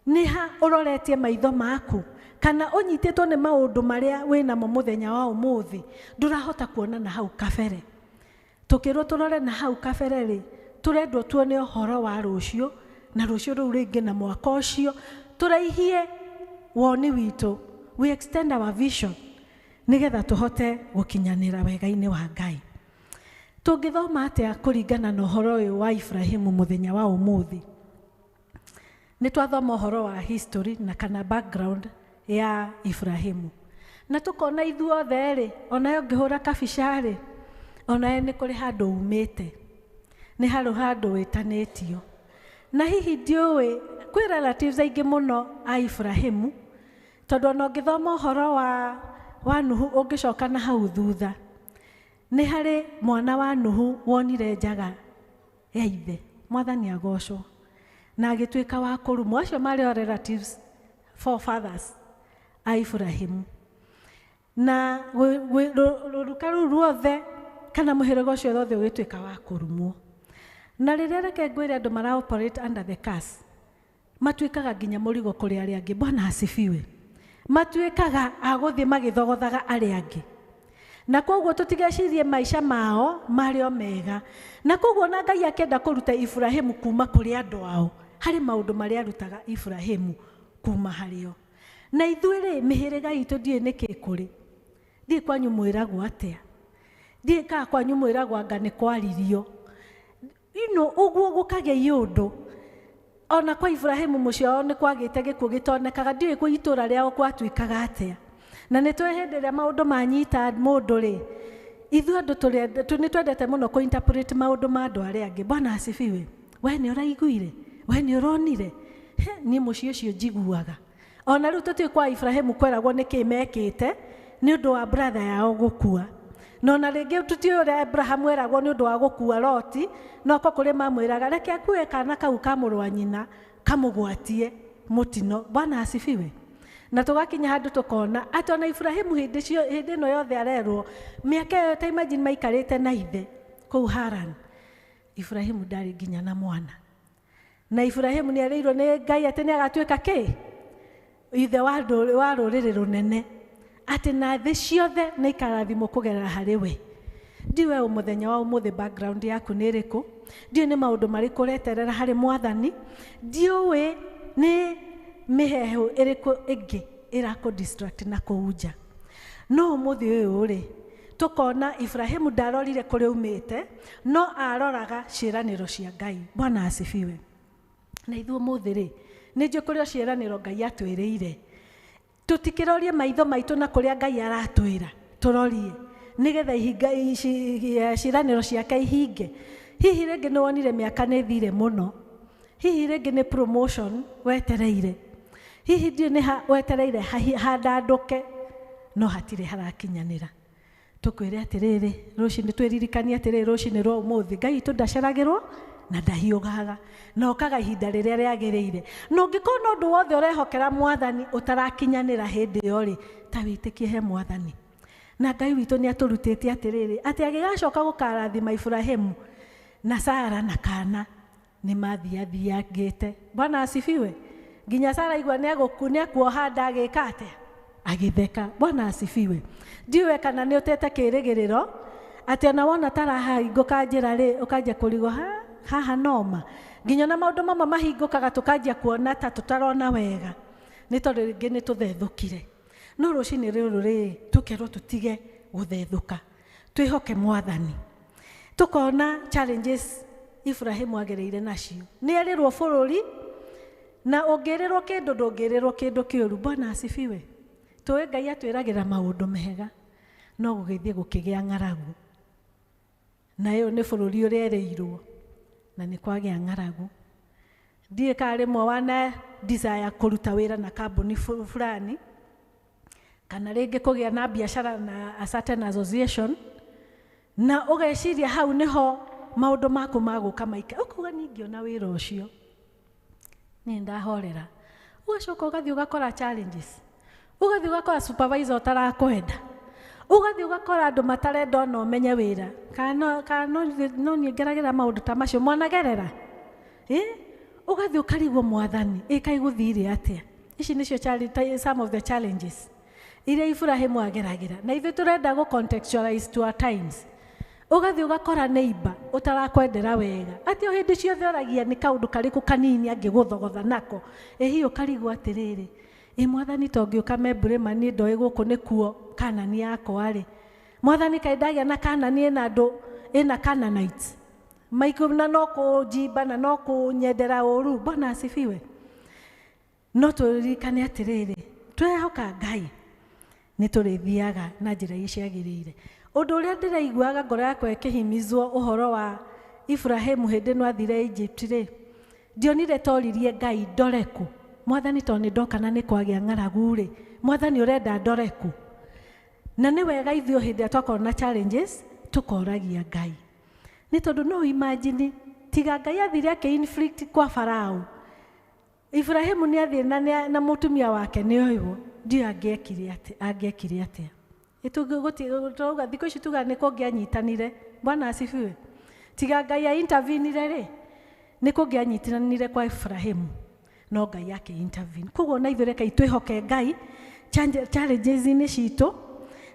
Nĩ ha ũroretie maitho maku? Kana ũnyitĩtwo nĩ maũndũ marĩa wĩnamo mũthenya wa ũmũthĩ, ndũrahota kuona na hau kabere? Tũkĩrwo tũrore na hau kabere rĩ, tũrendwo tuone ũhoro wa rũciũ, na rũciũ rũu rĩngĩ na mwaka ũcio, tũraihie woni witũ, we extend our vision nĩgetha tũhote gũkinyanĩra wega-inĩ wa Ngai. Tũngĩthoma atĩa kũringana na ũhoro ũyũ wa Ibrahimu mũthenya wa ũmũthĩ? Nĩ twathoma ũhoro wa history na kana background ya Ibrahimu, na tũkona ithuothe rĩ, onawe ũngĩhũra kabica rĩ, onawe nĩ kũrĩ handũ umĩte, nĩ harĩ handũ wĩtanĩtio. Na hihi ndiũĩ kwĩ relatives aingĩ mũno a Ibrahimu, tondũ ona ũngĩthoma ũhoro wa Nuhu ũngĩcoka na hau thutha, nĩ harĩ mwana wa Nuhu wonire njaga ya ithe. Mwathani agocwo. Na agĩtuĩka wa kũrumwo. Acio marĩ o relatives, forefathers a Ibrahimu. Na rũruka rũu ruothe kana mũhĩrĩga ũcio wothe ũgĩtuĩka wa kũrumwo. Na rĩrĩa reke ngwĩre andũ mara operate under the curse, matuĩkaga nginya mũrigo kũrĩ arĩa angĩ. Bwana asifiwe. Matuĩkaga a gũthiĩ magĩthogothaga arĩa angĩ. Na koguo tutigecirie maisha mao marĩ o mega. Na koguo na Ngai akĩenda kũruta Ibrahimu kuma kũrĩ andũ ao, harĩ maũndũ marĩa arutaga Ibrahimu kuma harĩo. Na ithuĩ rĩ, mĩhĩrĩga itũ ndiũĩ nĩkĩ kũrĩ. Ndiũĩ kwanyu mwĩragwo atĩa. Ndiũĩ kana kwanyu mwĩragwo anga nĩ kwaririo. Ino ũguo gũkagĩa iũndũ. Ona kwa Ibrahimu mũciĩ wao nĩ kwagĩte gĩkuũ gĩtonekaga, ndiũĩ kwa itũũra rĩao gwatuĩkaga atĩa. Na nĩ tũĩ hĩndĩ ĩrĩa maũndũ manyita mũndũ rĩ, ithuĩ andũ nĩ twendete mũno kũ interpret maũndũ ma andũ arĩa angĩ. Bwana asifiwe. We nĩ ũraiguire? We nĩ ũronire? Niĩ mũciĩ ũcio njiguaga. Ona rĩu tũtiũĩ kwa Ibrahimu kweragwo nĩkĩ mekĩte nĩ ũndũ wa brother yao gũkua. Na ona rĩngĩ tũtiũĩ ũrĩa Abrahamu eragwo nĩ ũndũ wa gũkua Loti, no ko kũrĩ mamwĩraga reke akue kana kau ka mũrũ wa nyina kamũgwatie mũtino. Bwana asifiwe. Na tũgakinya handũ tũkona atĩ ona Ibrahimu hĩndĩ ĩno yothe arerwo mĩaka ĩyo ta imagine maikarĩte na ithe kũu Haran, Ibrahimu ndarĩ nginya na mwana. Na Ibrahimu nĩ erĩirwo nĩ Ngai atĩ nĩ agatuĩka kĩ? Ithe wa rũrĩrĩ rũnene, atĩ na thĩ ciothe nĩ ikarathimwo kũgerera harĩ we. Ndiũĩ we mũthenya wa ũmũthĩ background yaku nĩ ĩrĩkũ, ndiũĩ nĩ maũndũ marĩkũ ũreterera harĩ Mwathani, ndiũĩ nĩ mĩheehũ ĩrĩkũ ĩngĩ ĩrakũ distract na kũu nja. No ũmũthĩ ũyũ rĩ, tũkona Ibrahimu ndarorire kũrĩa aumĩte, no aroraga ciĩranĩro cia Ngai. Bwana asifiwe. Na ithuĩ ũmũthĩ rĩ, nĩ njũĩ kũrĩ o ciĩranĩro Ngai atwĩrĩire. Tũtikĩrorie maitho maitũ na kũrĩa Ngai aratwĩra, tũrorie nĩgetha ciĩranĩro ciake ihinge. Hihi rĩngĩ nĩ wonire mĩaka nĩ ĩthire mũno, hihi rĩngĩ nĩ promotion wetereire, hihi ndiũĩ nĩ ha wetereire handandũke, no hatirĩ harakinyanĩra. Tũkwĩre atĩrĩrĩ, rũcinĩ twĩririkanie atĩrĩrĩ, rũcinĩ rwa ũmũthĩ Ngai witũ ndaceragĩrwo na ndahiũgaga, na okaga ihinda rĩrĩa rĩagĩrĩire. Na ũngĩkorwo na ũndũ wothe ũrehokera Mwathani ũtarakinyanĩra hĩndĩ ĩyo rĩ, ta wĩtĩkie he Mwathani. Na Ngai witũ nĩ atũrutĩte atĩrĩrĩ, atĩ agĩgacoka gũkarathima Ibrahimu na Sara na kana nĩ mathiathiangĩte. Bwana asifiwe. Nginya Sara aigua nĩ akuoha nda agĩka atĩa? Agĩtheka. Bwana asifiwe. Ndiũĩ kana nĩ ũtete kĩrĩgĩrĩro atĩ ona wona tarahingũka njĩra rĩ, ũkanjia kũrigwo haha noma. Nginya ona maũndũ mamwe mahingũkaga tũkanjia kuona ta tũtarona wega, nĩ tondũ rĩngĩ nĩ tũthethũkire. No rũcinĩ rũrũ rĩ, tũkerwo tũtige gũthethũka, twĩhoke Mwathani. Tũkona challenges Ibrahimu agereire nacio. Nĩ erĩrwo bũrũri, na ũngĩrĩrwo kĩndũ ndũngĩrĩrwo kĩndũ kĩũru. Bwana asifiwe. Tũĩ Ngai atwĩragĩra maũndũ mega, no gũgĩthiĩ gũkĩgĩa ng'aragu. Na ĩyo nĩ bũrũri ũrĩa erĩirwo, na nĩ kwagĩa ng'aragu. Ndiũĩ kana rĩmwe wana desire kũruta wĩra na kambuni fulani, kana rĩngĩ kũgĩa na biacara na a certain association, na ũgeciria hau nĩho maũndũ maku magũka maika. Ũkauga niĩ ingĩona wĩra ũcio niĩ ndahorera. Ũgacoka ũgathiĩ ũgakora challenges, ũgathiĩ ũgakora supervisor ũtarakwenda, ũgathiĩ ũgakora andũ matarenda ona ũmenye wĩra. Kana no niĩ ngeragĩra maũndũ ta macio mwanagerera. Ũgathiĩ ũkarigwo Mwathani, ĩ kaĩ gũthire atĩa? Ici nĩcio some of the challenges iria Ibrahimu ageragĩra. Na ithuĩ tũrenda gũ contextualize to our times. Ũgathiĩ ũgakora neighbor ũtarakwendera wega, atĩ o hĩndĩ ciothe ũragia nĩ kaũndũ karĩkũ kanini angĩgũthogotha nako. Ĩ hihi ũkarigwo atĩrĩrĩ, ĩ Mwathani to ngĩũka Memburema niĩ ndoĩ gũkũ nĩkuo Kanani yakwa rĩ. Mwathani kaĩ ndagĩa na Kanani ĩna andũ, ĩna Canaanites maikũ, na no kũnjimba na no kũnyendera ũru. Bwana asifiwe. No tũririkane atĩrĩrĩ, twehoka Ngai nĩ tũrĩthiaga na njĩra iria ciagĩrĩire. Ũndũ ũrĩa ndĩraiguaga ngoro yakwa ĩkĩhimizwo ũhoro wa Ibrahimu hĩndĩ ĩno athire Egypt rĩ, ndionire toririe Ngai ndore kũ. Mwathani to nĩ ndoka na nĩ kwagĩa ng'aragu rĩ, Mwathani ũrenda ndore kũ? Na nĩ wega ithuĩ hĩndĩ ĩrĩa twakorwo na challenges tũkoragia Ngai. Nĩ tondũ no imagine tiga Ngai athire akĩ inflict kwa Farao, Ibrahimu nĩ athiĩ na mũtumia wake nĩ oĩwo, ndiũĩ angĩekire atĩa. Tũrauga thikũ ici tugaga nĩ kũngĩanyitanire. Bwana asifiwe. Tiga Ngai a intervenire rĩ, nĩ kũngĩanyitanire kwa Ibrahimu, no Ngai akĩ intervene. Koguo na ithuĩ rekei twĩhoke Ngai challenges-inĩ citũ,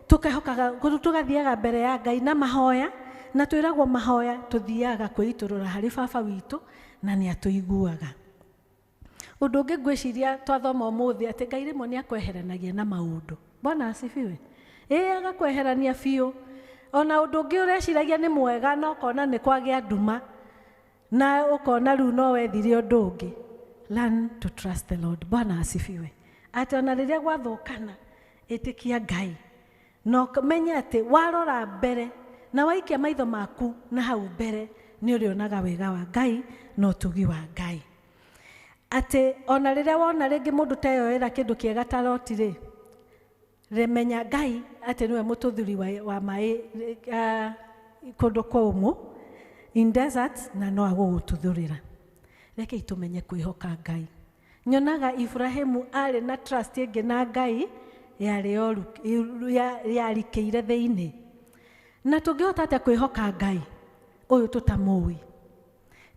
Tukehokaga tugathiaga mbere ya Ngai na mahoya, na twĩragwo mahoya tuthiaga kwĩitũrũra harĩ baba witũ na nĩ atũiguaga. Ũndũ ũngĩ ngwĩciria twathoma ũmũthĩ atĩ Ngai rĩmwe nĩ akweheranagia na maũndũ. Bwana asifiwe. Ĩĩ agakweherania biũ. Ona ũndũ ũngĩ ũreciragia nĩ mwega na ũkona nĩ kwagĩa nduma na ũkona rĩu no wethire ũndũ ũngĩ. Learn to trust the Lord. Bwana asifiwe. Atĩ ona rĩrĩa gwathũkana ĩtĩkia Ngai. Na ũmenye atĩ warora mbere na waikia maitho maku na hau mbere nĩ ũrĩonaga wega wa Ngai na ũtugi wa Ngai. Atĩ ona rĩrĩa wona rĩngĩ mũndũ teyoera kĩndũ kĩega ta roti rĩ, remenya Ngai atĩ nĩwe mũtũthuri wa maĩ kũndũ kũmũ in desert na no agũgũtuthũrĩra. Rekei tũmenye kwĩhoka Ngai. Nyonaga Ibrahimu arĩ na trust ĩngĩ na Ngai yarikĩire thĩinĩ. Na tũngĩhota atĩa kwĩhoka Ngai ũyũ tũtamũĩ?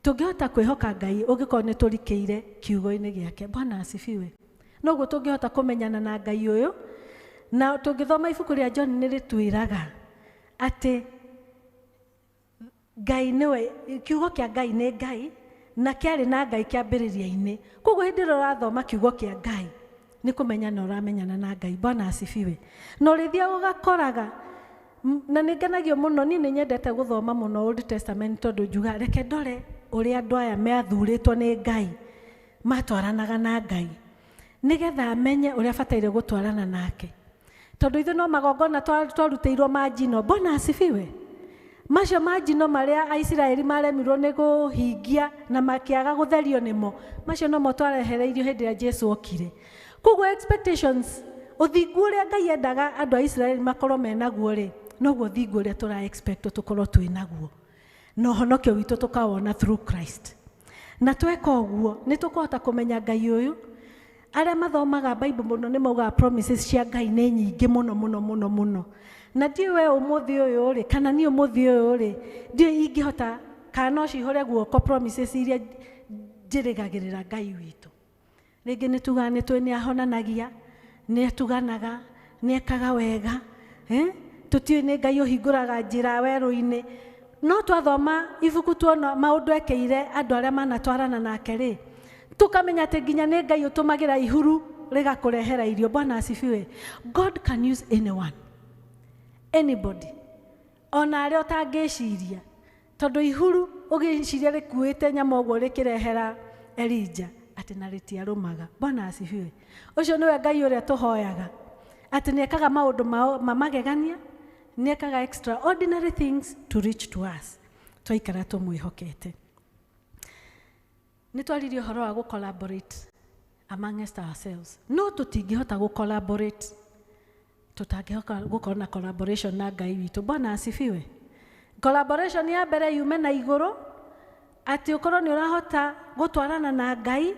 Tũngĩhota kwĩhoka Ngai ũngĩkorwo nĩ tũrikĩire kiugo-inĩ gĩake. Bwana asifiwe. Noguo tũngĩhota kũmenyana na Ngai ũyũ. Na tũngĩthoma ibuku rĩa John nĩ rĩtwĩraga atĩ Ngai nĩwe, kiugo kĩa Ngai nĩ Ngai na kĩarĩ na Ngai kĩambĩrĩria-inĩ. Koguo hĩndĩ ĩrĩa ũrathoma kiugo kĩa Ngai nĩ kũmenyana ũramenyana na Ngai. Bwana asifiwe. Na ũrĩthiaga ũgakoraga, na nĩ ngenagio mũno, niĩ nĩ nyendete gũthoma mũno Old Testament tondũ njugaga reke ndore ũrĩa andũ aya mathurĩtwo nĩ Ngai matwaranaga na Ngai nĩgetha amenye ũrĩa bataire gũtwarana nake. Tondũ ithuĩ no magongona twarutĩirwo ma njino. Bwana asifiwe. Macio ma njino marĩa Aisiraeli maremirwo nĩ kũhingia na makĩaga gũtherio nĩmo, macio nomo twarehereirio hĩndĩ ĩrĩa Jesu okire. Koguo expectations, ũthingu ũrĩa Ngai endaga andũ a Isiraeli makorwo menaguo rĩ, noguo ũthingu ũrĩa tũra expect tũkorwo twĩ naguo. Na ũhonokio witũ tũkawona through Christ. Na tweka ũguo nĩ tũkũhota kũmenya Ngai ũyũ. Arĩa mathomaga Bible mũno nĩ maugaga promises cia Ngai nĩ nyingĩ mũno mũno mũno mũno. Na ndiũĩ we ũmũthĩ ũyũ rĩ, kana niĩ ũmũthĩ ũyũ rĩ, ndiũĩ ingĩhota kana no cihũre guoko promises iria njĩrĩgagĩrĩra Ngai witũ. Rĩngĩ nĩ tugaga nĩ tũĩ nĩ ahonanagia, nĩ atuganaga, nĩ ekaga wega, tũtiũĩ nĩ Ngai ũhingũraga njĩra werũ-inĩ. No twathoma ibuku tuona maũndũ ekeire andũ arĩa manatwarana nake rĩ, tũkamenya atĩ nginya nĩ Ngai ũtũmagĩra ihuru rĩgakũrehera irio. Bwana asifiwe. God can use anyone, anybody, ona arĩa ũtangĩciria. Tondũ ihuru ũgĩciria rĩkuĩte nyama ũguo rĩkĩrehera Elijah atĩ na rĩtiarũmaga. Bwana asifiwe. Ũcio nĩwe Ngai ũrĩa tũhoyaga atĩ nĩ ekaga maũndũ ma magegania, nĩ ekaga extraordinary things to reach to us twaikara tũmwĩhokete. Nĩ twaririe ũhoro wa gũ-collaborate amongst ourselves. No tũtingĩhota gũ-collaborate, tũtangĩhota gũkorwo na collaboration na Ngai witũ. Bwana asifiwe. Collaboration ya mbere yume na igũrũ, atĩ ũkorwo nĩ ũrahota gũtwarana na Ngai,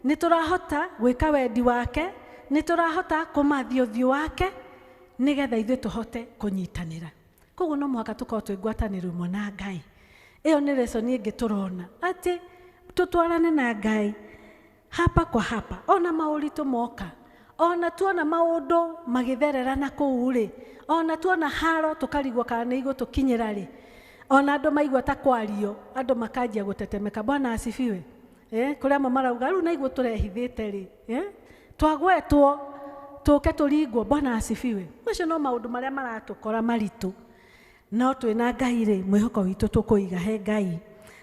nĩ tũrahota gwĩka wendi wake, nĩ tũrahota kũmathia ũthiũ wake, nĩgetha ithuĩ tũhote kũnyitanĩra. Koguo no mũhaka tũkorwo twĩ ngwatanĩro ĩmwe na Ngai. Ĩyo nĩ lesson ĩngĩ tũrona atĩ tũtwarane na Ngai hapa kwa hapa. Ona maũritũ moka, ona tuona maũndũ magĩtherera na kũu rĩ, ona tuona haro tũkarigwo kana nĩ igũtũkinyĩra rĩ, ona andũ maigua ta kwario andũ makanjia gũtetemeka. Bwana asifiwe. Kũrĩa amwe marauga rĩu na iguo tũrehithĩte rĩ, twagwetwo tũke tũringwo. Bwana asifiwe. Macio no maũndũ marĩa maratũkora maritũ, no twĩna Ngai rĩ, mwĩhoko witũ tũkũiga he Ngai.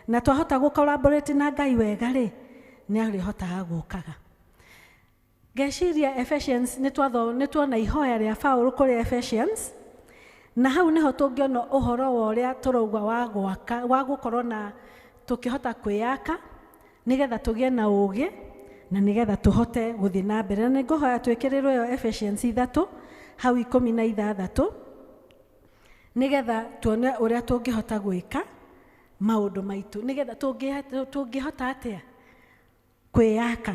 Na twahota gũ-collaborate na Ngai wega rĩ, nĩ arĩhotaga gũkaga. Ngeciria Ephesians nĩ tuona ihoya rĩa Paũlũ kũrĩ Ephesians, na hau nĩho tũngĩona ũhoro wa ũrĩa tũrauga wa gwaka, wa gũkorwo na tũkĩhota kwĩyaka nĩgetha tũgĩe na ũũgĩ na nĩgetha tũhote gũthiĩ na mbere. Na nĩngũhoya twĩkĩrĩrwo ĩyo Ephesians 3 hau 16 nĩgetha tuone ũrĩa tũngĩhota gwĩka maũndũ maitũ, nĩgetha tũngĩhota atĩa kwĩyaka.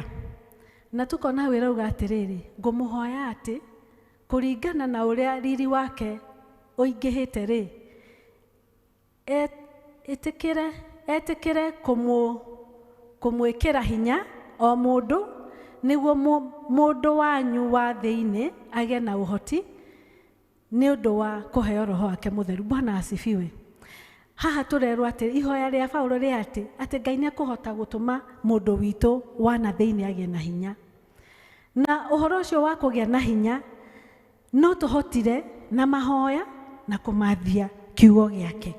Na tukona hau ĩrauga atĩrĩrĩ, ngũmũhoya atĩ kũringana na ũrĩa riri wake ũingĩhĩte rĩ, etĩkĩre kũmwĩkĩra hinya o mũndũ, nĩguo mũndũ wanyu wa thĩinĩ agĩe na ũhoti Nĩ ũndũ wa kũheo roho wake mũtheru. Bwana asifiwe. Haha tũrerwo atĩ ihoya rĩa Paulo rĩa atĩ Ngai nĩ ekũhota gũtũma mũndũ witũ wa na thĩinĩ agĩe na hinya. Na ũhoro ũcio wa kũgĩa na hinya no tũhotire na mahoya na kũmathia kiugo gĩake.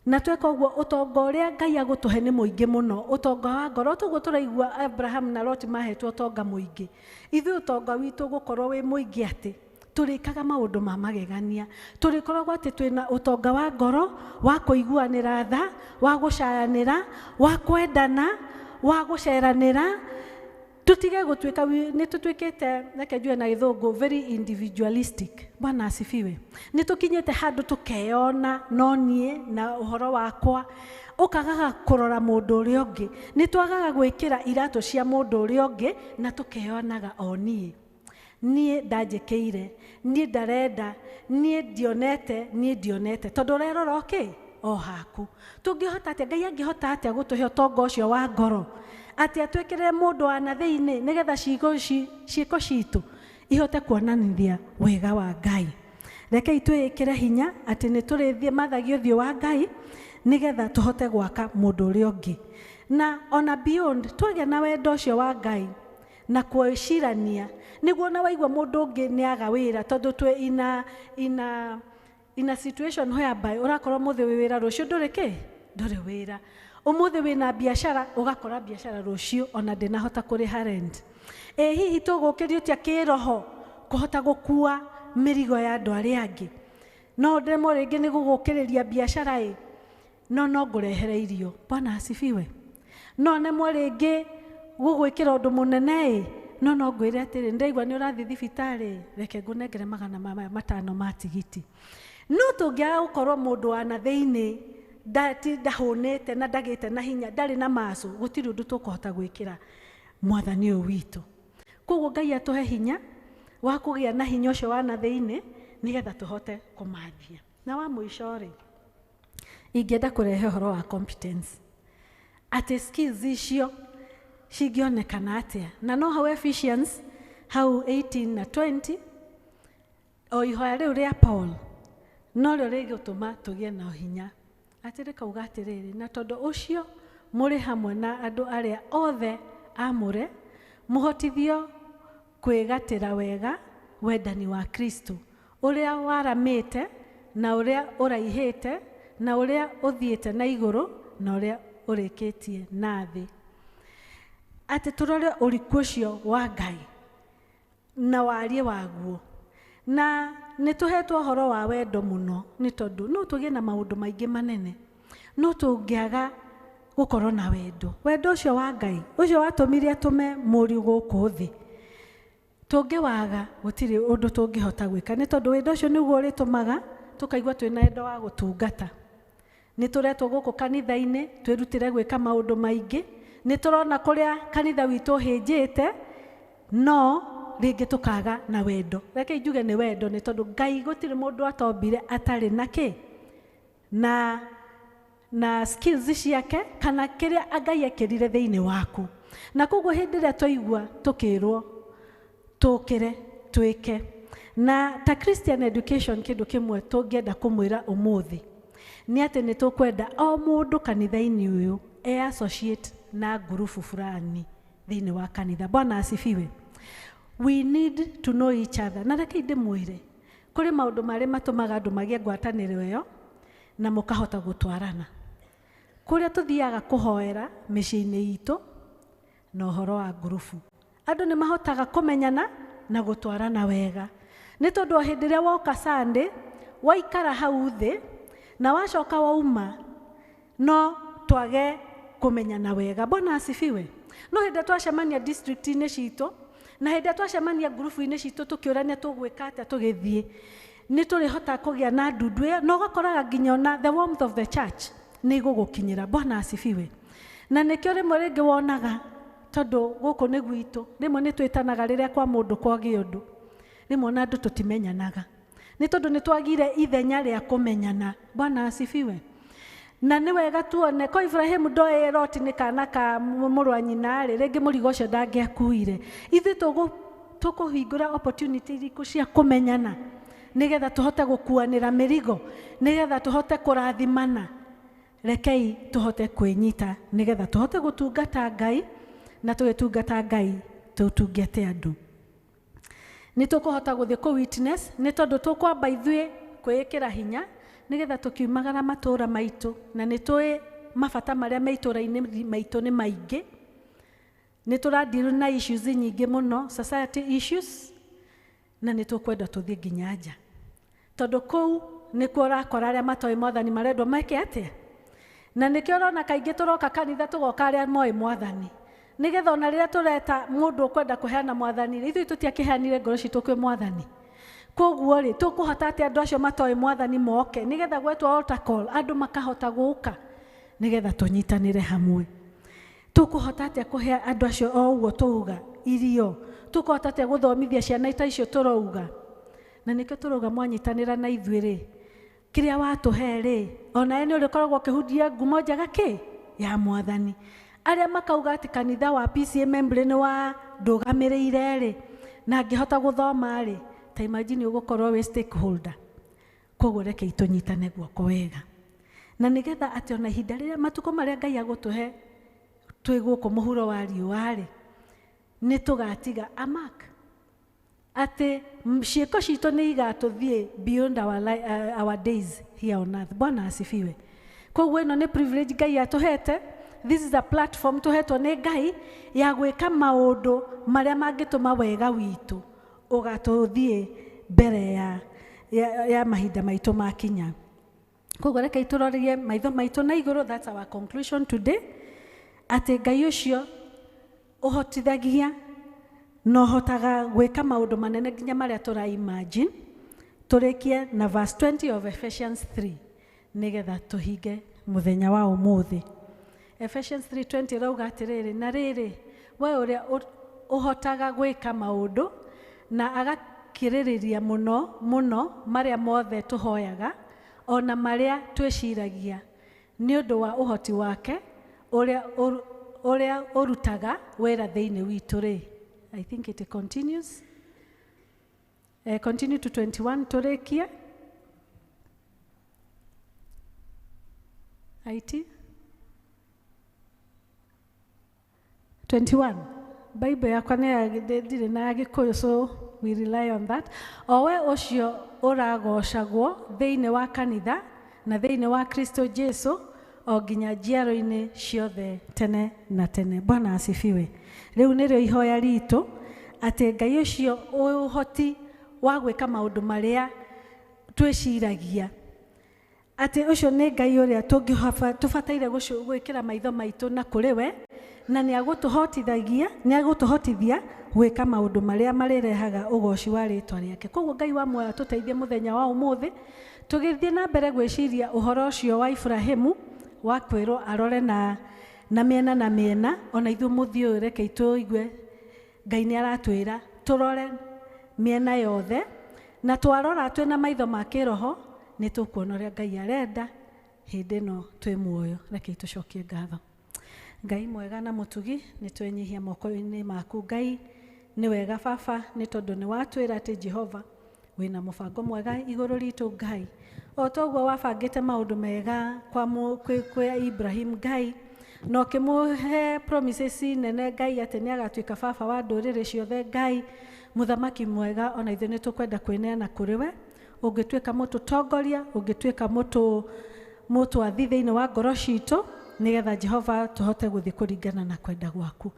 Na tweka ũguo ũtonga ũrĩa Ngai agũtũhe nĩ mũingĩ mũno, ũtonga wa ngoro. Toguo tũraigua Abraham na Loti mahetwo ũtonga mũingĩ. Ithuĩ ũtonga witũ ũgũkorwo wĩ mũingĩ atĩ tũrĩkaga maũndũ ma magegania. Tũrĩkoragwo atĩ twĩna ũtonga wa ngoro, wa kũiguanĩra tha, wa gũcayanĩra, wa kwendana, wa gũceranĩra. Tũtige gũtuĩka nĩ tũtuĩkĩte, reke njuge na gĩthũngũ, very individualistic. Bwana asifiwe. Nĩ tũkinyĩte handũ tũkeyona no niĩ na ũhoro wakwa, ũkagaga kũrora mũndũ ũrĩa ũngĩ. Nĩ twagaga gwĩkĩra iratũ cia mũndũ ũrĩa ũngĩ na tũkeyonaga o niĩ. Niĩ ndanjĩkĩire, niĩ ndarenda, niĩ ndionete, niĩ ndionete. Tondũ ũrerora ũkĩ? O haku. Tũngĩhota atĩa? Ngai angĩhota atĩa gũtũhe ũtonga ũcio wa ngoro? Atĩ atwĩkĩrĩre mũndũ wa na thĩinĩ nĩgetha ciĩko citũ ihote kuonanithia wega wa Ngai. Rekei twĩĩkĩre hinya atĩ nĩ tũrĩthiĩ mathagia ũthiũ wa Ngai nĩgetha tũhote gwaka mũndũ ũrĩa ũngĩ. Na ona beyond, twagĩa na wendo ũcio wa Ngai na kwĩcirania nĩguo ona waigua mũndũ ũngĩ nĩ aga wĩra, tondũ twĩ ina situation whereby ũrakorwo ũmũthĩ wĩ wĩra, rũciũ ndũrĩ kĩ? Ndũrĩ wĩra. Ũmũthĩ wĩna biacara, ũgakora biacara rũciũ ona ndĩnahota kũrĩha rent. Ĩ hihi tũgũkĩrio atĩa kĩroho kũhota gũkua mĩrigo ya andũ arĩa angĩ? No ndemwo rĩngĩ nĩ gũgũkĩrĩria biacara ĩ, no ngũrehere irio. Bwana asifiwe. No nemwo rĩngĩ gũgwĩkĩra ũndũ mũnene ĩ, no ngwĩre atĩrĩ, ndĩraigua nĩ ũrathiĩ thibitarĩ, reke ngũnengere 500 ma tigiti. No tũngĩaga gũkorwo mũndũ wa na thĩinĩ ndahũnĩte na ndagĩte na hinya, ndarĩ na macu, gũtirĩ ũndũ tũkũhota gwĩkĩra mwathani ũyũ witũ. Koguo Ngai atũhe hinya wa kũgĩa na hinya ũcio wa na thĩinĩ nĩgetha tũhote kũmathia. Na wa mũico rĩ, ingĩenda kũrehe ũhoro wa competence, atĩ skills icio cingĩonekana atĩa. Na no hau Ephesians hau 18 na 20, o ihoya rĩu rĩa Paul no rĩo rĩgũtũma tũgĩe na hinya. Atĩ rĩkauga atĩrĩrĩ, na tondũ ũcio mũrĩ hamwe na andũ arĩa othe amũre, mũhotithio kwĩgatĩra wega wendani wa Kristo, ũrĩa waramĩte na ũrĩa ũraihĩte na ũrĩa ũthiĩte na igũrũ na ũrĩa ũrĩkĩtie na thĩ. Atĩ tũrore ũriku ũcio wa Ngai na wariĩ waguo. Na nĩ tũhetwo ũhoro wa wendo mũno, nĩ tondũ no tũgĩe na maũndũ maingĩ manene, no tũngĩaga gũkorwo na wendo. Wendo ũcio wa Ngai, ũcio watũmire atũme mũriũ gũkũ thĩ, tũngĩwaga gũtirĩ ũndũ tũngĩhota gwĩka, nĩ tondũ wendo ũcio nĩguo ũrĩtũmaga tũkaigua twĩna wendo wa gũtungata. Nĩ tũretwo gũkũ kanitha-inĩ twĩrutĩre gwĩka maũndũ maingĩ, nĩ tũrona kũrĩa kanitha witũ ũhĩnjĩte, no rĩngĩ tũkaga na wendo. Reke njuge nĩ wendo, nĩ tondũ Ngai gũtirĩ mũndũ atombire atarĩ na kĩ? Na skills ciake kana kĩrĩa Ngai ekĩrire thĩinĩ waku. Na koguo hĩndĩ ĩrĩa twaigua tũkĩrwo tũkĩre twĩke. Na ta Christian education kĩndũ kĩmwe tũngĩenda kũmwĩra ũmũthĩ nĩ atĩ nĩ tũkwenda o mũndũ kanitha-inĩ ũyũ e associate na ngurubu fulani thĩinĩ wa kanitha. Bwana asifiwe. We need to know each other. Na reke ndĩmwĩre, kũrĩ maũndũ marĩa matũmaga andũ magĩe ngwatanĩro ĩyo na mũkahota gũtwarana. Kũrĩa tũthiaga kũhoera mĩciĩ-inĩ itũ na ũhoro wa ngurubu, andũ nĩ mahotaga kũmenyana na gũtwarana wega. Nĩ tondũ o hĩndĩ ĩrĩa woka Sunday, waikara hau thĩ na wacoka wauma, no twage kũmenyana wega. Bwana asifiwe. No hĩndĩ ĩrĩa twacemania district-inĩ citũ na hĩndĩ ĩrĩa twacemania ngurubu-inĩ citũ tũkĩũrania tũgwĩka atĩa tũgĩthiĩ, nĩ tũrĩhota kũgĩa na ndundu ĩyo, na ũgakoraga nginya ona the warmth of the church nĩ ĩgũgũkinyĩra. Bwana asifiwe. Na nĩkĩo rĩmwe rĩngĩ wonaga, tondũ gũkũ nĩ gwitũ, rĩmwe nĩ twĩtanaga rĩrĩa kwa mũndũ kwagĩa ũndũ, rĩmwe ona andũ tũtimenyanaga, nĩ tondũ nĩ twagire ithenya rĩa kũmenyana. Bwana asifiwe. Na nĩ wega tuone ko Ibrahimu ndoĩ Loti nĩ kana ka mũrũ wa nyina rĩ, rĩngĩ mũrigo ũcio ndangĩakuire. Ithuĩ tũkũhingũra opportunity irĩkũ cia kũmenyana nĩgetha tũhote gũkuanĩra mĩrigo, nĩgetha tũhote kũrathimana. Rekei tũhote kwĩnyita nĩgetha tũhote gũtungata Ngai, na tũgĩtungata Ngai tũtungate andũ. Nĩ tũkũhota gũthiĩ kũ witness nĩ tondũ tũkwamba ithuĩ kwĩĩkĩra hinya nĩgetha tũkiumagara matũũra maitũ, na nĩ tũĩ mabata marĩa me itũũra-inĩ maitũ nĩ maingĩ. Nĩ tũradeal na issues nyingĩ mũno, society issues, na nĩ tũkwenda tũthiĩ nginya nja, tondũ kũu nĩkuo ũrakora arĩa matoĩ mwathani marendwo meke atĩa. Na nĩkĩo ũrona kaingĩ tũroka kanitha tũgoka arĩa moĩ mwathani, nĩgetha ona rĩrĩa tũreta mũndũ ũkwenda kũheana mwathani, ithuĩ tũtiakĩheanire ngoro citũ kwĩ mwathani. Koguo rĩ, tũkũhota atĩa andũ acio matoĩ mwathani moke, nĩgetha gwetwo altar call andũ makahota gũka, nĩgetha tũnyitanĩre hamwe. Tũkũhota atĩa kũhe andũ acio o ũguo tũuga irio? Tũkũhota atĩa gũthomithia ciana ta icio tũrauga? Na nĩkĩo tũrauga mwanyitanĩra na ithuĩ rĩ, kĩrĩa watũhe rĩ, onawe nĩ ũrĩkoragwo ũkĩhunjia ngumo njega kĩ ya mwathani. Arĩa makauga atĩ kanitha wa PCEA Membley nĩ wa ndũgamĩrĩire rĩ, na ngĩhota gũthoma rĩ, ta imagine ũgũkorwo wĩ stakeholder. Koguo rekei tũnyitane guoko wega, na nĩgetha atĩ ona ihinda rĩrĩa matukũ marĩa Ngai agũtũhe twĩ gũkũ mũhuro wa riũa rĩ, nĩ tũgatiga a mark atĩ ciĩko citũ nĩ igatũthiĩ beyond our days here on earth. Bwana asifiwe. Koguo ĩno nĩ privilege Ngai atũhete. This is a platform tũhetwo nĩ Ngai ya gwĩka maũndũ marĩa mangĩtũma wega witũ ũgatũthiĩ mbere ya mahinda maitũ makinya. Koguo rekei tũrorie maitho maitũ na igũrũ. That's our conclusion today, atĩ Ngai ũcio ũhotithagia na ũhotaga gwĩka maũndũ manene nginya marĩa tũra imagine. Tũrĩkie na verse 20 of Ephesians 3 nĩgetha tũhinge mũthenya wa ũmũthĩ. Ephesians 3:20 ĩrauga atĩrĩrĩ, na rĩrĩ, we ũrĩa ũhotaga gwĩka maũndũ na agakĩrĩrĩria mũno mũno marĩa mothe tũhoyaga ona marĩa twĩciragia, nĩ ũndũ wa ũhoti wake ũrĩa ũrutaga wĩra thĩinĩ witũ rĩ. I think it continues. Continue to 21 tũrĩkie. IT 21. Bible yakwa nĩ ndirĩ na Gĩkũyũ, so we rely on that. O we ũcio ũragocagwo thĩinĩ wa kanitha na thĩinĩ wa Kristo Jesu o nginya njiaro-inĩ ciothe tene na tene. Bwana asifiwe. Rĩu nĩrĩo ihoya ritũ atĩ Ngai ũcio ũhoti wa gwĩka maũndũ marĩa twĩciragia, atĩ ũcio nĩ Ngai ũrĩa tũbataire gwĩkĩra maitho maitũ na kũrĩ we, na nĩ agũtũhotithagia, nĩ agũtũhotithia gwĩka maũndũ marĩa marĩrehaga ũgoci wa rĩtwa rĩake. Koguo Ngai wa muoyo atũteithie mũthenya wa ũmũthĩ tũgĩthiĩ na mbere gwĩciria ũhoro ũcio wa Ibrahimu wa kwĩrwo arore na mĩena na mĩena. Ona ithuĩ mũthiĩ ũyũ rekei tũigue Ngai nĩ aratwĩra tũrore mĩena yothe, na twarora twĩna maitho ma kĩroho nĩ tũkuona ũrĩa Ngai arenda hĩndĩ ĩno twĩ muoyo. Rekei tũcokie ngatho. Ngai mwega na mũtugi, nĩ twenyihia moko-inĩ maku Ngai. Nĩ wega baba, nĩ tondũ nĩ watwĩra atĩ Jehova wĩna mũbango mwega igũrũ ritũ Ngai. O toguo wabangĩte maũndũ mega kwa kwĩ Ibrahim Ngai, na ũkĩmũhe promises nene Ngai atĩ nĩ agatuĩka baba wa ndũrĩrĩ ciothe Ngai. Mũthamaki mwega, ona ithuĩ nĩ tũkwenda kwĩneana kũrĩ we. Ũngĩtuĩka mũtũtongoria, ũngĩtuĩka mũtwathi thĩinĩ wa ngoro citũ, nĩgetha Jehova tũhote gũthiĩ kũringana na kwenda gwaku.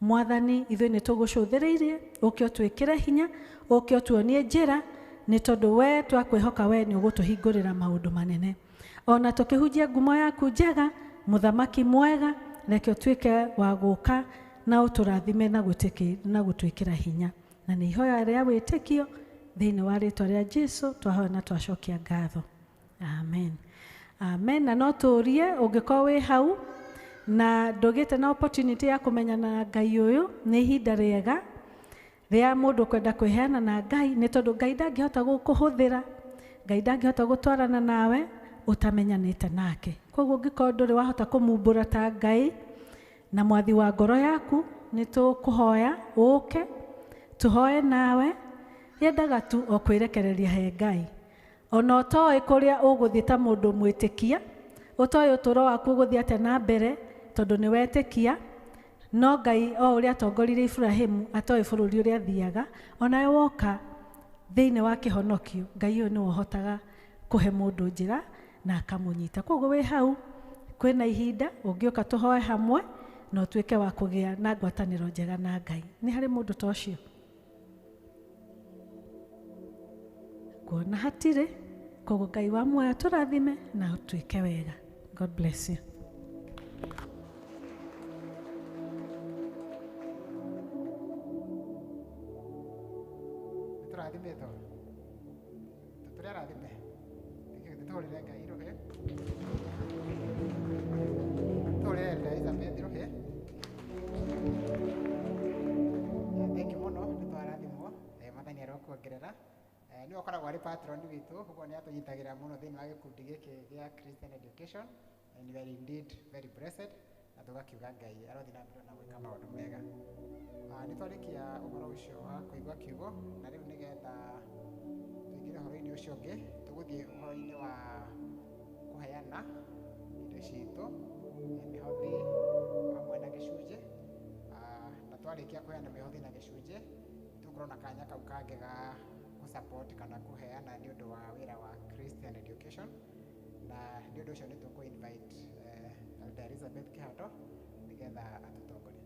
Mwathani, ithuĩ nĩ tũgũcũthĩrĩirie, ũke ũtwĩkĩre hinya, ũke ũtuonie njĩra, nĩ tondũ we twakwĩhoka we nĩ ũgũtũhingũrĩra maũndũ manene. Ona tũkĩhunjia ngumo yaku njega, mũthamaki mwega, reke ũtuĩke wa gũka na ũtũrathime na gũtwĩkĩra hinya. Na nĩ ihoya rĩa wĩtĩkio thĩinĩ wa rĩtwa rĩa Jesu twahoya na twacokia ngatho. Amen. Amen. Na no tũrie ũngĩkorwo wĩ hau na ndũgĩte na opportunity ya kũmenyana na Ngai ũyũ, nĩ ihinda rĩega rĩa mũndũ kwenda kwĩheana na Ngai, nĩ tondũ Ngai ndangĩhota gũkũhũthĩra, Ngai ndangĩhota gũtwarana nawe ũtamenyanĩte nake. Koguo ũngĩkorwo ndũrĩ wahota kũmumbũra ta Ngai na mwathi wa ngoro yaku, nĩ tũkũhoya ũke tũhoe nawe Yendaga tu o kwĩrekereria he Ngai. Ona ũtoĩ kũrĩa ũgũthiĩ ta mũndũ mwĩtĩkia, ũtoĩ ũtũũro waku ũgũthiĩ atĩa na mbere tondũ nĩ wetĩkia, no Ngai o ũrĩa atongoririe Iburahĩmu atoĩ bũrũri ũrĩa athiaga, onawe woka thĩinĩ wa kĩhonokio, Ngai ũyũ nĩwe ũhotaga kũhe mũndũ njĩra na akamũnyita. Koguo wĩ hau kwĩna ihinda ũngĩũka tũhoe hamwe na ũtuĩke wa kũgĩa na ngwatanĩro njega na Ngai. Nĩ harĩ mũndũ ta ũcio? Kuona hatirĩ, koguo Ngai wa muoyo tũrathime na ũtuĩke wega. God bless you. Tũrathimĩtwo tũrĩ arathime tũhũrĩre Ngai rũhĩ, tũhũrĩre Elder Elizabeth rũhĩ. Thank you mũno, nĩ twarathimwo. Mwathani arokuongerera. Nĩwe ũkoragwo arĩ patron witũ, ũguo nĩ atũnyitagĩrĩra mũno thĩinĩ wa gĩkundi gĩkĩ gĩa Christian Education, and we are indeed very blessed, na tũgakiuga Ngai arothiĩ na mbere na gwĩka maũndũ mega. Nĩ twarĩkia ũhoro ũcio wa kũigua kiugo, na rĩu nĩgetha tũingĩre ũhoro-inĩ ũcio ũngĩ, tũgũthiĩ ũhoro-inĩ wa kũheana indo citũ, mĩhothi hamwe na gĩcunjĩ. Na twarĩkia kũheana mĩhothi na gĩcunjĩ, tũgũkorwo na kanya kau kangĩ ga gũ-support kana kũheana nĩ ũndũ wa wĩra wa Christian Education, na nĩ ũndũ ũcio nĩ tũkũ invite Elder Elizabeth Kĩhato nĩgetha atũtongorie.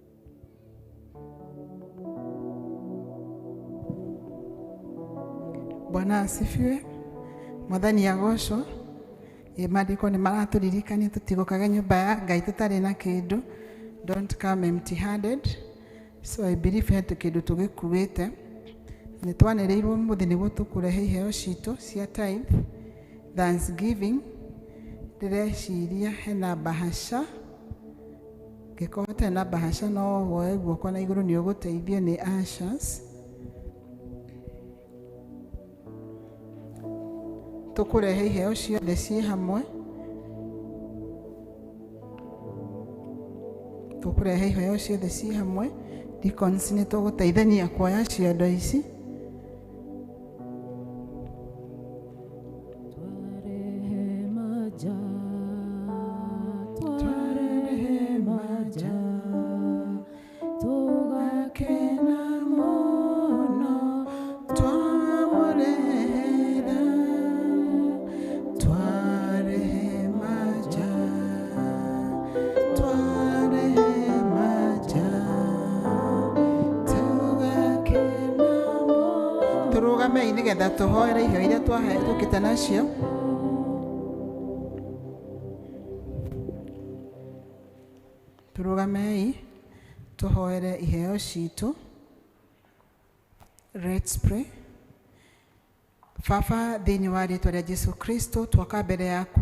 Bwana asifiwe. Mwathani agocwo. Maandĩko nĩ maratũririkania tũtigũkage nyũmba ya Ngai tũtarĩ na kĩndũ. Don't come empty handed. So I believe he kĩndũ tũgĩkuĩte. Nĩ twanĩrĩirwo ũmũthĩ nĩguo tũkũrehe iheo citũ cia tithe, thanksgiving. Ndĩreciria hena bahasha. Ngĩkorwo hatarĩ na bahasha no woe guoko na igũrũ nĩ ũgũteithio nĩ ushers. Tũkũrehe iheo ciothe ciĩ hamwe. Tũkũrehe iheo ciothe ciĩ hamwe. Deacons nĩ tũgũteithania kuoya ciondo ici. Tũrũgamei nĩgetha tũhoere iheo iria tũkĩte nacio. Tũrũgamei tũhoere iheo citũ. Let's pray. Baba, thĩinĩ wa rĩtwa rĩa Jesu Kristo, twoka mbere yaku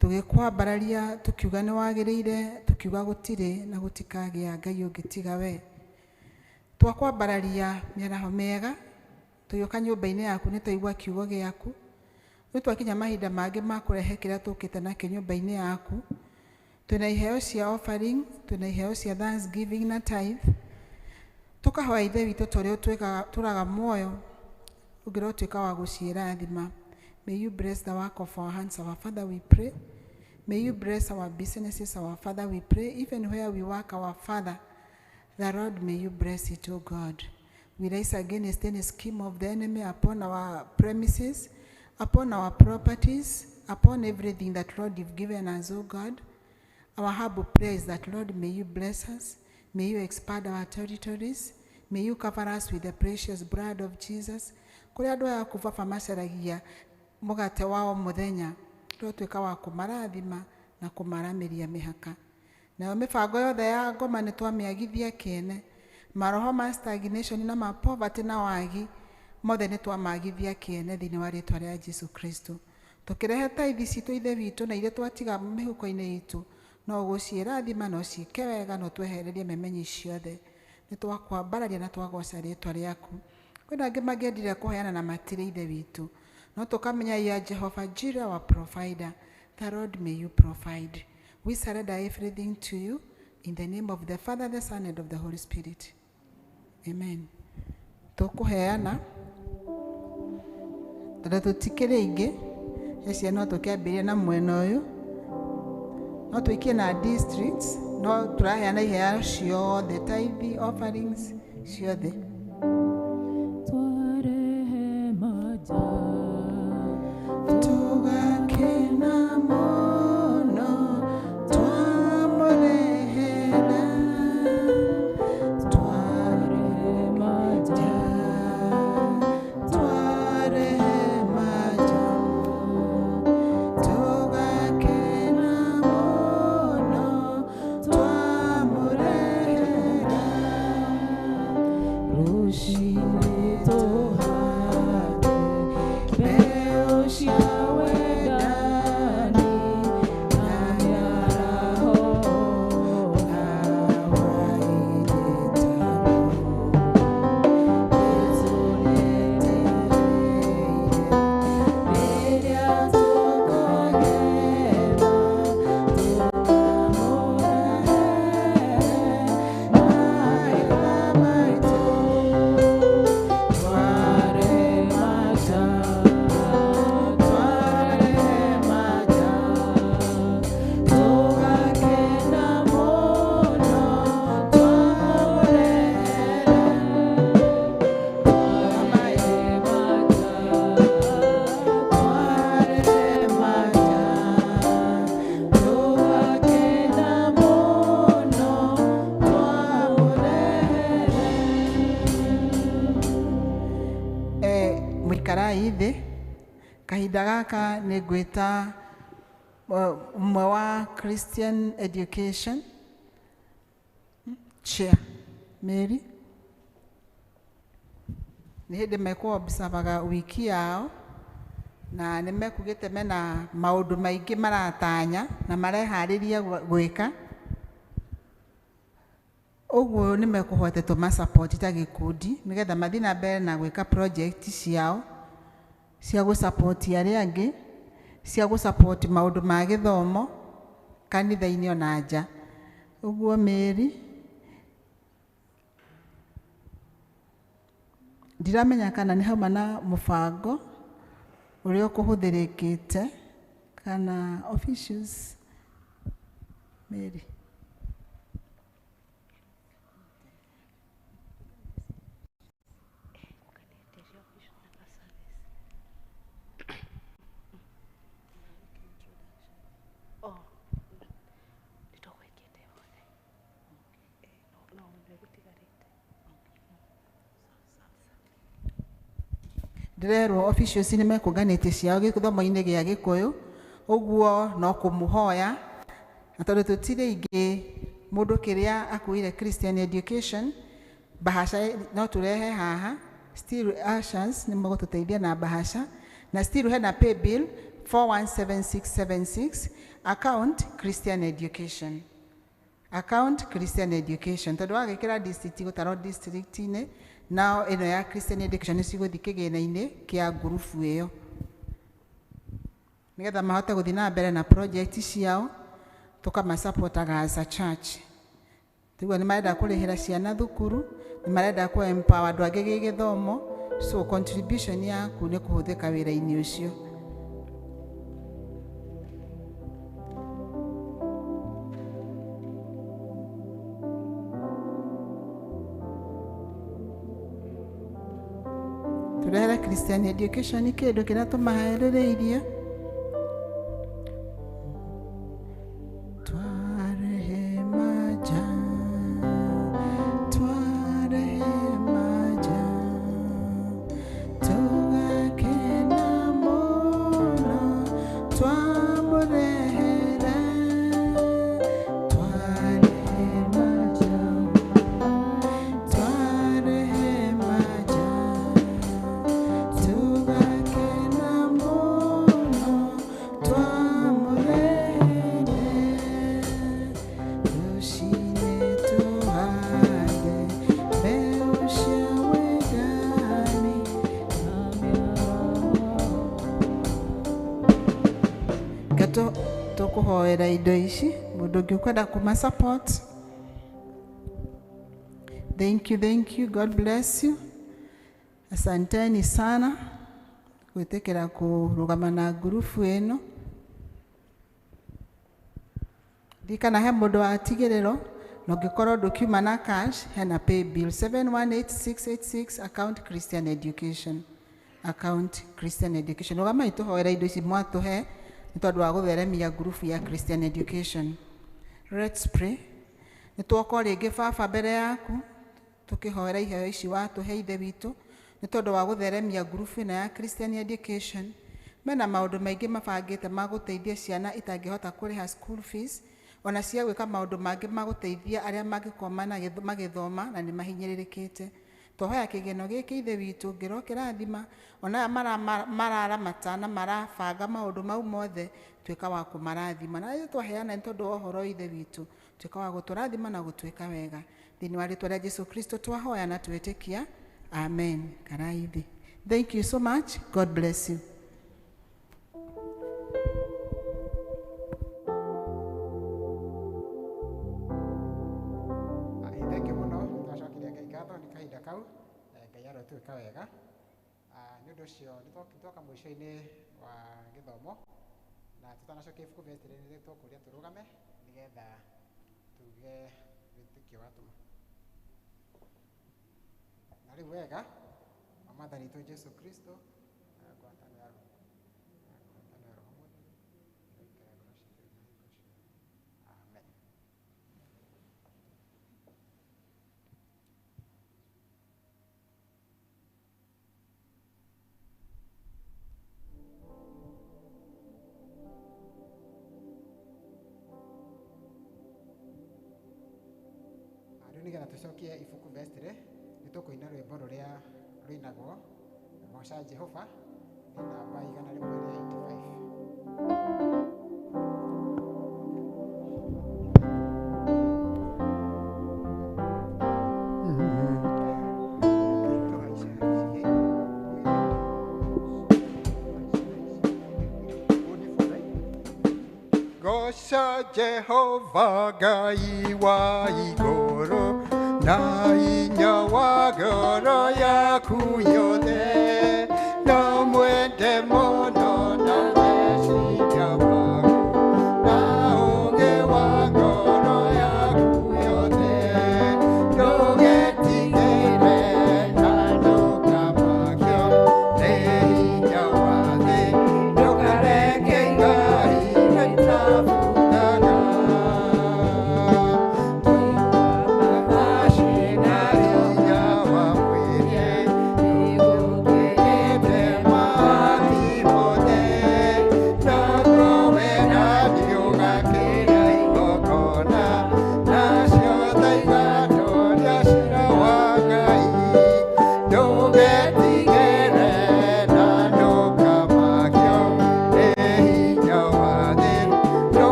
tũgĩkwambararia tũkiuga nĩ wagĩrĩire, tũkiuga gũtirĩ na gũtikagĩa Ngai ũngĩ tiga we. Twakwambararia mĩaraho mĩega, tũgĩũka nyũmba-inĩ yaku nĩ twaigua kiugo gĩaku. Rĩu twakinya mahinda mangĩ ma kũrehe kĩrĩa tũkĩte nakĩo nyũmba-inĩ yaku. Twĩna iheo cia offering, twĩna iheo cia thanksgiving na tithe. Tũkahoya Ithe witũ ta ũrĩa ũtũraga muoyo, ũngĩrotuĩka wa gũciĩrathima. May you bless the work of our hands, our Father, we pray. May you bless our businesses, our Father, we pray. Even where we work, our Father, the Lord, may you bless it, O God. We rise against any scheme of the enemy upon our premises, upon our properties, upon everything that, Lord, you've given us, O God. Our humble prayer is that, Lord, may you bless us. May you expand our territories. May you cover us with the precious blood of Jesus. Kũrĩa andũ aya aku Baba macaragia mũgate wao mũthenya, tũtuĩka wa kũmarathima na kũmaramĩria mĩhaka. Nayo mĩbango yothe ya ngoma nĩ twamĩagithia kĩene. Maroho ma stagnation na ma poverty na wagi mothe nĩ twamagithia kĩene thĩinĩ wa rĩtwa rĩa Jesu Kristo. Tũkĩrehe tithe citũ Ithe witũ na iria twatiga mĩhuko-inĩ itũ, no ũgũciĩrathima na ũciĩke wega na ũtwehererie memenyi ciothe. Nĩ twakwambararia na twagoca rĩtwa rĩaku. Kwĩna angĩ mangĩendire kũheana na matirĩ Ithe witũ, no tũkamenya ya Jehovah Jireh, our provider. The Lord, may you provide. We surrender everything to you in the name of the Father, the Son, and of the Holy Spirit. Amen. Tũkũheana Tondũ tũtikĩrĩ aingĩ, he ciana no tũkĩambĩrĩrie na mwena ũyũ. No tũikie na districts, no tũraheana iheo ciothe, tithe, offerings ciothe. Tũgakena mũno twamũrehera, twarehema ja, tũgakena mũno twamũrehera. Rũcinĩ tũhande mbeũ cia wendani na mĩaraho hwaĩ-inĩ Jesũ nĩetereire rĩrĩa tũkagetha tũkamũrehere magetha maitũ. Twarehema ja, tũgakena mũno twamũrehera. Twarehema ja, tũgakena mũno twamũrehera. Mũikarai thĩ kahinda gaka nĩ ngwĩta ũmwe wa Christian Education Chair Mary. Nĩ hĩndĩ mekũ-observaga wiki yao na nĩ mekugĩte mena maũndũ maingĩ maratanya na mareharĩria gwĩka. Ũguo nĩ mekũhota tũma-support ta gĩkundi nĩgetha mathiĩ na mbere na gwĩka project ciao cia gũ-support arĩa angĩ, cia gũ-support maũndũ ma gĩthomo kanitha-inĩ ona nja. Ũguo Mary, ndiramenya kana nĩ hauma na mũbango ũrĩa ũkũhũthĩrĩkĩte kana officials. Mary. Ndĩrerwo officials nĩ mekũnganĩtie ciao gĩthomo-inĩ gĩa Gĩkũyũ, ũguo no kũmũhoya na tondũ tũtirĩ aingĩ mũndũ kĩrĩa akuire Christian Education bahasha no tũrehe haha. Still ushers nĩ megũtũteithia na bahasha, na still hena pay bill 417676, account Christian Education, account Christian Education. Tondũ wagĩkĩra district gũtarwo district-inĩ, nao ĩno ya Christian Education nĩ cigũthiĩ kĩgĩna-inĩ kĩa ngurubu ĩyo nĩgetha mahote gũthiĩ na mbere na project ciao, tũkamasupportaga as a church. Tiguo nĩ marenda kũrĩhĩra ciana thukuru, nĩ marenda kũ empower andũ angĩ gĩgĩthomo, so contribution yaku nĩ kũhũthĩka wĩra-inĩ ũcio. Tũrehere Christian Education kĩndũ kĩrĩa tũmaherĩrĩirie. Twarehema ja, twarehema ja, tũgakena mũno twamũrehera. Twarehema ja, twarehema ja, tũgakena mũno twamũrehere. Rũcinĩ tũhande mbeũ cia wendani. Reke tũkũhoera indo ici mũndũ ũngĩ ũkwenda kũma support. Thank you, thank you. God bless you. Asanteni sana. Gwĩtĩkĩra kũrũgama na ngurubu ĩno. Ririkana he mũndũ watigĩrĩrwo na ũngĩkorwo ndũkiuma na cash hena pay bill 718686 account Christian Education, account Christian Education. Rũgamai tũhoere indo ici mwatũhe nĩ tondũ wa gũtheremia ngurubu ya Christian Education. Let's pray. Nĩ twoka rĩngĩ baba mbere yaku tũkĩhoera iheo ici watũhe ithe witũ nĩ tondũ wa gũtheremia ngurubu ĩno ya Christian Education. Mena maũndũ maingĩ mabangĩte ma gũteithia ciana itangĩhota kũrĩha school fees ona cia gwĩka maũndũ mangĩ ma gũteithia arĩa mangĩkorwo magĩthoma na nĩ mahinyĩrĩrĩkĩte. Twahoya kĩgeno gĩkĩ ithe witũ ngĩro kĩrathima ona aya mararamata na marabanga maũndũ mau mothe tuĩka wa kũmarathima na rĩrĩa twaheana nĩ tondũ wa ũhoro ithe witũ tuĩka wa gũtũrathima na gũtwĩka wega thĩinĩ wa rĩtwa rĩa Jesu Kristo twahoya na twĩtĩkia, amen. Karaithi. Thank you so much. God bless you. Thank you mũno nĩ twacokeria Ngai ngatho nĩ kahinda kau. Ngai arotwĩka wega. Nĩ ũndũ ũcio nĩ twoka mũico-inĩ wa gĩthomo na tũtanacokia ibuku vestry nĩ tũkũria tũrũgame nĩgetha tuge wĩtĩkio wa tũma. Na rĩu wega wa Mwathani witũ Jesu Kristo na ngwatanĩro ya Roho Mũtheru ĩroikara ngoro citũ na hingo ciothe. Amen. Rĩu nĩgetha tũcokie ibuku vestry nĩ tũkũina rwĩmbo rũrĩa rũinagwo Goca Jehova nĩ namba 185. Goca Jehova Ngai wa igũrũ na hinya wa ngoro yaku yothe na mwende mũno na meciria maku na ũũgĩ wa ngoro yaku yothe ndũgetigĩre na ndũkamakio nĩ hinya wa thĩ ndũkareke Ngai ĩtabuthaga.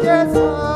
Yes.